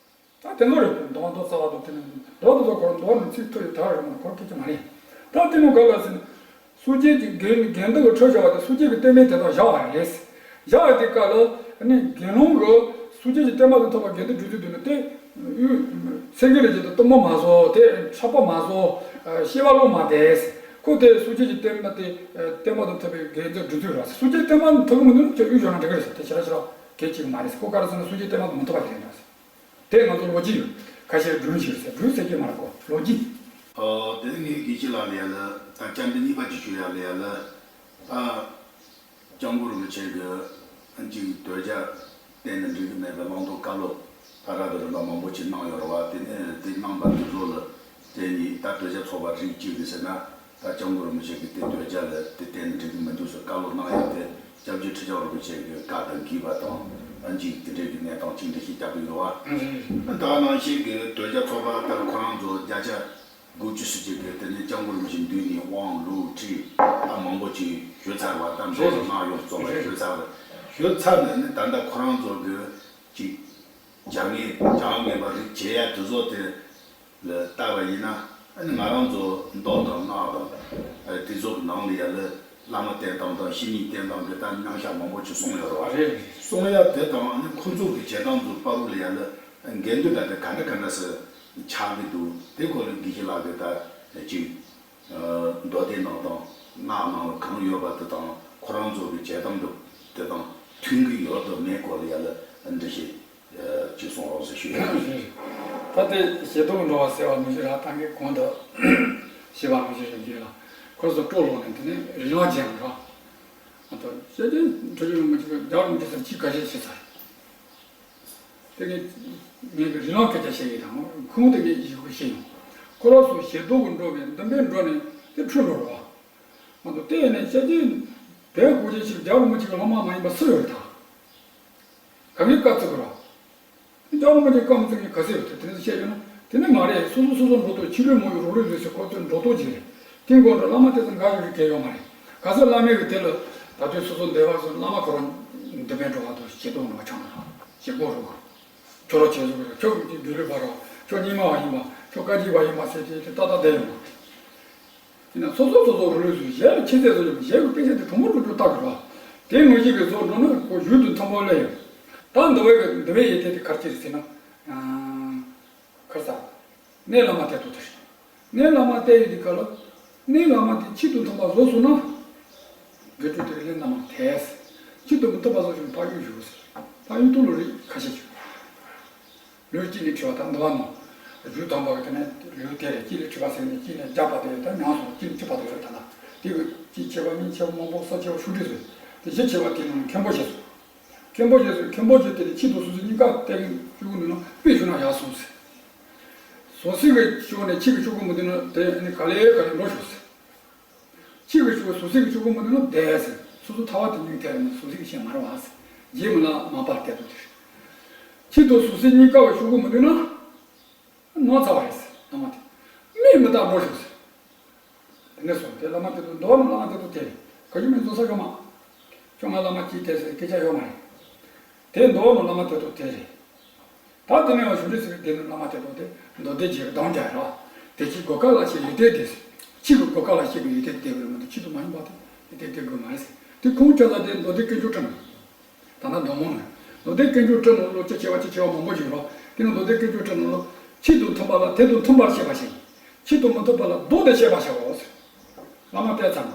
ད་དེ་ཚོ་རེད། མདོ་མདོ་རྩ་བ་དང་དེ་ནི་མདོ་དེ་ཚོ་ཁོ་རང་མདོ་ནི་ཚིག་ཐོ་ཡི་དར་རེད་མ་ཁོ་སྐད་ཆ་མ་རེད། ད་དེ་ནི་ག་ལ་ཟེར་ན། སོ་སྐྱེ་གི་དགེ་དགེ་འདུན་གྱི་ཁྲོད་བཞག་པ་དེ་སོ་སྐྱེ་གི་བསྟན་པའི་དེ་དག་བཞག་པ་རེད། བཞག་པ་དེ་ག་ལ་ནི་དགེ་སློང་གི་སོ་སྐྱེ་གི་བསྟན་པ་དང་མཐུན་པ་དགེ་འདུན་སྒྲུབ་ཚུལ་དེ་ནི་དེ། སེང་གེ་ལ་བྱེད་དུ་གཏུམ་པོ་མ་བཟོ་དེ་ཆགས་པ་མ་བཟོ། ཤེས་པ་བློ་མ་བདེ། ཁོ་དེ་སོ་སྐྱེ་གི་བསྟན་པ་དེ་བསྟན་པ་དང་མཐུན་པའི་དགེ་འདུན་སྒྲུབ་ཚུལ་རེད། སོ་སྐྱེ་བསྟན་པ་དང་མཐུན་གི་མི་འདུག་ན་ཁྱོད་གཡུལ་ཞོག་ན་འགྲིག་གི་རེད་ཟེར། དེ་ཞེ་དྲག་ཞེ་དྲག་གལ་ཆེ་གི་མ་རེད་ཟེར། ཁོ་ག་རེ་ཟེར་ན་སོ་སྐྱེ་བསྟན་པ་དང་མི་མཐུན་པ་ཞིག་རེད་འདུག་ཟེར། དེ་ང་ཚོ་ལོ་རྒྱུས་ཡོད། ཁ་ཤས་སྒྲུང་ཞིག་ཟེར་སྒྲུང་ཟེར་གྱི་མ་རེད་གོ་ལོ་རྒྱུས། ཨོ་དེ་ནི་ངས་དགེ་བཤེས་ལགས་ལ་ཡ་ལ་ད་བཅར་འདྲི་གཉིས་པ་ཅིག་ཞུ་ཡ་ལ་ཡ་ལ། ཨ་སྐྱབས་མགོན་རིན་པོ་ཆེ་གི་ཨ་ཅིག་དོལ་རྒྱལ་གཏན་ནས་འགྲིག་གི་མེད་པའི་བླང་དོར་བཀའ་སློབ་ད་ར་དང་རིམ་པ་མང་པོ་ཅིག་གནང་ཡོད་རེད་བ། དེ་ནས་དེ་གནང་པ་དེ་ཚོ་ལ་དེ་ནི་ད་དོལ་རྒྱལ་ཚོགས་པ་རིགས་གཅིག་གི་ཟེར་ན། ད་སྐྱབས་མགོན་རིན་པོ་ཆེ་གིས་དེ་དོལ་རྒྱལ་ལ་དེ་གཏན་ནས་འགྲིག་གི་མི་འདུག་ཟེར་བཀའ་སློབ་གནང་ཡ་དེ་སྐྱབས་རྗེ་ཁྲི་བྱང་རིན་པོ་ཆེ་གི་བཀའ་དང་འགལ་བ་དང་ཨ་འཇིག་དེ་འདྲའི་གི་གནས་སྟངས་ཅིག་འདི་ཞིག་རྒྱབ་ཀྱི་འདུག་བ། ད་ནང་བཞིན་གི་དོལ་རྒྱལ་ཚོགས་པ་ལྟར་ཁོ་རང་ཚོ་བརྒྱ་ཆ་དགུ་བཅུ་ཟེར་གྱི་གི་དེ་ནས་སྐྱབས་མགོན་རིན་པོ་ཆེ་འདུས་ནས་དབང་ལུང་ཁྲིད་ད་མང་པོ་ཅིག་ཞུས་ཚར་བ། ད་མདོ་དང་སྔགས་ཡོངས་རྫོགས་པ་ཞུས་ཚར་བ། ཞུས་ཚར་ནས་ནི་ད་ལྟ་ཁོ་རང་ཚོ་གི་ཅིག་བྱ་ངན་བྱ་བ་ངན་པ་རིགས་བྱེད་ཡ་དེ་ཚོ་དེ། ལ་བལྟས་པ་ཡིན་ན་ཨ་ནི་ང་རང་ཚོ་མདོ་དང་སྔགས་དང་ཨ་དེ་ཚོ་གི་ནང་ལ་ཡ་ལ་བླ་མ་བསྟེན་སྟངས་དང་བཤེས་གཉེན་བསྟེན་སྟངས་ཀྱི་ད་རྣམ་གཞག་མང་པོ་ཅིག་གསུངས་ཡོད་རེད་བ། རེད། གསུངས་ཡ་དེ་དང་ཨ་ནི་ཁོ་ཚོ་གི་བྱེད་སྟངས་ཚོ་བར་དུ་ལ་ཡ་ལ་འགལ་འདུ་ད་ལྟ་ག་འདྲ་ག་འདྲ་སེ་ཆགས་ཀྱི་འདུག་དེ་སྐོར་ལ་དགེ་བཤེས་ལགས་ཀྱིས་ད་ཅིག་མདོ་སྡེ་ནང་དང་ སྔགས་ནང་ལ་གང་ཡོད་པ་དེ་དང་ཁོ་རང་ཚོ་གི་བྱེད་སྟངས་དེ་དང་མཐུན་གྱི་ཡོད་དང་མེད་སྐོར་ལ་ཡ་ལ་འགྲེལ་བཤད་ཅིག་གསུང་རོགས་ཟེར་ཞུ་ཡ་ཡིན། ད་ལྟའི་ཞེ་སྡང་འགྲོ་བ་ཟེར་བ་མི་ཞིག་ར་ད་གིན་གོང་དུ་ཞེས་པ་མི་ཞིག་རེད་འདུག་ལ། ཁོ་ཚོ་སྤྲོ་ལོག་ནས་དེ་ནས་རིན་ལ་རྒྱན་ར། ཨ་ད་བཤད་ཀྱི་འགྲོ་རྒྱུ་མི་ཅིག་རྒྱ་རུ་མི་ཅིག་ཟེར་ཅི་ག་ཤེད་ཆེ་ས་རེད། དེ་གི་ངས་གི་རི་ལང་སྐད་ཆ་བཤད་ཡི་དང་ཁོང་དེ་གི་ཡི་གུ་བཤད་ཡོང་། ཁོ་ར་སུ་ཞེ་སྡང་གི་འགྲོ་བའི་འདུན་པའི་འགྲོ་ནས་དེ་འཁྲུལ་འགྲོ་རོགས། མ་གཏོགས་དེ་ནས་བཤད་ཀྱི་བོད་གོ་ཆེ་ཞིག་རྒྱ་རུ་མི་ཅིག་གི་སློབ་མ་མ་ཡིན་པ་སུ་ཡོད་རེད་ད། ག་གི་བཀའ་བརྩི་དགོས་རོགས། རྒྱ་རུ་མི་ཅིག་བཀའ་མ་བརྩི་མཁན་ག་ཚོད་ཡོད་དེ་དེ་ནས་བཤད་ཡོང་ན་དེ་ནས་མ་རེད། སོ་སོ་སོ་སོ་འགྲོ་ཐུབ་ཕྱི་རོལ་མོ་ཡི་རོགས་རེས་ཟེར་ཁོ་ཚོའི་འགྲོ་ཐུབ་ཅིག་རེད། དེ་མགོ་འདྲ་བླ་མ་དེ་ཚོ་འགའ་ཡོད་རེད་གལ་ཡོད་མ་རེད། ག་ཚོད་བླ་མའི་གི་དེ་ལ་ད་དུས་སོ་སོ་འདས་པ་ཚོ་བླ་མ་ཁོ་རང་འདི་མེད་འགྲོ་བ་དང་ཞེ་སྡང་འགྲོ་བ་ཆང་འགྲོ་བ་ཞེ་སྒོ་རུ། ཁྱོད་རོགས་བྱེད་བཟོ་གི་རེད། ཁྱོད་ཀྱི་དགེ་ལུགས་པ་རོགས། ཁྱོད་རྙིང་མ་བ་ཡིན་པ། ཁྱོད་བཀའ་བརྒྱུད་པ་ཡིན་པ་ཟེར་དེ་དེ་ཏག་ཏག་བསྡད་ཡོང་བ། དེ་ན་སོ་སོ་སོ་སོ་རུ་ལུས་སུ་གཞན་ལ་ཁྱད་ཚད་བཟོ་ཡོང་གཞན་གྱི་དཔེ་ཆ་དེ་གྲུང་མོ་གྲུང་གྲུང་བཏགས་གི་རོགས། དེ་ངོ་ཤེས་ཀྱི་བཟོ་འགྲོ་ན་ཁོ་ཡུལ་དུ་མཐུན་པོ་སླེབས་ཡོང་། ད་འདི་བའི་གི་འདི་བའི་ཡེ་དེ་དེ་གར་ཅི་རེད་ཟེར་ན། ཁར་ས། གནས་བླ་མ་དེ་ཏོ་དེ་རེད། གནས་བླ་མ་དེ་ཡི་དེ་ག་ལ། གནས་བླ་མ་དེ་ཆེད་དུ་མཐུན་པ་བཟོ་སོང་ན། དགེ་ཕྲུག་དེ་ག་གནས་བླ་མ་དེས། ཆེད་དུ་མི་མཐུན་པ་བཟོ་ཞིང་ཕ་ཡུལ་བཞུགས་ཟེར། ཕ་ཡུལ་དུ་ལོ་རེ་ཁ་ཤས་བཞུགས། ལུས་གཅིག་ལས་ཁྲི་བ་དང་འདུལ་བ་ནོ། རྒྱུ་དམ་པ་གི་དེ་ནས་ལུས་དེ་རེ་གཅིག་ལས་ཁྲི་བ་ཟེར་ནས་གཅིག་ནས་རྒྱབ་པ་དེ་ད་ཉང་སོང་གཅིག་ནས་གཅིག་པ་དེ་རེ་ད་ན། དེ་གི་གཅིག་ཆེ་བ་གཉིས་ཆེ་བ་མང་པོ་ས་ཆེ་བ་ཤུགས་འགྲིག་ཟེར། དེ་བཞི་ཆེ་བ་དེ་ནང་མཁན་པོ་བྱས་སོང་། མཁན་པོ་བྱས་སོང་། མཁན་པོ་བྱས་དེ་ནས་ཆེད་དུ་སོ་སོ་གཉིས་ཀ་བསྟན་བཅུག་ནས་ན་དཔེ་ཞུ་ན་ཡག་སོང་ཟེར། སོ་སོ་གི་ཤུགས་ནས་ཆེ་གི་ཤུགས་མི་འདུག་ན་དེ་ནི་ག་ལེ་ག་ལེ་འགྲོ་ཤོག་ཟེར། གཅིག་གི་ཆུ་བོ་སོ་སོའི་གི་ཆུ་བོ་མི་འདུག་ན་བསྡད་ཟེར། སོ་སོ་ཐ་བ་དེ་ཉིད་དེ་རེད་ན་སོ་སོའི་གི་ཆེ་མ་རེད་བ་ཟེར། རྗེས་མི་ལ་མ་པ་བསྡད་དོ་དེ་རེད། ཆེད་དུ་སོ་སོའི་གཉིས་ཀ་བ་ཆུ་བོ་མི་འདུག་ན། ནོར་ཚ་བ་རེད་ཟེར་བླ་མ་དེ། མི་མི་རྟག་འགྲོ་ཤོག་ཟེར། དེ་ནས་སོང་དེ་བླ་མ་དེ་དུ་འདོར་ནོ་བླ་མ་དེ་དུ་དེ་རེད། ག་ཡུ་མི་འཛོ་ས་ཡོད་མ། ཁྱོད་ང་བླ་མ་གཅིག་དེ་ཟེར་སྐད་ཆ་ཡོད་མ་རེད། དེ་འདོར་ནོ་བླ་མ་དེ་དུ་དེ་རེད། ད་དེ་ནས་ཡང་གཞུང་འབྲེལ་ཟེར་བའི་སྡེ་སྣོད་བླ་མ་དེ་དག་དེ་མདོ་སྡེ་རྗེ་གི་གདམས་རྒྱག་ར། དེ་ཕྱིའི་སྒོ་ཁ་ལ་ཞེས་ཡོན་ཏན་དེ། ཕྱི་གི་སྒོ་ཁ་ལ་ཞེས་པའི་ཡོན་ཏན་དེ་བར་མ་དེ་ཕྱི་དུ་མ་ཡིན་པ་དེ་ཡོན་ཏན་དེ་དགོས་མ་རེད་ཟེར། དེ་ཁོང་ཅག་ལ་དེ་མདོ་སྡེ་དཀོན་མཆོག་སྤྲིན། ད་ལྟ་མདོ་སྔགས་ནས་མདོ་སྡེ་དཀོན་མཆོག་སྤྲིན་ནང་ལོ་ཅི་ཆེ་བ་ཅི་ཆེ་བ་མང་པོ་ཞིག་རོ། དེ་ནི་མདོ་སྡེ་དཀོན་མཆོག་སྤྲིན་ནང་ལོ། ཆེད་དུ་མཐུན་པ་ལ་དེ་དང་མཐུན་པར་བཤད་པ་ཞིག་ཆེད་དུ་མི་མཐུན་པ་ལ་ལྡོག་སྟེ་བཤད་པ་ཞིག་འོ་ཟེར། བླ་མ་དེ་ཚང་མ།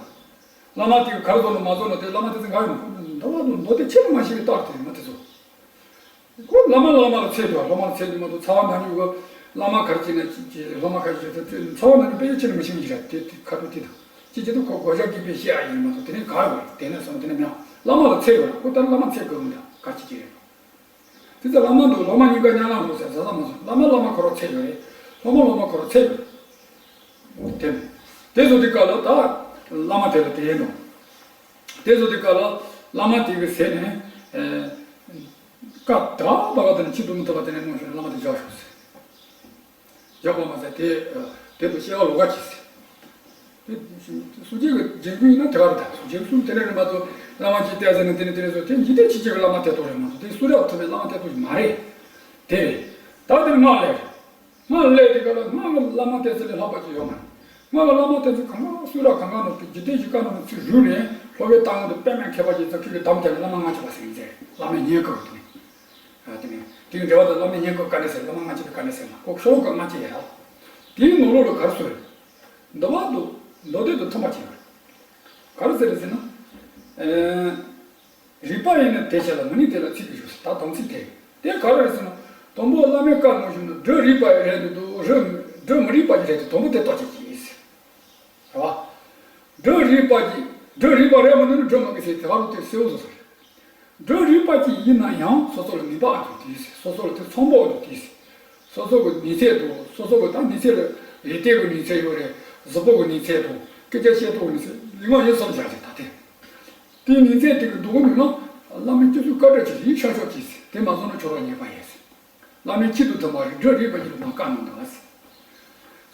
བླ་མ་དེ་ག་རེ་བཟོ་ནོ་མ་བཟོ་ནོ་དེ་བླ་མ་དེ་ཚང་ག་ཡོད་མ་ཁོ་འདྲ་བ་དང་མདོ་སྡེ་ཆེ་ནི་མ་ཤེས་པའི་རྟགས་དེ་མ་དེ་ཚོ། ཁོ་བླ་མ་བླ་མ་ལ་ཚད་དུ་བླ་མ་ལ་ཚད་དུ་མ་གཏོགས་ཚ་བ་མ་ཉུག་གི། བླ་མ་གར་ཅིག་ན་ཅིག་ཅིག་བླ་མ་གར་ཅིག་ཚ་བ་མ་ཉུག་པའི་ཆེ་ནི་མ་ཤེས་ཀྱི་རེད་དེ་དེ་ཁ་ཐུག་དེ་དང་ཅིག་ཅིག་ཏུ་ཁོ་གོ་ཞག་གིས་པའི་ཤེས་ཨ་ཡིན་མ་གཏོགས་དེ་ནས་ག་ཡོད་རེད། དེ་ནས་སོང་དེ་ནས་མེད། བླ་མ་ལ་ཚད་ཡོད་རེད། ཁོ་ལྟར་བླ་མ་ཚད་དགོས་མི་འདྲ་གར་ཅིག་ཅིག་རེད། དེ་ཚེ་བླ་མ་འདུག་སློབ་མ་གཉིས་ཀ་མཉམ་ལ་འགྲོ་ཟེར་ཟ་ས་མ་སོང་། བླ་མ་བླ་མ་ཁོ་རང་ཚད་ཡོད་རེད། སློབ་མ་སློབ་མ་ཁོ་རང་ཚད་ཡོད་རེད། དེ་ནས་དེ་ཚོ་དེ་ག་ལ་ད་བླ་མ་དེ་ལ་དེ་ཡིན་ནོ། དེ་ཚོ་དེ་ག་ལ་བླ་མ་དེ་གི་ཟེར་ནས་ཨེ། བཀའ་དག་པ་ག་དེ་ནས་ཆེད་དུ་མི་ཐུབ་པ་དེ་ནས་གནང་ཞིང་བླ་མ་དེ་བཞག་ཤོག་ཟེར། བཞག་པ་མ་ཟད་དེ་དེ་དུ་སྐྱེ་བ་ལོག་ག་གྱིས་ཟེར། དེ་སུ་གཅིག་གི་འཇིགས་སྐུལ་ཡིན་ན་དེ་ག་རེ་ད་སུ་གཅིག་གསུམ་དེ་ནས་རིམ་པ་དུ་བླ་མ་གཅིག་བལྟས་ཟེར་ནས་དེ་ནས་དེ་ནས་སོ་དེ་འཇིག་རྟེན་ཕྱི་རྒྱལ་གྱི་བླ་མ་དེ་ཐོག་རེད་མ་གཏོགས་དེ་སུ་ར་ཐུབ་པའི་བླ་མ་དེ་ཐོག་མ་རེད། དེ་རེད། ད་དེ་ནས་སྔགས་ལས། སྔགས་ལས་དེ་ག་ལ་སྔགས་ལ་བླ་མ་བསྟེན་ཚུལ་ལས་ལྷག་པ་ཅིག་ཡོད་མ་རེད། སྔགས་ལ་བླ་མ་བསྟེན་ཚུལ་གང་ག་སུ་ར་གང་ག་ནོ་དེ་འཇིག་རྟེན་གཞི་ཀ་ནོ་ཚུལ་རུལ་ནས་སློབ་དཔོན་བཏང་དུ་པདྨ་མཁས་པ་ཅིག་ཚོ་ཁྱོད་ཀྱི་གདམས་བྱས་ནས་བླ་མ་ལྔ་བཅུ་པ་ཟེར་མཛད། བླ་མའི་བསྙེན་བཀུར་དེ་ནས། དེ་ནས་དེའི་འབྲེལ་བ་དང་བླ་མའི་བསྙེན་བཀུར་བཀའ་འདྲི་ཟེར་བླ་མ་ལྔ་བཅུ་པའི་བཀའ་འདྲི་ཟེར་མ་ཁོ་ཤོ་ལོ་ཀ་ལྔ་བཅུ་ཡོད་ར། དེའི་ནང་ལོགས་ལ་ག་རེ་ཟེར། འདུལ་བ་དང་མདོ་སྡེ་དང་མཐུན་པ་བྱས་པ་རེད། ག་རེ་ཟེར་རེད་ཟེར་ན། རིགས་པ་ཡིན་ན་དེ་བྱས་ལ་མི་ནུས་དེ་ལ་ཚིག་གི་ཞུགས་ཟེར་ད་དམ་ཚིག་དེ། དེ་ག་རེ་རེད་ཟེར་ན། དང་པོ་བླ་མའི་བཀའ་གནང་ཞིང་ན་སྒྲུབ་རིགས་པ་རེད་འདུག་སྒྲུབ་མི་རིགས་པ་ཞིག་རེད་དེ་དང་པོ་དེ་ལྟོ་ཆས་ཀྱིས། རེད་བ། སྒྲུབ་རིགས་པ་ཅིག་སྒྲུབ་རིགས་པ་རེད་མི་འདུག་ན་སྒྲུབ་མ་དགོས་ཟེར་དེ་ག་རུ་དེ་གསལ་བོ་བཟོ་ས་རེད། སྒྲུབ་རིགས་པ་ཅིག་ཡིན་ན་ཡང་སོ་སོ་ལ་ནུས་པ་ཨ་འདུག་དེས་སོ་སོ་ལ་དེ་ཚང་པོ་འདུག་དེས། སོ་སོ་གི་ནུས་ཚད་དང་སོ་སོ་གི་ད་ནུས་ཚད་ལ་རིགས་གཏེར་གི་ནུས་ཚད་ཡོད་རེད། གཟུགས་པོ་གི་ནུས་ཚད་དང་སྐད་ཆ་བཤད་སྟངས་གི་ནུས་ཚད་ལུས་ངག་ཡིད་གསུམ་སྦྱར་རེད་ད་དེ། དེའི་ནུས་ཚད་དེ་གི་འདུག་གི་མིན་ན་བླ་མའི་སྤྱི་གཙུག་བཀའ་དྲིན་ཆེ་ཡིན་ཤར་ཤོག་ཅིག་ཟེར་དེ་མ་བཟུང་ན་ཁྱོད་རང་ཉེས་པ་ཡིན་ཟེར། བླ་མའི་ཆེད་དུ་དམ་པ་རིགས་སྒྲུབ་རིགས་པ་ཡིན་ལ་མ་བཀའ་གནང་དང་ཟེར།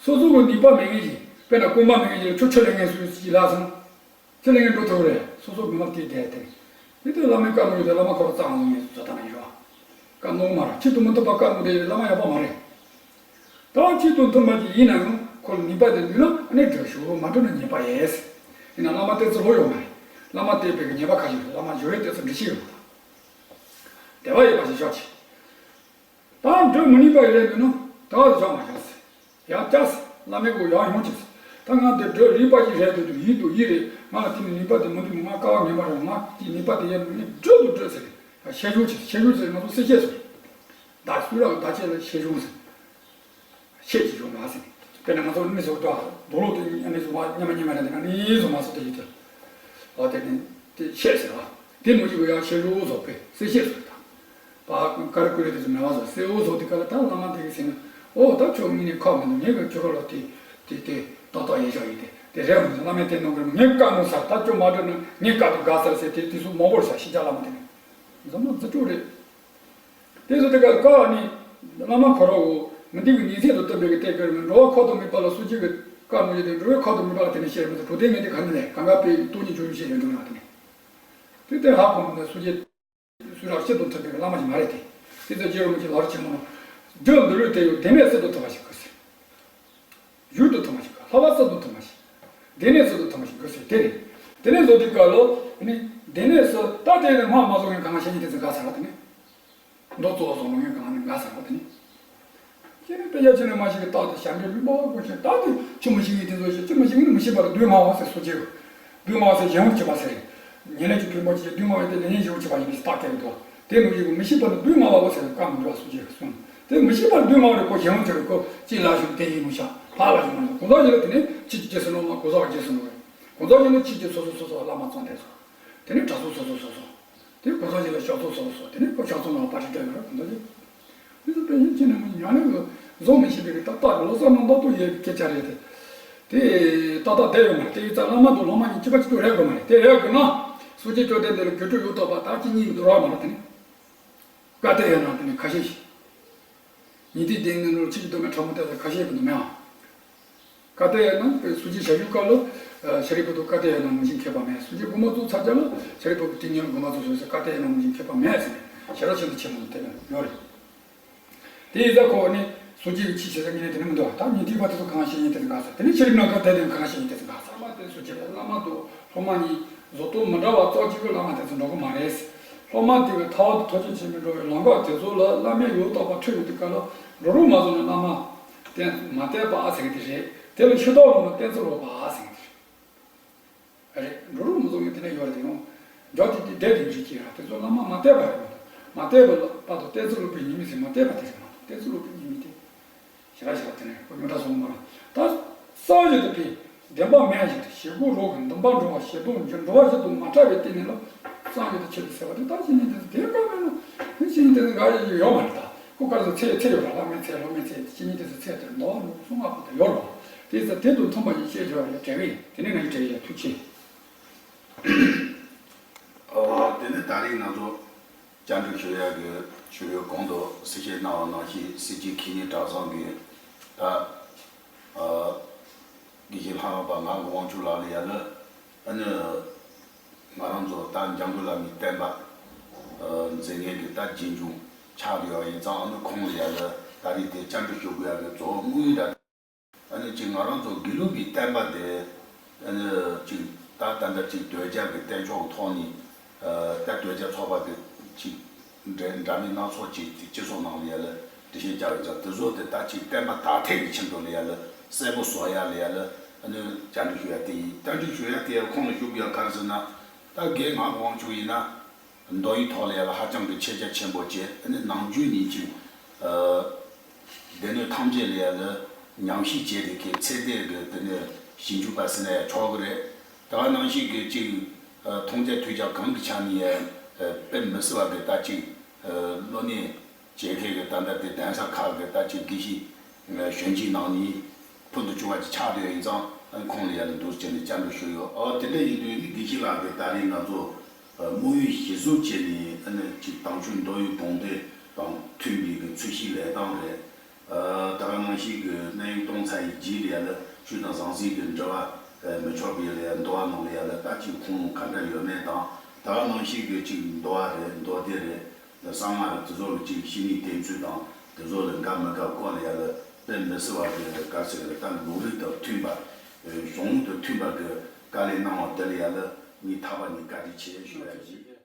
སོ་སོ་གི་ནུས་པ་མེད་མཁན་ཞིག་དཔེར་ན་རྐང་པ་མེད་མཁན་ཞིག་ལ་ཁྱོད་ཆུ་ལེན་མཁན་སུ་ཞིག་ལ་སོང་། ཆུ་ལེན་མཁན་འགྲོ་ཐུབ་རེད་སོ་སོ་མི་མ་དེ་བསྡད་དེ། དེ་དུས་བླ་མའི་བཀའ་གནང་ཡོད་དེ་བླ་མ་ཁོ་རང་གཙང་བཟོ་ངེས་བཟོ་ལྟ་ན་ཡིན་རོགས། བཀའ་གནང་མ་ར་ཆེད་དུ་མི་དམ་པ་བཀའ་གནང་དེ་བླ་མ་ཡག་པོ་མ་རེད། ད་ཆེད་དུ་མཐུན་པ་ཅིག་ཡིན་ན་ཡང་ཁོ་ལ་ནུས་པ་དེ་འདུག་ན་ཨ་ནི་འགྲུབ་ཞུ་མ་འགྲུབ་ན་ཉེས་པ་ཡས། ཡིན་ན་བླ་མ་བསྟེན་ཚུལ་ལོ་ཡོད་མ་རེད། བླ་མ་བསྟེན་པའི་ཉེས་པ་ཁ་ཤས་རེད་བླ་མ་ཞུ་བའི་བསྟེན་ཚུལ་འགྲིག་ཤེས་ཡོད་མ་ཐག་དེ་བ་ཡོད་པ་ཞིག་ཤོག་ཅིག་ད་འགྲུབ་མི་ནུས་པ་ཡོད་རེད་འདུག་ན་ད་བ་བཞག་མ་བཞག་ཟེར། ཡང་བསྐྱར་ཟེར་བླ་མའི་སྐུ་ཡང་ཡོང་ཅིག་ཟེར། ད་ང་འདི་སྒྲ་རིག་པ་ཞིག་རེད་འདུག་འདུག་ཡིད་དུ་ཡིད་རེད། ང་ལ་དེ་ནི་ནུས་པ་དེ་མི་འདུག་ང་དཀའ་བ་ངན་པ་རེད། ང་དེ་ནུས་པ་དེ་ཡར་ནས་སྒྲུབ་ཏུ་སྒྲུབ་ཟེར་རེད། ད་ཤེས་བྱུང་ཆེ་ཤེས་བྱུང་ཟེར་ང་ཚོ་སེམས་བསྐྱེད་ཟེར། བདག་སུ་ར་བདག་ཅེས་ལ་ཤེས་བྱུང་ཟེར། ཤེས་ཀྱི་བྱུང་མ་ཟེར། དཔེར་ན་ང་ཚོ་མི་ཟོ་ཏོ་རྡོ་ལོ་དེ་ཨ་ནི་བཟོ་མ་མཉམ་མ་མཉམ་མ་རེད། དེ་ན་ནི་བཟོ་མ་སོ་དེ་ཡིད་དུ། ཨ་དེ་ནི་དེ་ཤེས་ཟེར་བ། དེ་ནོ་ཡིག་ཡང་ཤེས་བྱུང་བཟོ་པས་སེམས་བསྐྱེད་ཟེར་ད། པ་ཀར་ཀུ་རེ་དེ་ཚོ་མེད་པ་བཟོ་སེ་འོ་བཟོ་དེ་ག་ལ་ད་བླ་མ་དེ་གི་ཟེར་ན། ཨོ་ད་ཁྱོད་ངས་ནི་ཁག་མི་འདུག་ངས་གི་ཁྱོད་རོགས་ལ་དེ་དེ་དེ་ཏག་ཏག་ཡིན་ཤག་ཡིན་ཏེ་དེ་རེད་མོ་བླ་མས་དེ་གནང་གི་རེད། ངས་བཀའ་གནང་ས་ད་ཁྱོད་མ་འགྲོ་ན་ངས་བཀའ་དེ་དགའ་ས་ཟེར་དེ་དེ་ཚོ་མང་པོ་རེད་ཤག་ཤི་ཅག་བླ་མ་དེ་ནི་འཛམ་གླིང་རྫུ་འཕྲུལ་རེད། དེ་ཚོ་དེ་ག་བཀའ་ནི་བླ་མ་ཁོ་རོགས་འོ་མི་འདི་གི་ཉིན་མཚན་དུ་བསྟན་པའི་གི་གཏད་གི་རེད། འགྲོ་བ་ཁོ་ཐོག་མེད་པ་ལ་སུ་གཅིག་གི་བཀའ་གནང་ཡོད་དེ་འགྲོ་བའི་ཁོ་ཐོག་མེད་པ་ལ་དེ་ནི་བཤད་མི་ཐུབ། བུ་དེ་ངས་དེ་ག་ནི་ལས་གང་ག་པའི་སྟོང་ཉིད་བྱུང་བཤད་ཡོད་འགྲོ་ན་དེ་ནི་དེ་དེ་ཧ་གོ་མི་འདུག་སུ་གཅིག་སུ་རང་སྤྱི་དང་མཐུན་པའི་བླ་མ་ཞིག་མ་རེད་དེ། དེ་ཚོ་རྗེ་རིན་པོ་ཆེ་ལག་རྗེ་ཆེན་མོ་ནོ། རྒྱུ་འདི་ལུས་དེ་ཡོད་དེ་ནས་སྲིད་དུ་ཐུབ་པ་ཞིག་དགོས་ཟེར། ཡུལ་དུ་ཐུབ་པ་ཞིག་དགོས། ལྷ་བ་སྲིད་དུ་ཐུབ་པ་ཞིག་དེ་ནས་སྲིད་དུ་ཐུབ་པ་ཞིག་དགོས་ཟེར་དེ་རེད། དེ་ནས་བཟོ་དུས་སྐབས་ལོ། ནི་དེ་ནས་སུ་ད་དེ་ནས་སྔགས་མ་བཟུང་ངས་གང་བཤད་ཉིན་དེ་ཚོ་དགའ་ཚར་བ་དེ་ནས། མདོ་གཙོ་བོ་བཟུང་ལོ་ངས་གང་ནས་དགའ་ཚར་བ་དེ་ནས། ཁྱེད་ནི་དཔེ་ཆ་ཁྱེད་ནི་མ་ཤེས་ཀྱི་རྟགས་དེ་ཞབས་འདྲེན་ལུས་པ་བ་ཀུན་ཤེས་རྟགས་དེ་ཆུ་མི་ཤེས་ངེས་དེ་ཚོ་ཤེས་ཆུ་མི་ཤེས་ངེས་ནི་མི་ཤེས་པར་སྡུག་བསྔལ་བ་ཟེར་སོ་སྐྱེ། སྡུག་བསྔལ་བ་ཟེར་གཞན་དབང་བྱེད་པ་ཟེར། ཉེ་ལས་ཀྱི་ཕན་པ་ཅིག་སྡུག་བསྔལ་བ་དེ་ལས་ངན་གཞན་དབང་བྱེད་པ་ཡིན་པའི་རྟགས་བསྟན་འདུག་དེ་ནུ་ཡིན་གོ་མི་ཤེས་པར་སྡུག་བསྔལ་བ་ཟེར་བཀའ་མི་འགྲོ་བ་སོ་སྐྱེ་གསུངས། དེ་མི་ཤེས་པར་སྡུག་བསྔལ་བ་རེད་ཁོ་གཞན་དབང་བྱེད་རེད་ཁོ་ཅི་ལ་ཞུགས་དེ་ཡིན་མི་ཤ་ཕ་ལ་ཞུགས་མ་ལ་གོ་ས་ཞིག་ལ་དེ་ནས་ཁྱེད་ཀྱི་རྗེས་སུ་ནོར་མ་གོ་ས་བ་རྗེས་སུ་ནོར་རེད། གོ་ས་ཞིག་ནི་ཁྱེད་ཀྱི་སོ་སོ་སོ་སོ་བླ་མ་ཙམ་དེ་ཚོ། དེ་ནས་གྲྭ་ཚང་སོ་སོ་སོ་སོ། དེ་གོང་ས་ཞིག་ལ་ཤག་ཚོགས་སོ་སོ་དེ་ནས་ཁོ་ཤག་ཚོགས་ནང་པ་ཏྲི་སྤྲད་ཡོད་རེད་གོང་ས་ཞིག་དེ་ཚོ་དཔེ་ཡིན་ཅི་ནས་མི་ཉག་ནས་གི་བཟོ་མི་ཤེས་པའི་གི་ཏག་ཏག་གི་ལོ་གསར་ནང་ཏག་ཏག་ཡོད་པའི་སྐད་ཆ་རེད་དེ། དེ་ཏག་ཏག་བསྡད་ཡོད་མ་རེད། དེ་ཡིན་ཙང་བླ་མ་དང་སློབ་མ་གཉིས་གཅིག་པ་གཅིག་ཏུ་རེད་དགོས་མ་རེད། དེ་རེད་དགོས་ན། སོ་སྐྱེ་བཅོ་ལྡན་འདི་ལ་དགེ་ཕྲུག་ཡོད་ཐོག་པ་དག་གཅིག་གཉིས་མི་འདུག་རག་མ་རེད་དེ་ནས། བཀའ་གཏད་ཡོད་ན་དེ་ནས་ཁ་ཤས་ཤིག་ཉིན་དུས་དེ་ནས་ནོར་ཕྱི་གི་དོན་མེད་ཕྲ་མོ་དེ་ལ་ཁ་ཤས་མི་འདུག་མེད་ཨང་། བཀའ་གཏད་ཡོད་ན་སུ་ཅི་བྱ་རྒྱུ་སྐབས་ལ་ཤ་རི་པུ་ཏུ་བཀའ་གཏད་ཡོད་ན་ངུ་ཞིང་ཁེབས་པ་མེད། སུ་ཅི་དགོངས་པ་རྫོགས་ཚར་རྒྱ་ལ་ཤ་རི་པུ་ཏུ་དེ་ཉིད་ལ་དགོངས་པ་རྫོགས་སོང་ཟེར་བཀའ་གཏད་ཡོད་ན་ངུ་ཞིང་ཁེབས་པ་མེད་ཟེར་ནས་ཞེ་དྲག་ཆེན་པོ་ཆེན་མོ་དེ་ཡང་ཡོད་རེད། དེ་ཡིན་ཙང་ཁོ་ནི་སུ་ཅི་གི་ཕྱི་བྱེད་ས་ངེས་ནས་དེ་ནི་མི་འདུག་ད་ཉིན་ཐིག་པ་དེ་ཚོ་གང་ཤེས་ཡིན་དེ་ཚོ་གང་ཟེར་དེ་ནི་ཤ་རི་ནང་བཀའ་གཏད་དེ་གང་ཤེས་ཡིན་དེ་ཚོ་གང་ཟེར་བླ་མ་དེ་སུ་ཅི་བླ་མ་དང་སློབ་མ་གཉིས། བཟོ་ལྟ་མི་འདྲ་བ་རྩ་གཅིག་གི་བླ་མ་དེ་ཚོ་འགྲོ་གི་མ་རེད། སློབ་མ་དེ་གི་ཐར་བ་དང་ཐོབ་བྱ་ཆེན་པོའི་འགྲོ་བའི་ལམ་ཁ་དེ་ཚོ་ལ་བླ་མའི་ཡུལ་རྟོགས་པ་འཕྲོད་ཡོད་དུས་སྐབས་ལ་འགྲོ་རུང་མ་བཟོ་ན་བླ་མ་བསྟེན་མ་བསྟེན་པ་ཨ་ཟེར་གི་དེ་རེད། དེ་ལ་ཤུ་རྟགས་ལོག་ན་བསྟེན་ཚུལ་ལོག་པ་ཨ་ཟེར་གི་དེ་རེད། རེད་འགྲོ་རུང་མ་བཟོ་གི་དེ་ནས་ཡོད་རེད་དེ་ཡང་འཇོག་དེ་དེ་བསྡད་དེ་འཇིག་གི་ར་དེ་ཚོ་བླ་མ་མ་བསྟེན་པ་རེད་མ་གཏོགས་མ་བསྟེན་པ་ལ་པ་དང་བསྟེན་ཚུལ་ལོག་པའི་ཉེས་དམིགས་ཟེར་མ་བསྟེན་པ་དེ་རེད་མ་གཏོགས་བསྟེན་ཚུལ་ལོག་པའི་ཉེས་དམིགས་དེ། ཞེ་དྲག་ཞེ་དྲག་དེ་ནས་ཁོ་ཉོ་གྲྭ་སོང་མ་རེད། ད་གསང་སྤྱོད་དུ་ཕི་བདེན་པ་མེད་ཞིག་ཏུ་ཞེ་དགུ་རོགས་ཀྱི་འདུན་པ་འགྲོ་བ་ཞེ་དགུ་འགྱུར་འགྲོ་བ་ཞིག་ཏུ་མ་ཕྲད་པའི་སྟེང་ནས་ལ་གསང་སྤྱོད་དུ་ཆེད་དུ་ཟེར་བ་དེ་ད་ཤེས་ཉིན་དེ་ཚོ་དེ་དཀའ་མེད་ནོ། ཤེས་ཉིན་དེ་ཚོ་འགའ་ཡོད་མ་རེད། ད་ཁོ་ག་ཚོད་ཚེ་ཚེ་ཡོད་ར་བླ་མའི་ཚེ་སློབ་མའི་ཚེ་ཤེས་ཉིན་དེ་ཚོ་ཚེ་དེར་འདོགས་པ་ནོ་གསུང་བ་པོ་དེ་ཡོད་རོ། དེ་ཚོ་དེ་དང་མཐུན་པ་ཞིག་བཤད་རྒྱུ་བ་ཡོད་དྲན་གི་ཡིན། དེ་ནས་ང་ཡི་དྲན་ཡོད་ཐུགས་ཆེ། ཨོ་དེ་ནས་ད་རེས་ང་ཚོ། བཅར་འདྲི་ཞུ་ཡག་གི་ཞུ་ཡོད་གོང་དུ་གསལ་བཤད་གནང་བ་ནང་བཞིན་སྲིད་སྤྱི་ཁེ་ཉིན་གྲྭ་ཚང་གི་ད་ཨ་དགེ་བཤེས་ལྷ་རམས་པ་ངག་དབང་ཕྱུག་ལགས་ལ་ཡ་ལ་ཨ་ནི་ང་རང་ཚོ་ད་འཇམ་མགོན་བླ་མའི་བསྟན་པ་ཨ་མཛད་མཁན་གྱི་ད་རྗེས་འཇུག་ཆགས་ཡོད་ཡིན་ཙང་ཨ་ནི་ཁོང་ལ་ཡ་ལ་ད་རེས་དེ་བཅར་འདྲི་ཞུ་དགོས་ཡག་གི་གཙོ་བོ་དམིགས་ཡུལ་ད། ཨ་ནི་ཅིག་ང་རང་ཚོ་དགེ་ལུགས་པའི་བསྟན་པ་དེ་ཨ་ནི་ཅིག་ད་ད་ལྟ་ཅིག་དོལ་རྒྱལ་གྱི་བསྟན་ཕྱོགས་ཐོག་ནས་ཨ་ད་དོལ་རྒྱལ་ཚོགས་པ་དེ་ཅིག་འདྲ་འདྲ་མིན་སྣ་ཚོགས་ཅིག་ཅིག་སྤྱི་ཚོགས་ནང་ལ་ཡ་ལ་འགྲེལ་བཤད་རྒྱག་ཡོད་ཙང་དེ་ཚོ་དེ་ད་ཅིག་བསྟན་པ་དག་ཐེར་གྱི་ཆེད་དུ་ལ་ཡ་ལ་གསལ་པོ་བཟོ་ཡ་ལ་ཡ་ལ་ཨ་ནི་བཅར་འདྲི་ཞུ་ཡ་དེ་ཡིན། བཅར་འདྲི་ཞུ་ཡ་དེ་ཡ་ཁོང་ལ་ཞུ་དགོས་ཡ་ག་རེ་ཟེར་ན་ད་རྒན་ངག་དབང་ཕྱུག་ཡིན་ན། མདོ་ཡི་ཐོག་ལ་ཡ་ལ་ཧ་ཅང་གི་ཁྱད་ཆོས་ཆེན་པོ་བྱས་ཨ་ནི་ནམ་རྒྱུན་ཉིན་གཅིག་ཨ་སྡེ་སྣོད་ཐམས་ཅད་ལ་ཡ་ལ་ཉམས་ཞིབ་བྱས་ཏེ་ཁའི་ཚེ་འདས་ཀྱི་དེ་ནས་ཞིབ་འཇུག་པ་ཟེར་ན་ཡང་ཆོག་གི་རེད། ད་ག་ནང་བཞིན་གྱི་གཅིག་ཨ་མཐོང་རྒྱ་ཐོས་རྒྱ་གང་གི་ཆ་ནས་ཡ་ཨ་དཔེ་མི་སྲིད་པ་གི་ད་གཅིག་ཨ་བློ་གནས་བྱེད་མཁན་གྱི་ད་ལྟ་དེ་གདན་ས་ཁག་གི་ད་གཅིག་དགེ་བཤེས་གཞོན་སྐྱེས་ནང་ནས་ཕུལ་དུ་བྱུང་བ་ཅིག་ཆགས་བསྡད་ཡོད་ཡིན་ཙང་ཁོང་ལ་ཡ་ལ་འདུག་བྱས་ནས་བཅར་འདྲི་ཞུས་ཡོད། ཨོ་དེ་འདྲ་ཡིན་དུས་ནི་དགེ་བཤེས་ལགས་ཀྱིས་ད་རེས་ང་ཚོ་དམིགས་ཡུལ་གཞིར་བཟུང་བྱས་ནས་ཨ་ནི་གཅིག་དམ་ཆོས་མདོ་ཡི་དགོངས་དོན་དང་མཐུན་པའི་གི་ཚོས་གཞིའི་ལས་སྟངས་རེད། ད་ག་ནང་བཞིན་གི་གནད་ཡོད་གཏོང་ཚར་ཡི་རྗེས་ལ་ཡ་ལ་ཆོས་དང་ཟང་ཟིང་གི་འབྲེལ་བ་མི་ཆོག་པའི་ལ་ཡ་འདུལ་བ་ནང་ལ་ཡ་ལ་ད་གཅིག་ཁུངས་ལུང་ག་འདྲ་ཡོད་མེད་དང་ད་ག་ནང་བཞིན་གི་གཅིག་འདུལ་བ་རེད་མདོ་སྡེ་རེད། གསང་སྔགས་རེད་དེ་ཚོ་ལ་གཅིག་བཤེས་གཉེན་བསྟེན་ཚུལ་དང་དེ་ཚོ་ལ་དགའ་མི་དགའ་སྐོར་ལ་ཡ་ལ་དཔེ་མི་སྲིད་པ་གི་ག་ཟེར་གི་ད་ལུང་རིགས་དང་མཐུན་པ་གཞུང་ལུགས་དང་མཐུན་པ་གི་དཀའ་ལས་གནང་བ་དེ་ལ་ཡ་ལ་ངས་ཐག་པ་ནས་བཀའ་དྲིན་ཆེ་ཞུ་ཡ་ཡིན།